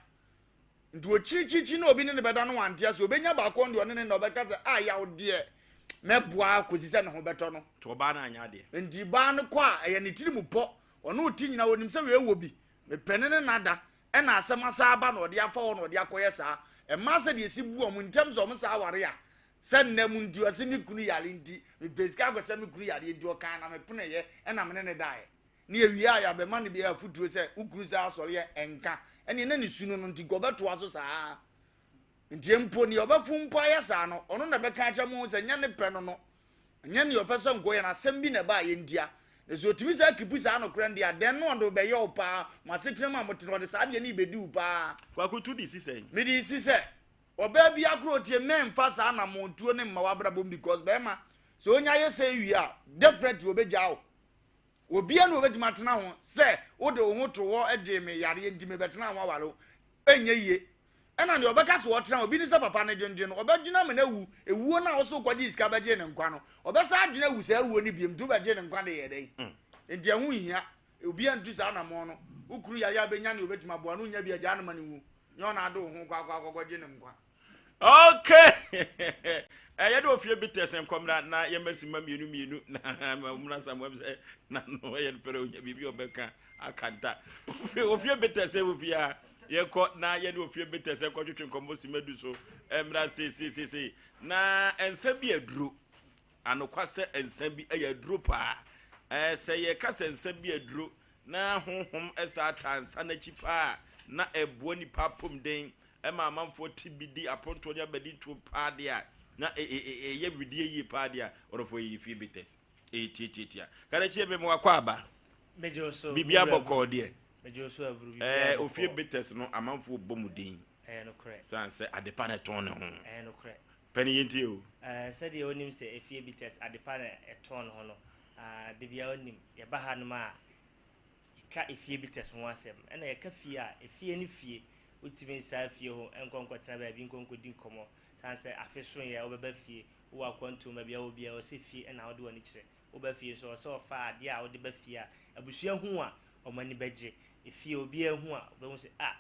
Nti ɔkyirikyirikyiri na obi ne no bɛda no wante ase ɔbɛnya baako ɔno deɛ ɔne ne nna ɔbɛka sɛ a yaw deɛ mɛboa kɔsi sɛ ne ho bɛtɔ no. Nti ɔbaa no anyɛ adeɛ. Nti baa no kɔ a ɛyɛ ne tiri mu pɔ ɔne ɔte nyina ɔnim sɛ wei wɔ bi mepɛ ne ne no ada ɛna asɛm asa aba na ɔde afa hɔ na ɔde akɔyɛ saa. Mmaa sɛdeɛ ɛsi bu wɔn ntɛm sɛ wɔn saa aware a sɛ nna mu nti ɔse me kunu yare nti mepɛ sika akɔsɛ me kunu yareɛ nti ɔkaa na mepeneeɛ ɛna mene ne daeɛ ne yɛwie a yɛabɛma no bi afotuo sɛ wo kunu saa asɔreɛ ɛnka ɛneɛ na ne su no no nti nka ɔbɛtoa so saa nti mpo neɛ ɔbɛfo mpo ayɛ saa no ɔno na bɛka akyɛ mo sɛ nyɛ ne pɛ no no nyɛ neɛ ɔpɛ sɛ nkɔyɛ no asɛm bi na ɛbaa yɛ ntia na sɛ ɔtumi saa kipu saa nokorɛ no deɛ adɛn no ɔde bɛyɛ wo paa mo asetena mu a mote no ɔde saa deɛ no bɛdi wo paa. Kwaku tu de si sɛn? Mede si sɛ Ɔbaa biaa koraa otie mɛnfa saa anamɔntuo no mma w'abrabɔ mu because bɛɛma sɛ onya yɛ sɛi wie a definitely obɛgyaa wo. Obia ni obɛtumi atena ho sɛ wode wo ho to hɔ gyee me yareɛ nti mebɛtena ho aware wo ɛnyɛ yie. Ɛna deɛ ɔbɛka sɛ ɔtena ho bi ne sɛ papa no dwendwen no ɔbɛdwene ama no awu ewuo no a wosɛ wokɔgyee sika bɛgyee ne nkwa no ɔbɛsa adwene awu saa awuo no biom nti wobɛgyee ne nkwa de yɛɛ dɛn nti ɛho nhia Obiara ntu saa anammɔn no. Wo kunu yare a benya nea obetumi aboa no, wunnya bi a, gyaa no ma no nwu. Nyɛ ɔna ade wo ho kɔ akɔ akɔgye ne nkwa. Okay! Ɛyɛ dɛ ofie bitters nkɔmmra na yɛma simma mmienu mmienu na mmra Samuel sɛ na no ɛyɛ no pɛrɛ onya biribi ɔbɛka akanta. Ofie bitters ɛwɔ fie a yɛkɔ na yɛne ofie bitters ɛkɔtwetwe nkɔmmɔ simma du so mmra seesiesie na nsa bi aduro Anokwa sɛ nsa bi yɛ aduro paa. Ɛɛ, sɛ yɛka sɛ nsa bi aduro na honhom saa taa nsa no akyi paa a, na ɛboa nnipa apɔmuden, ɛma amanfoɔ te bi di apontoɔ ne abadintoɔ paa deɛ a, na ɛyɛ wedeɛ yie paa deɛ a, ɔdɔfoɔ yɛyɛ fie bitters. Ɛyɛ tiatiatia. Karakyie me mo akɔ aba. Megye wo so. Biribi abɔkɔɔ deɛ. Megye wo so aburu. Biribi abɔkɔɔ. Ofie bitters no amanfoɔ bɔ mu din. Ɛyɛ nokorɛ. Sane sɛ adepa na ɛtɔn ne ho. Ɛyɛ nokorɛ. Pɛ no yɛntie o. Eh, sɛdeɛ wonim sɛ efie bitters adepa na ɛtɔn ho no, ah, da biara wonim, yɛba hanom a, yɛka efie bitters ho asɛm. Ɛna yɛka fie a, efie ne fie. Wontumi nsan fie ho nkɔ nkɔtena baabi nkɔ nkɔdi nkɔmmɔ. Sane sɛ afe so yɛ a wobɛba fie, wowɔ akwantuo mu, baabi a wowɔ biara, ɛwɔ sɛ fie na wode w'ani kyerɛ. Woba fie nso, ɛwɔ sɛ wɔfa adeɛ a wode ba fie a, abusua hu a, wɔn ani bɛgye. Efie, obiara hu a, wɔbɛhu sɛ, ah,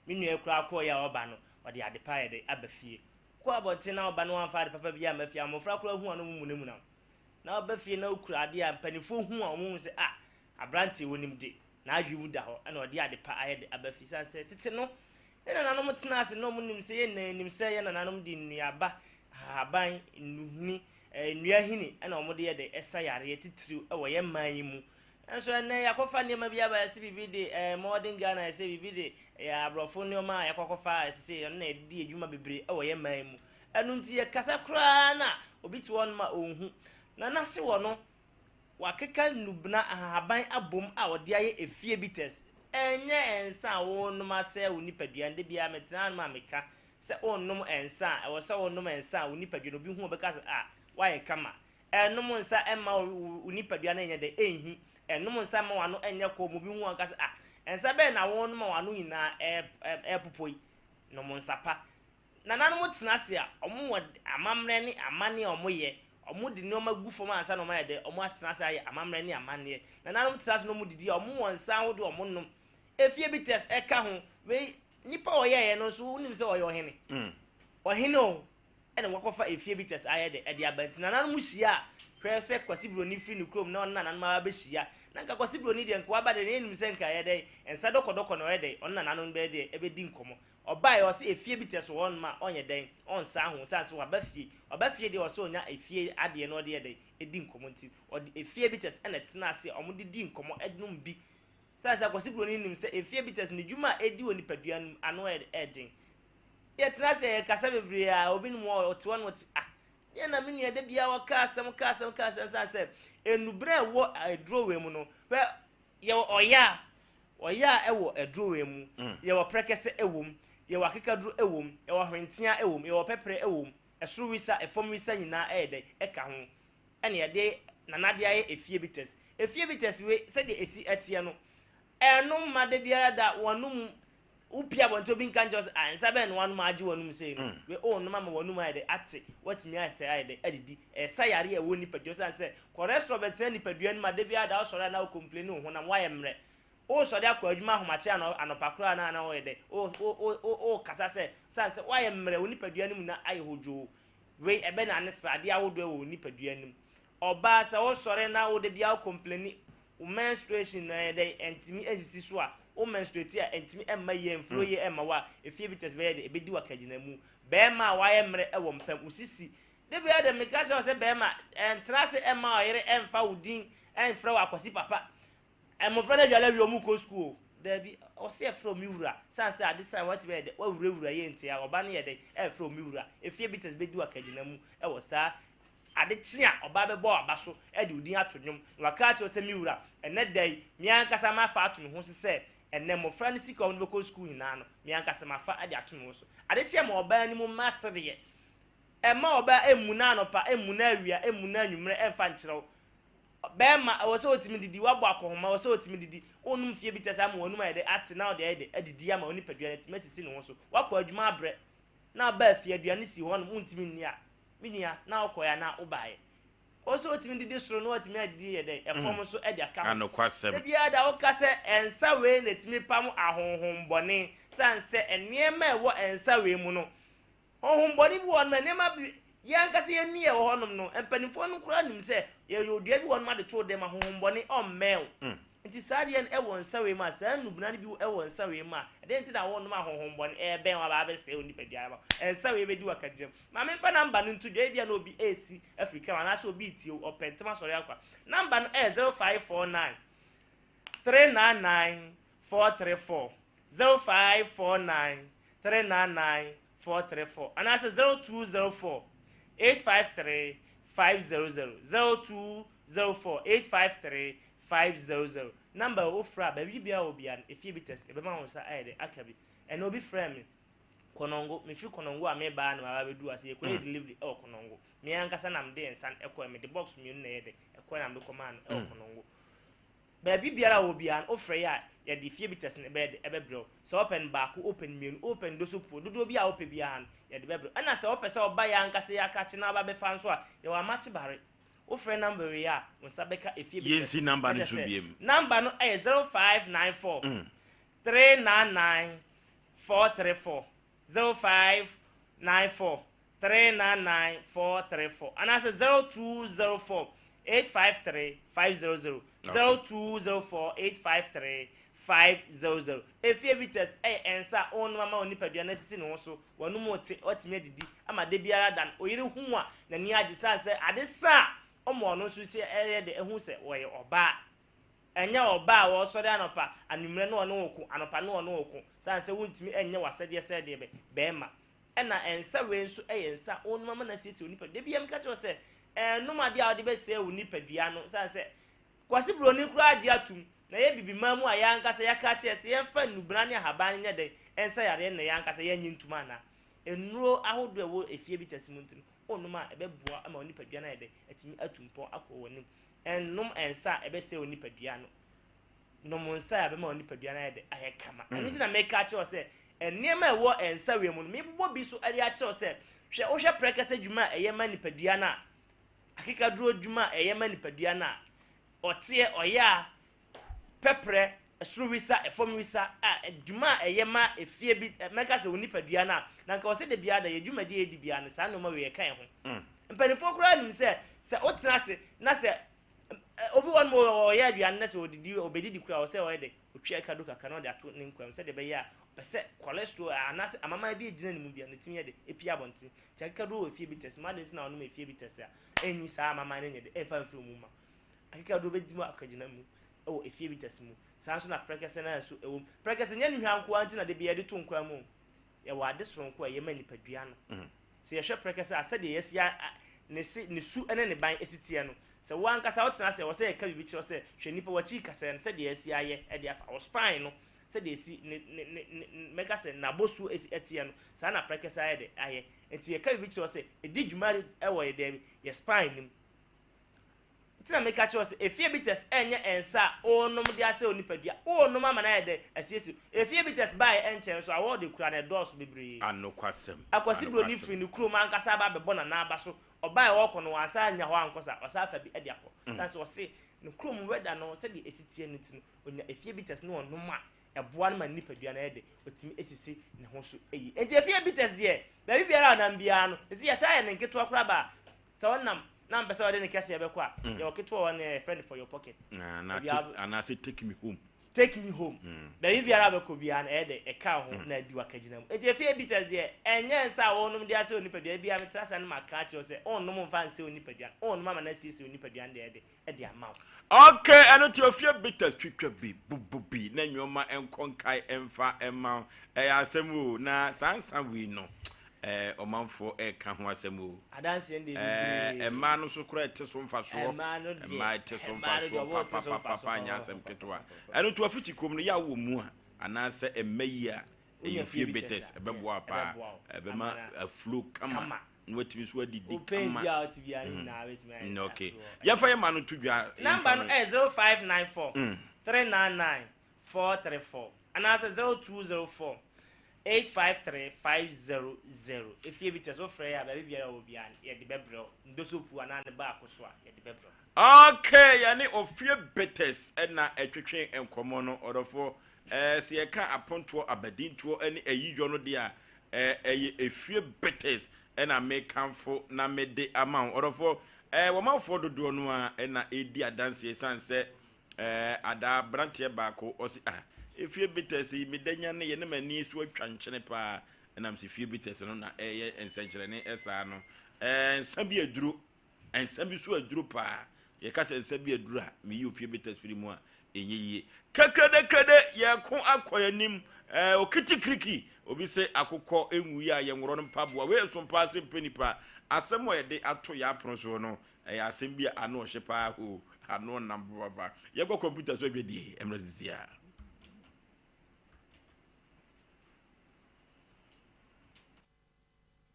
Me nua yi koraa kɔeɛ a ɔba no, ɔde ade pa ayɛ dɛ aba fie. Wokɔ abɔnten na woba na woamfa ade papa biara amma fie a, mmɔfra koraa hu a na wɔmunamuna wo. Na woba fie na wokura adeɛ a, mpanimfoɔ hu a wɔhu sɛ ah, aberanteɛ ɔnim de, n'adwene mu da hɔ, ɛna ɔde ade pa ayɛ de aba fie. Ɛsiane sɛ tete no, yɛn nananom tenaa ase na wɔnim sɛ yɛn nyinaa nim sɛ yɛn nananom de nnuaba, ahaban, nnuhini, nnua hini na wɔde yɛ dɛ ɛsa yareɛ titiriw wɔ yɛn man yi mu. Nanso ɛnnɛ yɛakɔfa nneɛma bi aba yɛse biribi de eh, modern Ghana yɛsɛ biribi de ɛyɛ aborɔfo nneɛma a yɛakɔkɔfa a ɛsɛ sɛ ɛno na yɛde di adwuma bebree wɔ yɛn man mu. Ɛno nti yɛkasa koraa na obi te hɔnom a ɔnhu. Na n'ase wɔ no, wakeka nnubena ahaban abom a ɔde ayɛ efie bitters. Ɛnyɛ nsa a wonom asɛe wo nipadua no. Da biara metena hanom a meka sɛ wonnom nsa a, ɛwɔ sɛ wonom nsa a wo nipadua no obi hu a ɔbɛka sɛ ah, woayɛ kama. Ɛnnom nsa mma wo nipadua no nyɛ dɛ, ɛnhi. Ɛnnom nsa mma w'ano nyɛ kɔɔ ma obi hu a ɔnka sɛ ah, nsa bɛn na wonom a w'ano nyinaa ɛɛpopo yi. Nom nsa pa. Nananom tena ase a, wɔwɔ amammerɛ ne amanneɛ a wɔyɛ. Wɔde nneɛma gu fam ansa na wɔayɛ dɛ, wɔatena ase ayɛ amammerɛ ne amanneɛ. Nananom tena ase na wɔdidi a, wɔwɔ nsa ahodoɔ a wɔnom. Efie bitters ka ho. Wei, nipa a ɔyɛeɛ no nso, wonim sɛ ɔyɛ ɔhene. Ɔhene o, ɛna wakɔfa efie bitters ayɛ dɛ, ɛde aba. Nti nananom hyia a, hwɛ sɛ Kwasi Broni firi ne kurom na ɔne nananom aba abɛhyia. Na nka Kwasi Broni deɛ, nka waba deɛ, na yɛnim sɛ nka ɛyɛ dɛn, nsa dɔkɔdɔkɔ na ɔyɛ dɛn, ɔne nananom bɛyɛ dɛn, ɛbɛdi nkɔmmɔ. Ɔbaeɛ ɔse efie bi tɛ so hɔ nom a ɔnyɛ dɛn ɔnsan ho sane sɛ waba fie waba fie deɛ ɔsɛ ɔnya efie adeɛ na ɔde yɛ dɛn ɛdi nkɔmɔ nti ɔde efie bitters ɛna ɛtena ase a ɔmo de di nkɔmɔ ɛnom bi sane sɛ Akwasi Broni nim sɛ efie bitters ne dwuma a ɛdi wɔ nipadua no mu ano ɛden yɛtena ase a yɛkasa bebree a obi nom hɔ ɔte hɔ nom ɔte ah deɛ na me nua da biara ɔka asɛm ka asɛm ka asɛm sane sɛ enubere a ɛwɔ aduro wei mu no hwɛ Yɛwɔ ɔya, ɔya wɔ adurowɛn mu, yɛwɔ prɛkɛsɛ wɔ mu, yɛwɔ akekaduro wɔ mu, yɛwɔ hwentea wɔ mu, yɛwɔ pɛprɛ wɔ mu, ɛsoro wisa, ɛfam wisa nyinaa ɛyɛ dɛn? Ɛka ho. Ɛna yɛde nanadeɛ ayɛ efie bitters. Efie bitters wei sɛdeɛ ɛsi ɛteɛ no, ɛno mma da biara da wɔnom Wopue abɔnten obi nka nkyerɛ wo sɛ, ah, nsa bɛn na woanom a agye w'anom sei no. Wei, worenom ama w'anom ayɛ dɛ, ate, woatumi ayɛ sɛ ayɛ dɛ, adidi. Ɛsa yareɛ a ɛwɔ nipadua mu. Ɛsiane sɛ cholesterol bɛtena nipadua no mu a, da biara da wosɔre a na wo complaini wo honam, woayɛ mmerɛ. Woresɔre akɔ adwuma ahomakye anɔ, anɔpa koraa na na woyɛ dɛ, wo, wo, wo, wo, worekasa sɛ, ɛsiane sɛ woayɛ mmerɛ, wo nipadua no mu na ayɛ hodwoo. Wei, ɛbɛnane sradeɛ ahodoɔ wɔ wo nipadua no mu. Ɔbaa, sɛ wosɔre na wo da biara wo complaini, Wo menstruation no ɛyɛ dɛn ɛntumi ɛnsisi so a, wo menstruate a ɛntumi ɛmma yie ɛnflow yie ɛmma wo a, efie bitters bɛyɛ dɛn ɛbɛdi wo akagyinamu. Bɛɛma a wayɛ mmerɛ ɛwɔ mpam, wo sisi, da biara deɛ meka kyerɛ wo sɛ bɛɛma ɛntena ase ɛmma ɔyere ɛmfa wo din ɛmfrɛ wo akwasi papa. Mmɔfra no adwale awie ɔmo kɔ sukuu o, daabi, ɔse ɛfrɛ wo me wura, sane sɛ ade san watumi ayɛ dɛn wawurawura yie nti a ɔba no yɛ dɛn ɛmfrɛ wo me wura. Efie bitters bɛdi wo akagyinamu ɛwɔ saa Ade kye a, ɔbaa bɛbɔ w'aba so de wo din ato nnwom, na waka akyerɛ wo sɛ, 'Me wura, ɛnnɛ da yi, me ankasa mafa ato me ho so sɛ ɛnnɛ mmofra no sika a wɔde bɛkɔ sukuu nyinaa no, me ankasa mafa de ato me ho so. Ade kye a, ma ɔbaa anim mma sereɛ. Mma ɔbaa mmu no anɔpa, mmu no awia, mmu no anwummerɛ mfa nkyerɛ wo. Barima, ɛwɔ sɛ ɔtumi didi, woabɔ akɔnhoma, ɛwɔ sɛ ɔtumi didi. Wonom fie bi te saa ama w'anum ayɛ dɛ ate na wode ayɛ dɛ adidi ama wo nipadua no atumi asisi ne ho so. Woakɔ adwuma abrɛ na aba afie, aduane si hɔnom, wontumi nni a, Me nua, na wokɔe anaa wobaeɛ? Ɔwɔ sɛ ɔtumi didi soro na watumi adidi yɛ dɛn? Ɛfam nso de aka ho. Anokwasɛm. Da biara da woka sɛ nsa wei na ɛtumi pam ahonhommɔne, sane sɛ nneɛma a ɛwɔ nsa wei mu no, honhommɔne bi wɔ hɔnom a nneɛma bi yɛn ankasa yɛn nnua a ɛwɔ hɔnom no, mpanimfoɔ no koraa nim sɛ yɛyɛ dua bi wɔ hɔnom ade to dɛm a honhommɔne ɔmmɛn wo. Nti saa adeɛ no wɔ nsa wei mu a, saa nnubena no bi wɔ nsa wei mu a, ɛdeɛn nti na wonom a honhommɔne ɛrebɛn wo aba abɛsɛe wo nipadua no ama wo? Nsa wei bɛdi wo akadwam. Ma memfa number no nto dwa, ebia na obi resi afiri car mu anaasɛ obi retie wo, ɔpɛ ntɛm asɔre akɔ a. Number no yɛ 0549 399 434, 0549 399 434 anaasɛ 0204 853 500, 0204 853 500. Number yi wofrɛ a, baabi biara wɔ biara no, efie bitters, yɛbɛma wo nsa ayɛ dɛ aka bi. Ɛnɛ obi frɛɛ me, Konongo, mefiri Konongo a mereba ara na maba abɛduru ase, yɛkɔyɛɛ delivery wɔ Konongo. Me ankasa na mede nsa no kɔɛ, mede box mmienu na ɛyɛ dɛ, ɛkɔɛ na mede kɔmaa no wɔ Konongo. Baabi biara a wɔ biara no, wofrɛ yɛ a, yɛde fie bitters no bɛyɛ dɛ, ɛbɛbrɛ wo. Sɛ wopɛ no baako, wopɛ no mmienu, wopɛ no dosopuo, dodoɔ bi a wopɛ biara no, yɛde bɛbrɛ wo. Ɛna sɛ wopɛ sɛ woba yɛn ankasa yɛn akakye na woaba abɛfa nso a, yɛwɔ Amakye Bare. Wofrɛ number wei a, wo nsa bɛka efie bitters. Yɛnsi number no Kyerɛ so sɛ, biom. Number no yɛ 0594 399. 434, 0594 399 434 anaasɛ 0204 853 500, 0204 853 500. Efie Bitters yɛ nsa a wonom ama wo nipadua no asisi ne ho so, w'anom te, woatumi adidi ama da biara da no oyere hu wo a n'ani agye sane sɛ ade sa a ɔma ɔno nso si yɛ dɛ hu sɛ ɔyɛ ɔbaa. Ɛnyɛ ɔbaa a ɔsɔre anɔpa, anwummerɛ na ɔne wo ko, anɔpa na ɔne wo ko, sane sɛ wontumi nyɛ w'asɛdeɛ sɛ deɛ bɛ, bɛrima. Ɛna nsa wei nso yɛ nsa a wonom ama no asiesie wo nipadua. Da biara meka kyerɛ wo sɛ, nnom adeɛ a wode bɛsɛe wo nipadua no, sane sɛ Kwasi Broni koraa gye atum, na yɛ Bibiman mu a yɛn ankasa yɛaka akyerɛ sɛ yɛmfa nnubena ne ahaban no nyɛ dɛn nsa yareɛ no na yɛn ankasa yɛnnye ntum anaa? Nnuro ahodoɔ a ɛwɔ efie bitters mu nti no, wonom a ɛbɛboa ma wo nipadua no ayɛ dɛn? Atumi atu mpɔn akɔ w'anim. Nnom nsa a ɛbɛsɛe wo nipadua no. Nom nsa a ɛbɛma wo nipadua no ayɛ dɛ? Ayɛ kama. Ɛno nti na meka akyerɛ wo sɛ nneɛma a ɛwɔ nsa wei mu no, mebobɔ bi so de akyerɛ wo sɛ, hwɛ, wohwɛ prɛkɛsɛ dwuma a ɛyɛ ma nipadua no a, akekaduro dwuma a ɛyɛ ma nipadua no a, ɔteɛ, ɔyɛ a, pɛprɛ, soro wisa, fam wisa, a dwuma a ɛyɛ ma efie bi, mɛka sɛ wo nipadua no a, na nka ɔsɛ da biara da yɛ dwumadi a yɛdi biara no, saa nneɛma wei ɛka yɛn ho. Mpanimfoɔ koraa nim sɛ, sɛ wotena ase na sɛ obi wɔ no ɔyɛ aduane na sɛ ɔdidi, ɔbɛdidi koraa, ɔsɛ ɔyɛ dɛ, ɔtwi akado kakra na ɔde ato ne nkwan mu sɛdeɛ ɛbɛyɛ a ɔpɛ sɛ cholesterol anaasɛ amaman bi gyina ne mu bia no tumi yɛ dɛ, ɛpie abɔnten. Nti akekaduro wɔ efie bi tɛse mu, adɛn nti na ɔnom efie bi tɛse a ɛnyi saa amaman no nyɛ dɛ, ɛmfa mfiri mu ma. Akekaduro bɛdi mu akagyina mu wɔ efie bitters mu. Saa nso na prɛkɛsɛ no nso wɔ mu. Prɛkɛsɛ nyɛ ne hwa nko ara nti na da biara yɛde to nkwan mu o. Yɛwɔ ade soronko a ɛyɛ ma nipadua no. Sɛ yɛhwɛ prɛkɛsɛ a, sɛdeɛ yɛasi a, ne se, ne su ne ne ban si teɛ no, sɛ wo ankasa wotena ase a, ɛwɔ sɛ yɛka biribi kyerɛ wo sɛ, hwɛ nipa, w'akyi kasɛɛ no, sɛdeɛ yɛasi ayɛ de afa wo spine no, sɛdeɛ ɛsi ne, ne, ne, ne, mɛka sɛ n'abɔsuo si teɛ no, saa na prɛkɛsɛ ayɛ dɛ, ayɛ. Nti yɛka biribi kyerɛ wo sɛ, ɛdi dwuma wɔ yɛ dɛn, yɛ spine no mu. Nti na meka kyerɛ wo sɛ, efie bitters ɛnyɛ nsa a wonom de asɛe wo nipadua, wonom ama no ayɛ dɛn? Asiesie wo. Efie bitters baeɛ ɛnkyɛ nso, awɔ de kura no ɛdɔɔso bebree. Anokwasɛm, Akwasi Broni anokwasɛm. firi ne kurom ankasa aba abɛbɔ Nana aba so, ɔbaeɛ ɔrekɔ no wansan annya hɔ ankɔ sa, wasan afa bi de akɔ. Sane sɛ ɔse ne kurom weather no sɛdeɛ ɛsi teɛ no nti no, ɔnya efie bitters no ɔnom a, ɛboa no ma ne nipadua no yɛ dɛ, ɔtumi sisi ne ho so yie. Enti efie bitters deɛ, baabi biara a ɔnam biara no, ɛsɛ yɛsan yɛ ne nketewa koraa ba a, sɛ ɔnam na mpɛ sɛ ɔde ne kɛseɛ bɛkɔ a, yɛwɔ ketewa wɔ hɔ no yɛfrɛ no for your pocket. Ah, anaasɛ take me home. Take me home. Baabi biara a bɛkɔ biara no, ɛyɛ dɛ, ɛka ho na adi w'akagyina mu. Enti efie bitters deɛ, ɛnyɛ nsa a wɔnom de asɛ onipadua. Ebia metra ase a na maka akyerɛ wo sɛ, wonnom mfa nsɛ onipadua no, wonnom ama no asiesie onipadua no deɛ ɛyɛ dɛ, de ama wo. Ok, ɛno nti ofie bitters twitwa bi, bubu bi na nnoɔma nkɔ nkae mfa mma wo. Ɛyɛ asɛm o, na saa nsa wei no, eh, ɔmanfoɔ ɛreka ho asɛm o. Adanseɛ no deɛ Eh, bebree. mmaa no so koraa ɛte so mfasoɔ. Mmaa no deɛ, Mmaa ɛte so mmaa no deɛ mfasoɔ ɔmo te so mfasoɔ papapapa, nyɛ asɛm ketewa. Ɛno nti wafikyi kom no, yɛ a wowɔ mu a, anaasɛ mma yi a, Wonya ɛyɛ fie ofie bitters bitters, a, yes, ɛbɛboa paa. ɛbɛboa wo. Ɛbɛma Amana. aflow kama. Kama. Na watumi nso adidi Wo pains kama. bi a wote biara no nyinaa bɛtumi ayɛ Okay. afiri hɔ. Yɛmfa yɛn ma no to dwa. Number no ɛyɛ 0594 399 434 anaasɛ 0204 853 500. Efie bi tɛ so wofrɛ yɛ a baabi biara a wɔ biara no yɛde bɛbrɛ wo. Ndosopu anaa ne baako so a yɛde bɛbrɛ wo. Okay, yɛne Ofie Bitters na ɛtwetwe nkɔmmɔ no, ɔdɔfoɔ. Ɛɛ, sɛ yɛka apontoɔ, abadintoɔ ne ayiyɔ no deɛ a, ɛɛ, ɛyɛ Efie Bitters na mekamfo na mede ama wo. Ɔdɔfoɔ, ɛɛ, wɔmanfoɔ dodoɔ no ara na ɛredi adanseɛ ɛsiane sɛ ɛɛ, adaa aberanteɛ baako, ɔse, ah, Efie Bitters yi, meda nyane yɛ ne m'ani so atwa nkyene paa, ɛnam sɛ Efie Bitters no na ɛyɛ nsɛnkyerɛnne saa no. Ɛɛ, nsa bi aduro. Nsa bi so aduro paa. Yɛka sɛ nsa bi aduro a, meyi ofie bitters firi mu a, ɛnyɛ yie. Kɛkrɛdɛkrɛdɛ, yɛko akɔ yɛn anim. Ɛɛ, okitikiriki, obi sɛ akokɔ nwui a yɛnworɔ no mpaboa. Wei ɛso paa sɛ mpɛ nipa. Asɛm a yɛde ato yɛn apono soɔ no, ɛyɛ asɛm bi a ano ɔhye paa hoo, ano ɔnam papaapa. Yɛnkɔ kɔmputa so adwadie mmerɛ sisi a.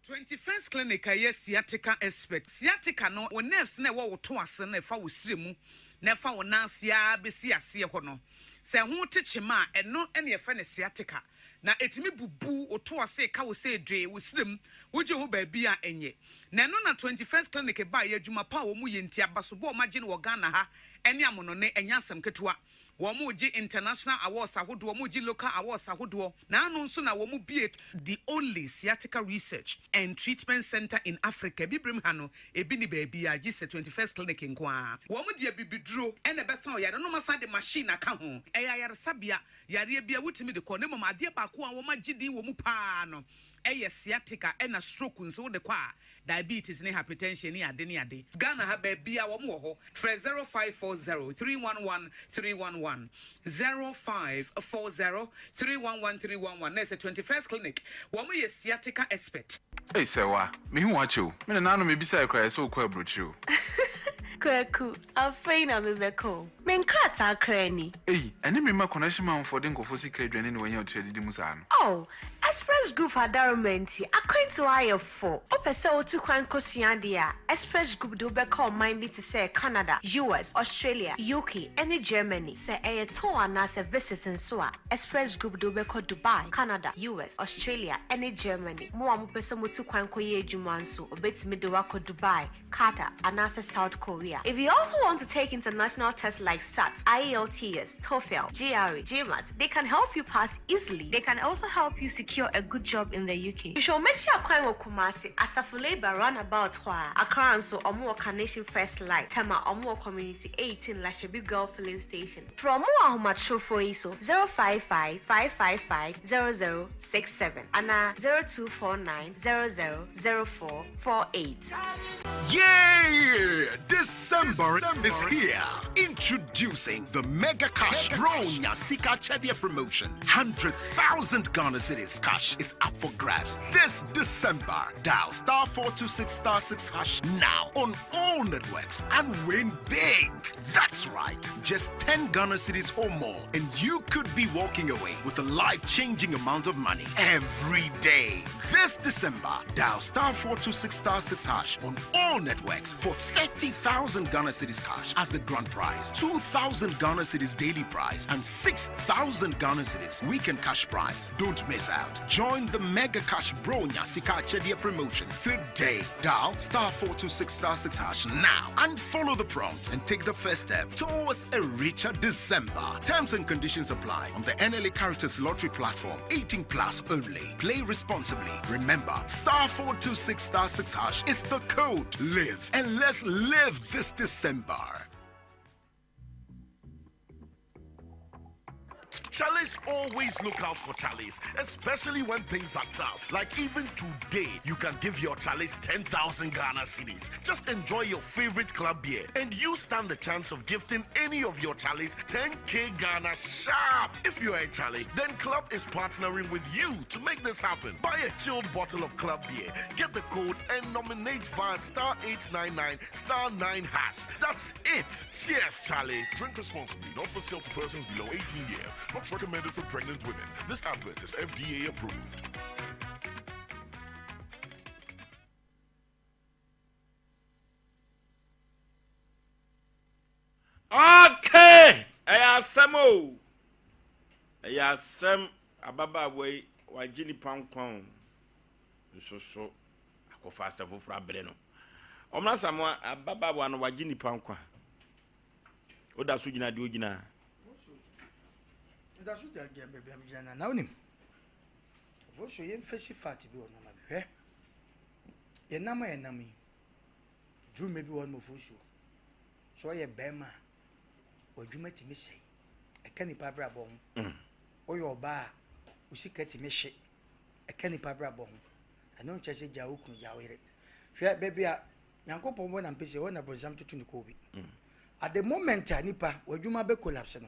21st Clinic a ɛyɛ sciatica expert. Sciatica no, wo nerves no a ɛwɔ wo to ase no a ɛfa wo srɛ mu na ɛfa wo nan ase ara bɛsi aseɛ hɔ no, sɛ ɛho te kyema a, ɛno na yɛfrɛ no sciatica. Na ɛtumi bubu wo to ase, ɛka wo sɛ dwee, wo srɛ mu, wogye ho baabi a ɛnyɛ. Na ɛno na 21st Clinic baeɛ, adwuma pa a wɔyɛ nti, abasobɔ a wɔagye no wɔ Ghana ha ne amonɔne, ɛnyɛ asɛm ketewa. Wɔregye international awards ahodoɔ, wɔregye local awards ahodoɔ. N'ano nso na wɔbue the only sciatica research and treatment centre in Africa. Abibirem ha no, ebi nni baabiara gye sɛ 21st Clinic nko ara. Wɔde abibiduro na ɛbɛsa wo yareɛ na wɔasan de machine aka ho. Ɛyɛ ayaresabea, yareɛ biara wotumi de kɔ na mmom adeɛ baako a wɔagye din wɔ mu pa ara no yɛ sciatica ɛna stroke nso wode kɔ a diabetes ne hypertension ne ade ne ade. Ghana ha baabia wɔn wɔ hɔ frɛ 0540 311 311 0540 311 311 na ɛsɛ 21st clinic wɔn yɛ sciatica expert. Ei Sɛwa, mehu wo akyɛ o. Me nananom mebisae koraa yɛsɛ wokɔ aburokyire o. Kwaku, afei na mebɛka o. Me nkrataa koraa ni. Ei, ɛne me mma connection manfoɔ de nkurɔfoɔ sika adwane na wanya otua didi mu saa no. Oh, Express Group adaroma nti, akwantuo ayɛ fo. Wopɛ sɛ wotu kwan kɔsua adeɛ a, Express Group de wo bɛkɔ ɔman bi te sɛ Canada, US, Australia, UK, ne Germany. Sɛ ɛyɛ tour anaasɛ visit nso a, Express Group de wo bɛkɔ Dubai, Canada, US, Australia, ne Germany. Mo a mopɛ sɛ motu kwan kɔyɛ adwuma nso, wɔbɛtumi de wo akɔ Dubai, Qatar, anaasɛ South Korea. If you also want to take international tests like SAT, IELTS, TOEFL, GRE, GMAT, they can help you pass easily. They can also help you secure a good job in the UK. Hwehwɛ wɔn akyi akwan wɔ Kumasi, Asafo Labour roundabout hɔ a. Accra nso, wɔn wɔ Carnation First Light, Tema, wɔn wɔ Community 18 Lashibi Girl Filling Station. Frɛ wɔn wɔ ahomatrofoɔ yi so, 055 555 0067 anaa 0249 00 0448. Yeah! December is here. Introducing the Mega Cash Bronya Sika Chedia promotion. 100,000 Ghana Cedis cash is up for grabs this December. Dial star 426 star 6 hash now on all networks and win big. That's right. Just 10 Ghana cedis or more, and you could be walking away with a life changing amount of money every day. This December, dial star 426 star 6 hash on all networks for 30,000 Ghana cedis cash as the grand prize, 2,000 Ghana cedis daily prize, and 6,000 Ghana cedis weekend cash prize. Don't miss out. Join the Mega Cash Bro Nyasika Chedia promotion today. Dial star 426 star 6 hash now and follow the prompt and take the first step towards a richer December. Terms and conditions apply on the NLA Caritas Lottery platform. 18 plus only. Play responsibly. Remember, star 426 star 6 hash is the code. Live and let's live this December. Chalice always look out for Chalice, especially when things are tough. Like even today, you can give your Chalice 10,000 Ghana cedis. Just enjoy your favorite club beer, and you stand the chance of gifting any of your Chalice 10k Ghana sharp. If you're a Charlie, then Club is partnering with you to make this happen. Buy a chilled bottle of Club beer, get the code, and nominate via star 899 star 9 hash. That's it. Cheers, Charlie. Drink responsibly, not for sale to persons below 18 years. Not recommended for pregnant women. This advert is FDA approved. Okay! Ɛyɛ asɛm o. Ɛyɛ asɛm ababaawa yi wagye nipa nkwa o. Nso so akɔfa asɛm foforɔ abrɛ no. Ɔmena Samoa ababaawa no wagye nipa nkwa. Woda so gyina deɛ ogyina. Woda so gyina baabi a megyina na na wonim. Ɔfo so yɛmfɛsi fat bi wɔ nneɛma bi hwɛ. Yɛnam a yɛnam yi dwuma bi wɔ no ɔfo so. Sɛ ɔyɛ bɛrima a w'adwuma tumi sɛe. Ɛka nipa abrabɔ ho. Mm. Woyɛ ɔbaa a wo sika tumi hye. Ɛka nipa abrabɔ ho. Ɛno nkyɛ sɛ gyaa wo kunu gyaa wo yere. Hwɛ baabi a Nyankopɔn bɔ na mpɛ sɛ hɔ na bonsam toto ne kɔɔ bi. Mm. At the moment a nipa w'adwuma bɛ collapse no,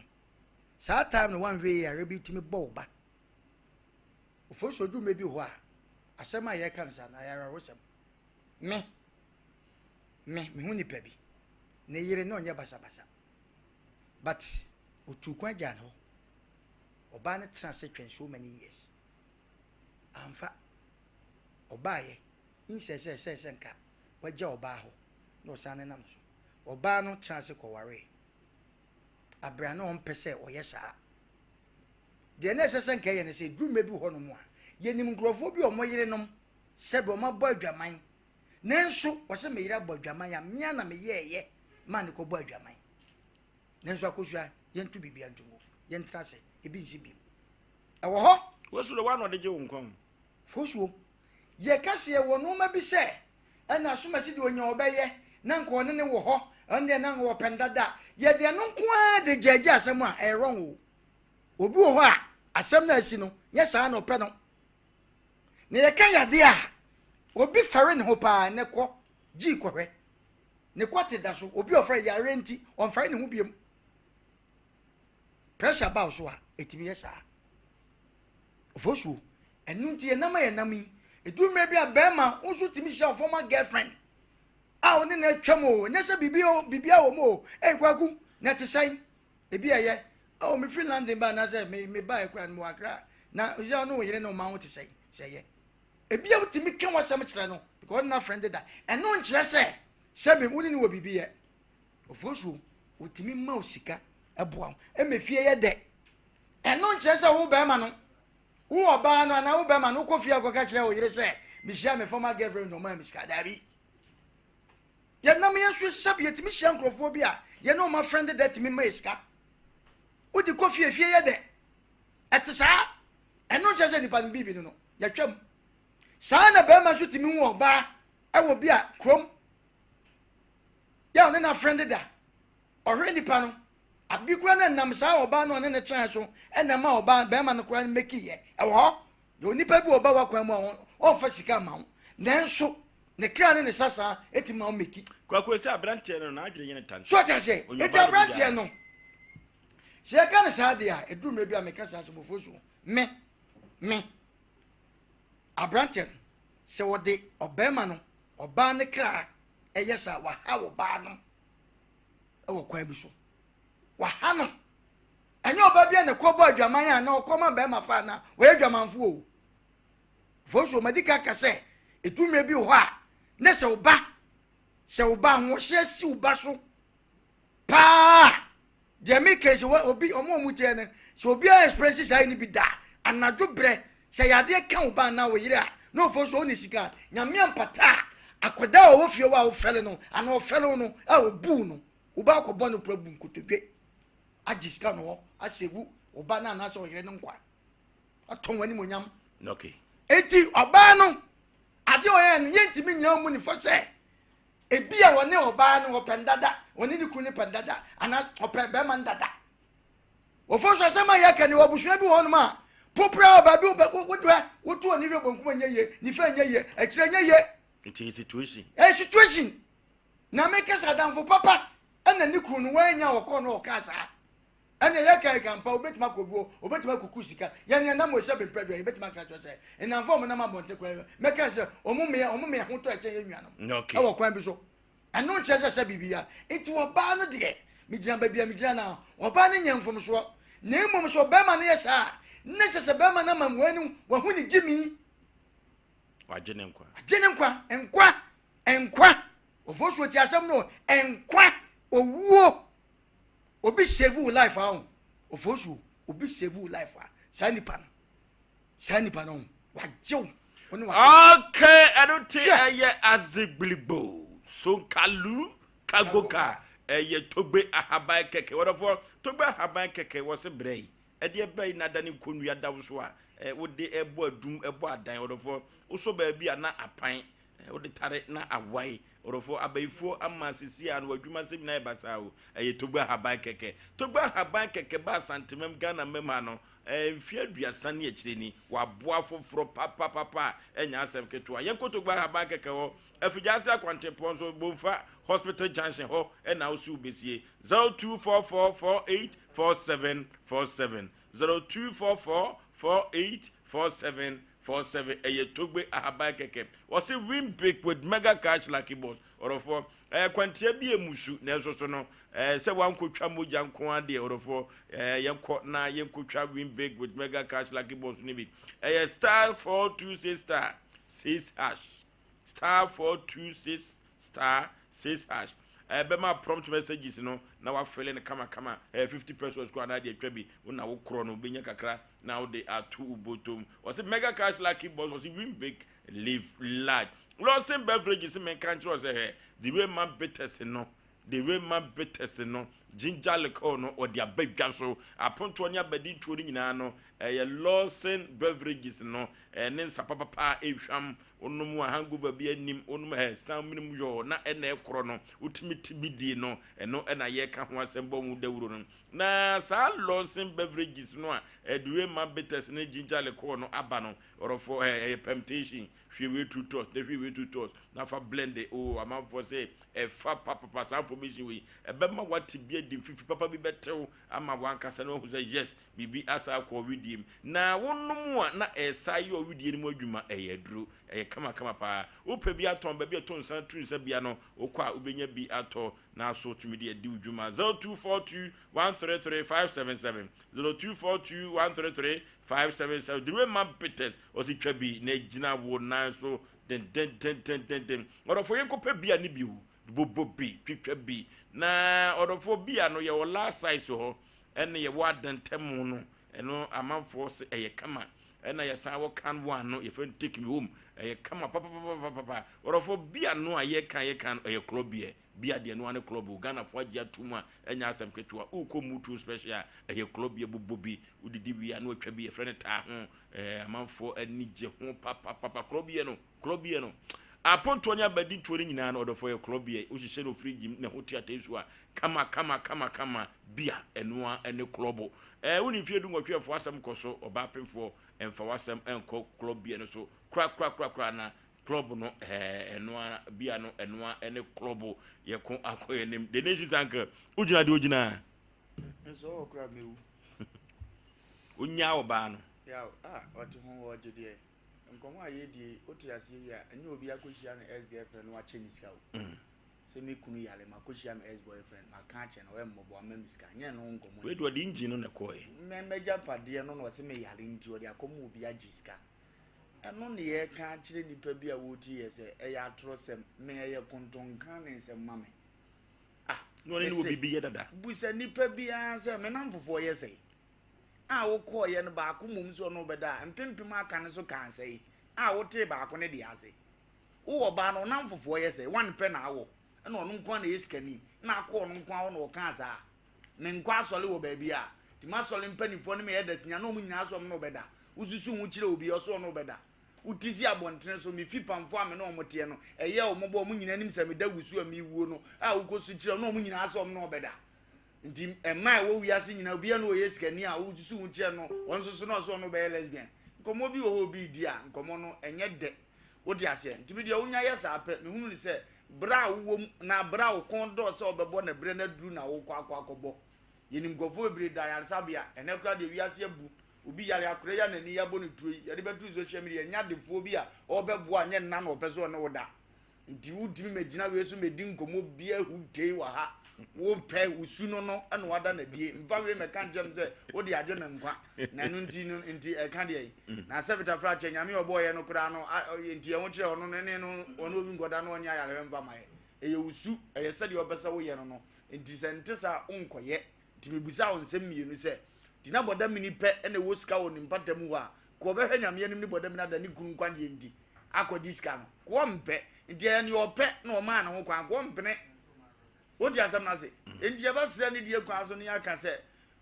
saa time no wanhwɛ yie yare bi tumi bɔ wo ba. Ofosu dwuma bi hɔ a asɛm a yɛka no saa no ayɛ awerɛhosɛm. Me me mehu nipa bi ne yere na ɔnyɛ basabasa but otu kwan gyaa ne hɔ. Ɔbaa no tena ase twɛn so many years amfa ɔbaayɛ nsɛ sɛ sɛ sɛ nka wagya ɔbaa hɔ na ɔsan nenam so. Ɔbaa no tena ase kɔwaree abere a na ɔmpɛ sɛ ɔyɛ saa. Deɛ na ɛsɛ sɛ nka ɛyɛ ne sɛ ɛduru mmerɛ bi wɔ hɔnom a, yɛnim nkurɔfoɔ bi a wɔn yerenom sɛbe wɔn abɔ adwaman, nanso wɔsɛ me yere abɔ adwaman a, mea na meyɛɛyɛ maa ne kɔbɔ adwaman. Nanso akosua, Yɛnto biribiara nto ngu. Yɛntena ase. Ebi nsi bio. Ɛwɔ hɔ. Wosu de, woa na ɔde gye wo nkwa o. Fosuo, yɛka sɛ yɛwɔ nnoɔma bi sɛ ɛna asomasi deɛ ɔnya ɔbɛyɛ na nka ɔne ne wɔ hɔ, ɛno deɛ na nka ɔpɛ no dada. Yɛde ɛno nko ara de gyɛɛgye asɛm a, ɛyɛ wrong o. Obi wɔ hɔ a, asɛm no a asi no, nyɛ saa na ɔpɛ no. Na yɛka yadeɛ a, obi fɛre ne ho paa, ɛnɛ kɔ, gyii kɔhwɛ. Ne kɔte da so, obi ɔfrɛ yareɛ nti, ɔmfɛre ne ho biom. Pressure ba wo so a, ɛtumi yɛ saa. Ofosuo, ɛno nti yɛnam a yɛnam yi, ɛduru mmerɛ bi a bɛrima wo nso tumi hyia wo former girlfriend a wo ne no atwam o, ɛnyɛ sɛ biribi o, biribi a wɔ mu o, ei Kwaku, na ɛte sɛn? Ebi ɛyɛ, oh mefiri London ba anaasɛ me me ba ɛkura no mewɔ Accra, na sɛ ɔne wo yere ne wo ma ho te sɛn? Sɛ ɛyɛ. Ebi a wotumi ka w'asɛm kyerɛ no because ɔne n'afrɛn deda. Ɛno nkyerɛ sɛ sɛbi wo ne no wɔ biribi yɛ. Ofosuo, otumi ma wo sika boa wo ma fie yɛ dɛ. Ɛno nkyerɛ sɛ wo bɛrima no, wo ɔbaa no anaa wo bɛrima no wokɔ fie akɔka kyerɛ wo yere sɛ mehyia me former girlfriend na ɔmaa me sika. Daabi. Yɛnam yɛn nso sɛbi yɛtumi hyia nkurɔfoɔ bi a yɛne wɔn afrɛn deda tumi ma yɛ sika. Wode kɔ fie, fie yɛ dɛ. Ɛte saa. Ɛno nkyerɛ sɛ nipa no biribi no no, yɛtwam. Saa na bɛrima nso tumi hu ɔbaa ɛwɔ bi a kurom yɛ ɔne n'afrɛn deda. Ɔhwɛ nipa no, abi koraa na nam saa ɔbaa no ɔne ne tenae so ɛna ma ɔbaa bɛrima no koraa mɛki yɛ. Ɛwɔ hɔ. Yɛ onipa bi wɔ ɔba w'akwan mu a ɔmfa sika mma wo. Nanso ne kra ne ne sasaa ɛtumi ma wo mɛki. Kwaku esi aberanteɛ no n'adwene yɛ ne tanta. So ɔte aseɛ? Eti aberanteɛ no sɛ yɛka no saa deɛ a ɛduru mmerɛ bi a meka saa sɛ bɔfoɔ su me me aberanteɛ no sɛ wɔde ɔbɛrima no ɔbaa ne kra ɛyɛ saa waha ɔbaa no wɔ kwan bi so waha no ɛnyɛ ɔbaa bi a na ɛkɔ bɔ adwaman a na ɔkɔ ma bɛrima fa na wɔyɛ adwamanfo o fosu ɔmadi ka ka sɛ ɛdu mmerɛ bi wɔ hɔ a ne sɛ ɔba sɛ ɔba ahoɔhyɛ si ɔba so paa deɛ meka sɛ obi ɔmo ɔmo tiɛ no sɛ obiara experience saa yi no bi da anadwo berɛ sɛ yadeɛ ka wo ba anaa wo yere a na ɔfo so ɔne sika nyame ampata a akwadaa a ɔwɔ fie hɔ a wofɛle no anaa ɔfɛle wo no a ɔbuu no wo ba akɔbɔ no kora bu nkotodwe agye sika no hɔ asɛvu wo ba no anaasɛ ɔyere no nkwa atɔn w'animonyam okay. enti ɔbaa no adeɛ ɔyɛ no yɛntumi nyina mu ne fɔ sɛ Ebia ɔne ɔbaa no ɔpɛ no dada, ɔne ne kunu no pɛ no dada, anaa ɔpɛ bɛrima no dada. Wɔfo nso asɛm a yɛka ni, wɔ abusua bi wɔ hɔnom a, popra wɔ baabi wodɛ woto wɔ nifa bonkum nyɛ yie, nifa nyɛ yie, akyire nyɛ yie. Nti situation. Ɛyɛ situation. Na meka sɛ adamfo papa ɛna ne kunu no wɔanya ɔkɔɔ no ɔkaa saa. Ɛnna yɛ kan kan pa obetumi akɔ obi hɔ obetumi akuku sika yɛn yɛn nam wɔ sɛ bempɛ dua yɛbɛtumi aka kyerɛ sɛ nnamfo a wɔnam abɔnten kwan mɛka sɛ wɔn mmea wɔn mmea ho tɔ ɛkyɛn yɛn nuanom ɛwɔ kwan bi so ɛno nkyerɛ sɛ sɛ biribi ya nti ɔbaa no deɛ megyina baabi a megyina na ɔbaa no nyɛ mfomsoɔ na mmom sɛ ɔbɛrima no yɛ saa ne sɛ sɛ bɛrima no ama wɔn anim wɔho ne gyimi wagye ne nkwa wagye ne nkwa nkwa nkwa ɔfosuo ti asɛm no nkwa owuo Obi save wo life a o, ofosu obi save wo life a, saa nipa no, saa nipa no wagye wo. Okay, ɛno te ɛyɛ azegbiligbo sonkalu kagoka ɛyɛ togbe ahaban kɛkɛ wɔdɔfoɔ togbe ahaban kɛkɛ wɔ se brɛ yi ɛdeɛ bɛyi na adane nkonnua da wo so a wode ɛbɔ adum ɛbɔ adan wɔdɔfoɔ wosɔ baabi a na apan Wode tare na awae. Ɔdɔfoɔ, abayifoɔ ama sisi a no w'adwuma sɛm nyinaa yɛ basaa o. Ɛyɛ Togbe ahaban kɛkɛ. Togbe ahaban kɛkɛ baa Asantemam, Ghana mam ha no, mfeɛ aduasa ne akyire ni. Waboa afoforɔ papapapa a ɛnyɛ asɛm ketewa. Yɛnkɔ Togbe ahaban kɛkɛ hɔ, Afigya-Ase Akwantempɔn so, Bomfa Hospital Junction hɔ na wo se wobɛsie. 0244484747, 02444847 47 ɛyɛ togbe ahaban kɛkɛ. Wɔse win big with mega cash lucky boss. Ɔdɔfoɔ, ɛyɛ kwantia bi a ɛmusu nanso so no, ɛɛ sɛ wankɔtwa mogya nko ara deɛ ɔdɔfoɔ, ɛɛ yɛnkɔ na yɛnkɔtwa win big with mega cash lucky boss no bi. Ɛyɛ star 426 star 6 hash. Star 426 star 6 hash. Ɛbɛma prompt messages no na wafele no kamakama. Ɛyɛ 50 pesos kɔ anaa deɛ atwa bi. Wo na wokorɔ no wobɛnya kakra na wode ato wo bɔtɔ mu. Ɔse mega cash lucky boss, ɔse win big live large. Lawson beverages menka nkyerɛ wo sɛ hɛ, the way man bitters no. De Rema Bitters no, Ginger Liqueur no, ɔde aba dwa so. Apontoɔ ne abadintoɔ no nyinaa no, ɛyɛ Lawson Beverages no, ɛne nsa papapa a ɛhwam. Wonom a hangover bi anim, wonom a ɛsan menem yɔɔ na ɛna ɛkorɔ no, wotumi te bi die no, ɛno ɛna yɛka ho asɛm bɔ ho dawuro no. Na saa Lawson Beverages no a ɛde Rema Bitters ne Ginger Liqueur no aba no, ɔrɔfoɔ, ɛyɛ permutation. Hwie wei tu toss na hwie wei tu toss na fa blend oh amanfoɔ sɛ ɛfa papapa saa information wei ɛbɛma wate bi adi mfifi papa bi bɛtew ama wankasa na wahu sɛ yes biribi asa akɔ ɔwedie mu na wonom a na ɛsa yɛ ɔwedie no mu adwuma ɛyɛ aduro ɛyɛ kamakama paa wopɛ bi atɔn baabi a ɛtɔ nsa tu nsa bia no wokɔ a wobɛnya bi atɔ na so tumi de adi wo dwuma 0242 133 577 0242 133 577 The Rema Bitters ɔsi twa bi na gyina wo nan so dendendendenden. Ɔdɔfoɔ yɛnkɔpɛ bia ne bi o, bobɔ bi, twitwa bi. Na ɔdɔfoɔ bia no yɛwɔ last size hɔ ɛne yɛwɔ adantamu no ɛno amanfoɔ se ɛyɛ kama ɛna yɛsan wɔ can one no yɛfrɛ no take me home ɛyɛ kama papapapapapa. Ɔdɔfoɔ bia no a yɛka yɛka no ɛyɛ club beer. Bia deɛ ɛno ara ne club o, Ghanafoɔ agye atom a ɛnyɛ asɛm ketewa. Wokɔ Mutuo special a, ɛyɛ club bi ɛbobɔ bi, wodidi wie a na watwa bi, yɛfrɛ no taa ho. Ɛɛ amanfoɔ ani gye ho papapapa. Club yɛ no, club yɛ no. Apontoɔ ne abadintoɔ no nyinaa no ɔdɔfoɔ yɛ club yɛ. Wohyehyɛ no fridge mu na ɛho te atɛnsuo a, kama kama kama kama. Bia ɛno ara ne club. Ɛɛ wone mfeɛ 18 ɛmfa w'asɛm nkɔ so, ɔbaa pemfoɔ ɛmfa w'asɛm nkɔ club yɛ no so korakorakorakora na Club no ɛɛ ɛno ara bia no ɛno ara ɛne club yɛko akɔ yɛn anim the nations uncle wogyina deɛ ogyina. Nso ɔwɔ kora mewu. Onyaa ɔbaa no. Yaw ah ɔte ho ɔgye deɛ nkɔmɔ a yɛdie wote aseɛ yi a ɛnyɛ obi akɔhyia no ex girlfriend no wakyɛ ne sika o. Mm. Sɛ me kunu yare makɔhyia me ex boyfriend maka akyɛ no ɔyɛ mmɔbɔ ama me sika nyɛ no nkɔmɔ. Wei de ɔde engine no na ɛkɔɛ. Mɛmɛgya padeɛ no na ɔse me yare nti ɔde akɔma obi agye sika. Ɛno ne yɛreka akyerɛ nnipa bi a wɔretie yɛ sɛ ɛyɛ atorɔsɛm, me ɛyɛ kontonka ne nsɛm ma me. Ah, na ɔne ne wɔ biribi yɛ dada. Busa nnipa biara sɛ me namfofoɔ yɛ sɛe a wokɔɔyɛ no baako mmom sɛ ɔne wobɛda a mpempem aka no so kaa sɛe a wotee baako ne deɛ ase. Wowɔ baa no ɔnamfofoɔ yɛ sɛe one pɛ na awɔ ɛna ɔno nko ara na ɛyɛ sikani na akɔ ɔno nko ara hɔ na ɔkaa saa. Menkɔ asɔre wɔ baabi a, nti m'asɔre mpanimfoɔ ne me elders nyinaa na wɔn nyinaa sɛ wɔn ne wo bɛda. Wosusu ho kyerɛ obi, ɔso ɔne wo bɛda. Wote si abɔntene so, me fipamfoɔ a me ne wɔn teɛ no, ɛyɛ wɔn mmɔbɔ, wɔn nyinaa nim sɛ meda wusu a mewuo no a wokɔsu kyerɛ wɔn na wɔn nyinaa sɛ wɔn ne wo bɛda. Nti mmaa a ɛwɔ wiase nyinaa, obiara na ɔyɛ sikani a wosusu ho kyerɛ no, wɔn nso so na ɔsɛ ɔne wo bɛyɛ lesbian. Nkɔmmɔ bi wɔ hɔ obi redi a, nkɔmmɔ no ɛnyɛ dɛ. Wote aseɛ? Nti me deɛ wonya yɛ saa pɛ, mehunu no sɛ berɛ a wowɔ mu na berɛ a wo kɔn dɔɔ sɛ wobɛbɔ na berɛ no aduru na wokɔ akɔ akɔbɔ. Yɛnim nkurɔfoɔ bebree da ayaresabea, ɛnɛ koraa deɛ wiase abu, obi yare akora yi a n'ani abɔ no tuo yi, yɛde bɛto social media, ɛnyɛ adefoɔ bi a ɔrebɛboa nyɛ nna na ɔpɛ sɛ ɔne wo da. Nti wontumi mɛgyina wei so mɛdi nkɔmmɔ biara hutei wɔ ha. Wopɛ wo su no no ɛna wada no adie. Mfa wei mɛka nkyerɛ me sɛ wode agye me nkwa. Na ɛno nti no nti ɛka deɛ yi. Mm. Na sɛ fitafra kyɛ nyame ɔbɔɔ yɛ no koraa no nti ɛho kyerɛ ɔno no ne no ɔne obi nkɔda no ɔnyɛ ayarehwɛ mfa ma yɛ. Ɛyɛ wo su, ɛyɛ sɛdeɛ ɔpɛ sɛ woyɛ no no. Nti sɛ nte saa wonkɔyɛ. Nti mebisa wo nsɛm mmienu sɛ, nti na bɔdamini pɛ ɛna ɛwɔ sika wɔ ne mpata mu hɔ a, ka ɔbɛhwɛ nyame anim ne bɔdamini ada ne kunu nkwagyeɛ nti akɔgye sika no? Ka ɔmpɛ. Nti ɛyɛ neɛ ɔpɛ na ɔmaa ne ho kwan, ka ɔmpene. Wote asɛm no ase? Enti yɛbɛsrɛ ne die kwan so ne yɛaka sɛ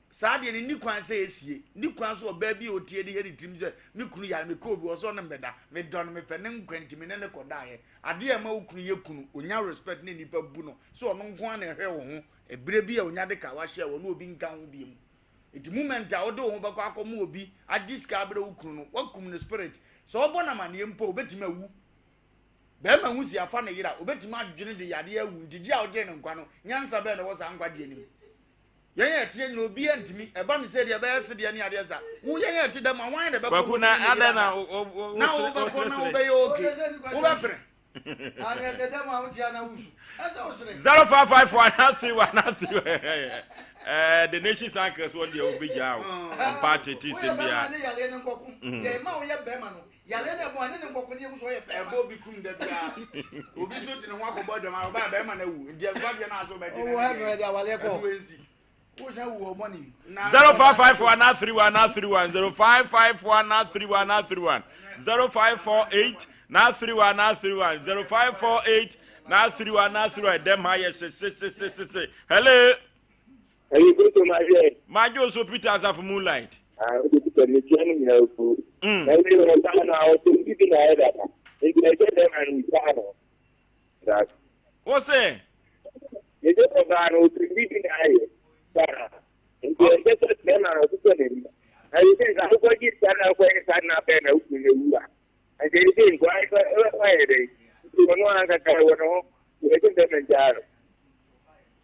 saa deɛ no nni kwan sɛ ɛsie. Nni kwan so ɔbaa bi a ɔtie de yɛ ne tirim sɛ me kunu yare mekɔ obi hɔ sɛ ɔne mbɛda. Medɔ no mepɛ ne nkwa nti me ne no kɔdaeɛ. Adeɛ a ɛma wo kunu yɛ kunu, ɔnya respect ne nnipa bu no sɛ ɔno nko ara na ɛhwɛ wo ho. Ɛberɛ bi a ɔnya de ka wahyɛ ɔne obi nka ho biom. Nti moment a wode wo ho bɛkɔ akɔma obi agye sika abrɛ wo kunu no, woakum ne spirit. Sɛ ɔbɔ no amaneɛ mpo a, ɔbɛtumi awu. Barima hu si afa ne yere a, obetumi adwene de yadeɛ awu nti gye a wogyee no nkwa no, nyansa bɛn na ɛwɔ saa nkwagyeɛ no mu? Yɛn a ɛteɛ nyina obiara ntumi, ɛba no sɛ deɛ ɛbɛyɛ sedeɛ ne adeɛ sa. Wo yɛn a ɛte dɛm a, hwan na ɛbɛkɔ Kwaku na ne yere adɛn na ada? wo- wo- Na wo- wobɛkɔ na wosresere? wobɛyɛ oke, wobɛpere. 0554 3 1 3 ɛɛ the nation circles wɔn deɛ wɔbɛgyaa wo ɔmpa atete sɛm biara. Yare na ɛbɔ a ne ne nkɔkɔ ne ehu sɛ ɔyɛ bɛrima. Ɛbɔ obi kum da biara. Obi nso de ne ho akɔbɔ adwaman ɔbaa bɛrima no awu. Nti nkwagyeɛ no aso bɛgye Ɔwɔ heaven ɛde awaleɛ kɔ. Ɛno ɛnsi. Wosan wu wɔ mɔni. 0554 931 931 0554 931 931 0548 931 931 0548 Na 31 na 31 dɛm ha yɛ hyehyehyehyehye. Hello. Ɛyi koto ma hwɛ. Madwo so Peter Asafo Moonlight. Ah, o de Peter ne tia no nyinaa ofu. Na ebi wɔ ba na ɔtɔ bi bi na ayɛ dada. Nti na ɛsɛ bɛrima no gyaa no. Wo se? Ɛsɛ ɔbaa no ɔtɔ bi bi na ayɛ dada. Nti ɛsɛ sɛ bɛrima no ɔsosɔ n'ani. Na yɛ sɛ nka wokɔgye sika na wokɔyɛ saa na bɛn na wokunu no awu a. Nti ɛsɛ nka wayɛ dɛn. Nti ɔno ankasa wɔ ne ho. Ɛsɛ bɛrima gyaa no.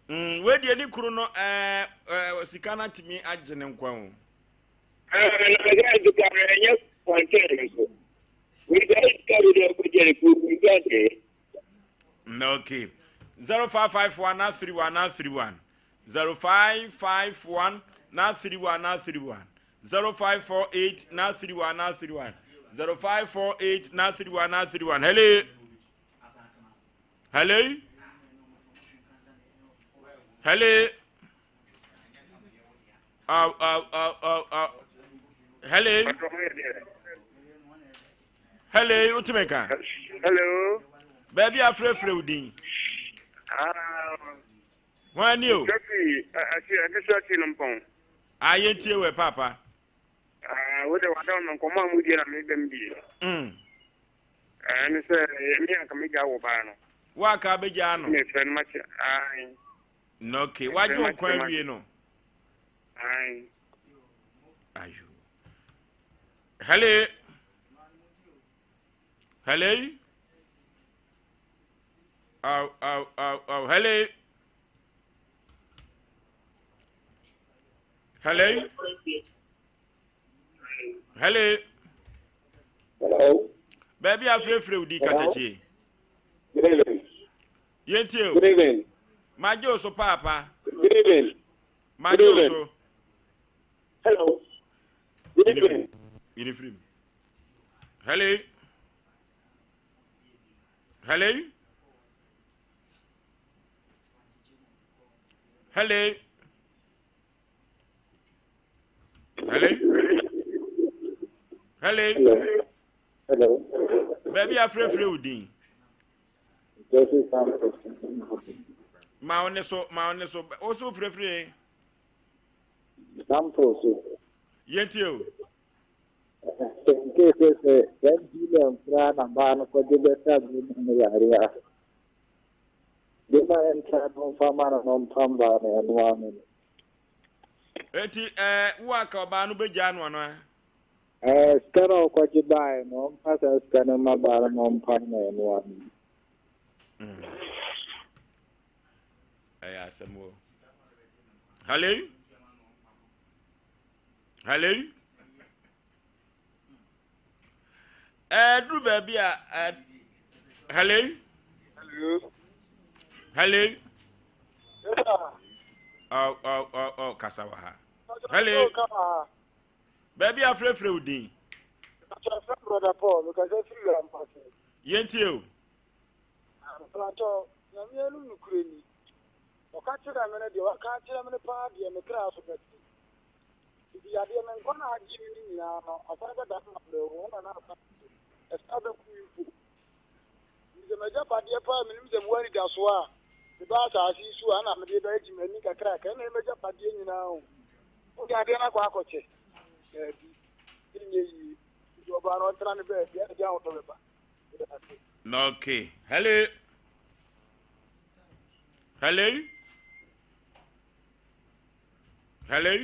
Mm, wei deɛ ne kunu no ɛɛ ɛɛ sika no atumi agye ne nkwa o. Ah, na ɛsɛ sika no ɛnyɛ kɔntɛn no so. Wei sɛ sika bi deɛ ɔkɔgye ne kuro bi nka deɛ. Mm, okay. 0551 na 31 na 31 0551 na 31 na 31 0548 na 31 na 31 0548 na 31 na 31 hello. Hello? Hello? Hello? Hello, wotumi ka? Hello. Baabi afrɛfrɛ wo din. Wɔn ani o. Ayɛ ntie wɛ paapa. Wo de wada ma nkɔmmɔ a mudie na mebɛm die. Ɛne sɛ me anka megya wo baa no. Wo anka abɛgyaa no. Mefrɛ no makyɛ ae. Na okay, wagye wo nkwa awie no. Ae. Ayo. Hello. Hello. Aw aw aw aw hello. Hello. Hello. Hello. Baabi a frɛfrɛ wo di katakyie. Good evening. Yɛntie o. Good evening. Magye wo so paapa. Good evening. Magye wo so. Hello. Good evening. Yini firim. Hello. Hello. Hello. Hello. Hello. Hello. Baabi afrɛfrɛ wo din. Ma wo ne so, ma wo ne so. Wo so frɛfrɛ. Sample so. Yɛntie o. Nke sɛ sɛ ten billion koraa na baa no kɔgye bɛsa bi no yare a. Bɛma ɛntra no mfa ma no no mpam baa no ɛno ano no. Enti ɛɛ wo a ka ɔbaa no bɛgyaa no anaa? Ɛɛ sika no a ɔkɔgye baeɛ no ɔmfa saa sika no mma baa no na ɔmpam no ɛno ano. Ɛyɛ asɛm o. Hello? Hello? Ɛɛ duru baabi a ɛɛ hello? Hello? Hello? Ɔ ɔ ɔ ɔ kasa wɔ ha. Hello? Baabi a frɛfrɛ wo din. Brother Paul, mekasa firi Rampase. Yɛntie o. Mpratɔ, Nyame anom nokorɛ ni. Ɔka kyerɛɛ me no deɛ waka akyerɛ me no paa deɛ me kra so bɛte. Nti yadeɛ me nkwa na agye me no nyinaa no asan bɛdane m'abrɛho na na asan ɛsan bɛku me mpo. Nti sɛ m'agyapadeɛ paa menim sɛ mewɔ anidasoɔ a meba asase yi so a na mede bɛgye m'ani kakraka ɛna m'agyapadeɛ nyinaa o. Wode adeɛ no akɔ akɔkyɛ? Daabi, ɛnyɛ yie. Nti ɔbaa no ɔntena ne baabi ɛna de ahotɔ bɛba. Meda ase. Okay. Hello. Hello. Hello.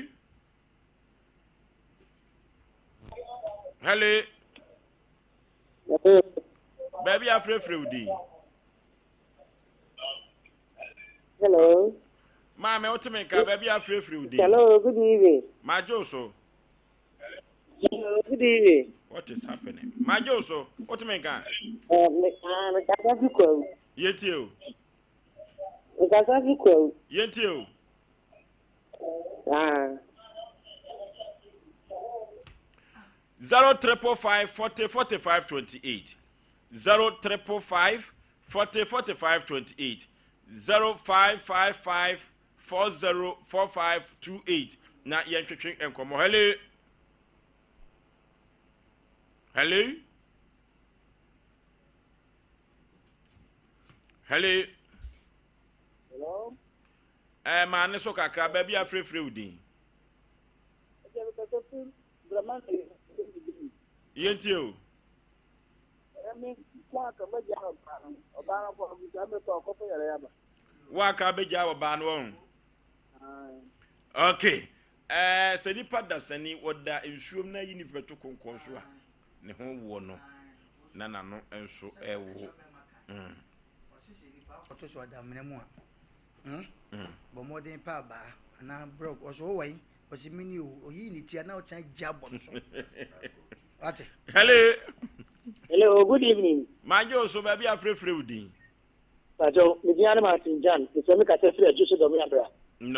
Hello. Baabi afrɛfrɛ wo din. Hello. Maame wote me nka baabi afrɛfrɛ wo din. Hello, good evening. Magye wo so. Hello, good evening. What is happening? Magye wo so. Wote me nka. Eh, me ah, me kasa fi kwawu. Yɛntie o. Me kasa fi kwawu. Yɛntie o. Ah. 0555 40 45 28 0555 40 45 28 0555 40 45 28 na yɛntwetwe nkɔmmɔ. Hello. Hello. Hello. Hello. Ɛɛ eh, maa ne so kakra baabi afrɛfrɛ wo din. Yɛntie o. Woaka bɛgya ɔbaa no ɔn. Ok. Ɛɛ sɛ nipa dasani wɔda nsuom na yi nipa bɛto konkɔn so a ne ho woɔ no na n'ano nso ɛwo. Ɔto so adamena mu a hmm? Mm. Bɔ mmɔden pɛ abaa anaa brɔg ɔsɛ ɔwɔ yi ɔsɛ mini o ɔyii ne ti a na ɔkyɛn gya bɔ no so wate. Hello. Hello, good evening. Magye wo so baabi afrɛfrɛ wo din. Pacho, me din ane Martin Jan, mesɛ me kasa firi Adwo so Dɔme Abra.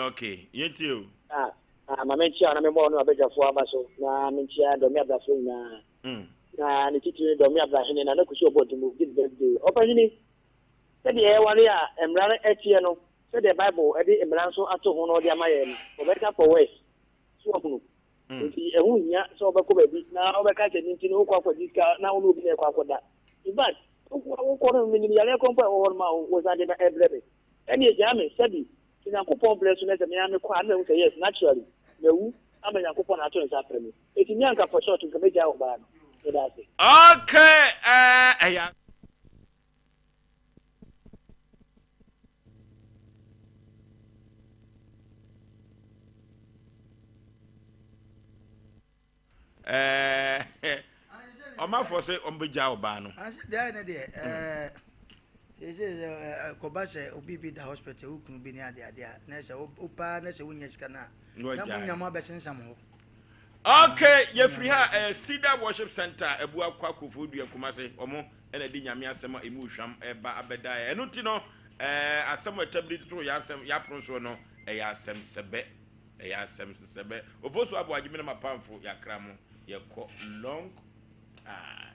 Ok, yɛntie o. Ah, ah, ma menkyia na memmɔ ɔno abadwafoɔ aba so na menkyia Dɔme Abrafoɔ nyinaa. Na ne titiri ne Dɔme Abra hene Nana Kusi Ɔbɔdemu, this birthday. Ɔpahini, sɛdeɛ yɛware a mmara no teɛ no, sɛdeɛ Bible de mmara nso ato ho na ɔde ama yɛn no, for better for worse, so wahunu? Nti ɛho nhia sɛ wobɛkɔ baabi na wobɛka sɛ ne nti no wokɔ akɔgye sika na wo ne obi na ɛkɔ akɔda. In fact, wokɔ no menim yareɛ korɔ mpo a ɛwɔ hɔ nom a wosan de brɛ me. Ɛnneɛ gyaa me, sɛbi, sɛ Nyankopɔn brɛ so na sɛ me ara mekɔ a na mahu sɛ yes, naturally, mawu ama Nyankopɔn na ato ne nsa afrɛ me. Enti me anka for short nka mɛgyae ɔbaa no. Meda ase. Okay, ɛɛ ɛyɛ. Ɔmafoɔ sɛ ɔmbɛgya ɔbaa no. Deɛ ne deɛ seesei kɔba sɛ obi bi da hospital wo kunu bi ne adeade a na sɛ wopaa na sɛ wonya sika no a na monya mo abɛsensam hɔ. Okay, yɛfiri ha ɛyɛ Cedar Worship Center Abuakwa Koforidua Kumase wɔn ɛna ɛde Nyame asɛm a ɛmu hwam ɛba abɛda yɛ ɛno nti no ɛɛ asɛm a ɛtabiri to yɛ asɛm yɛ apono soɔ no ɛyɛ asɛm sɛbɛ ɛyɛ asɛm sɛbɛ Ofosu Aboagye me na mapamfo yɛakra mo yɛkɔ long time.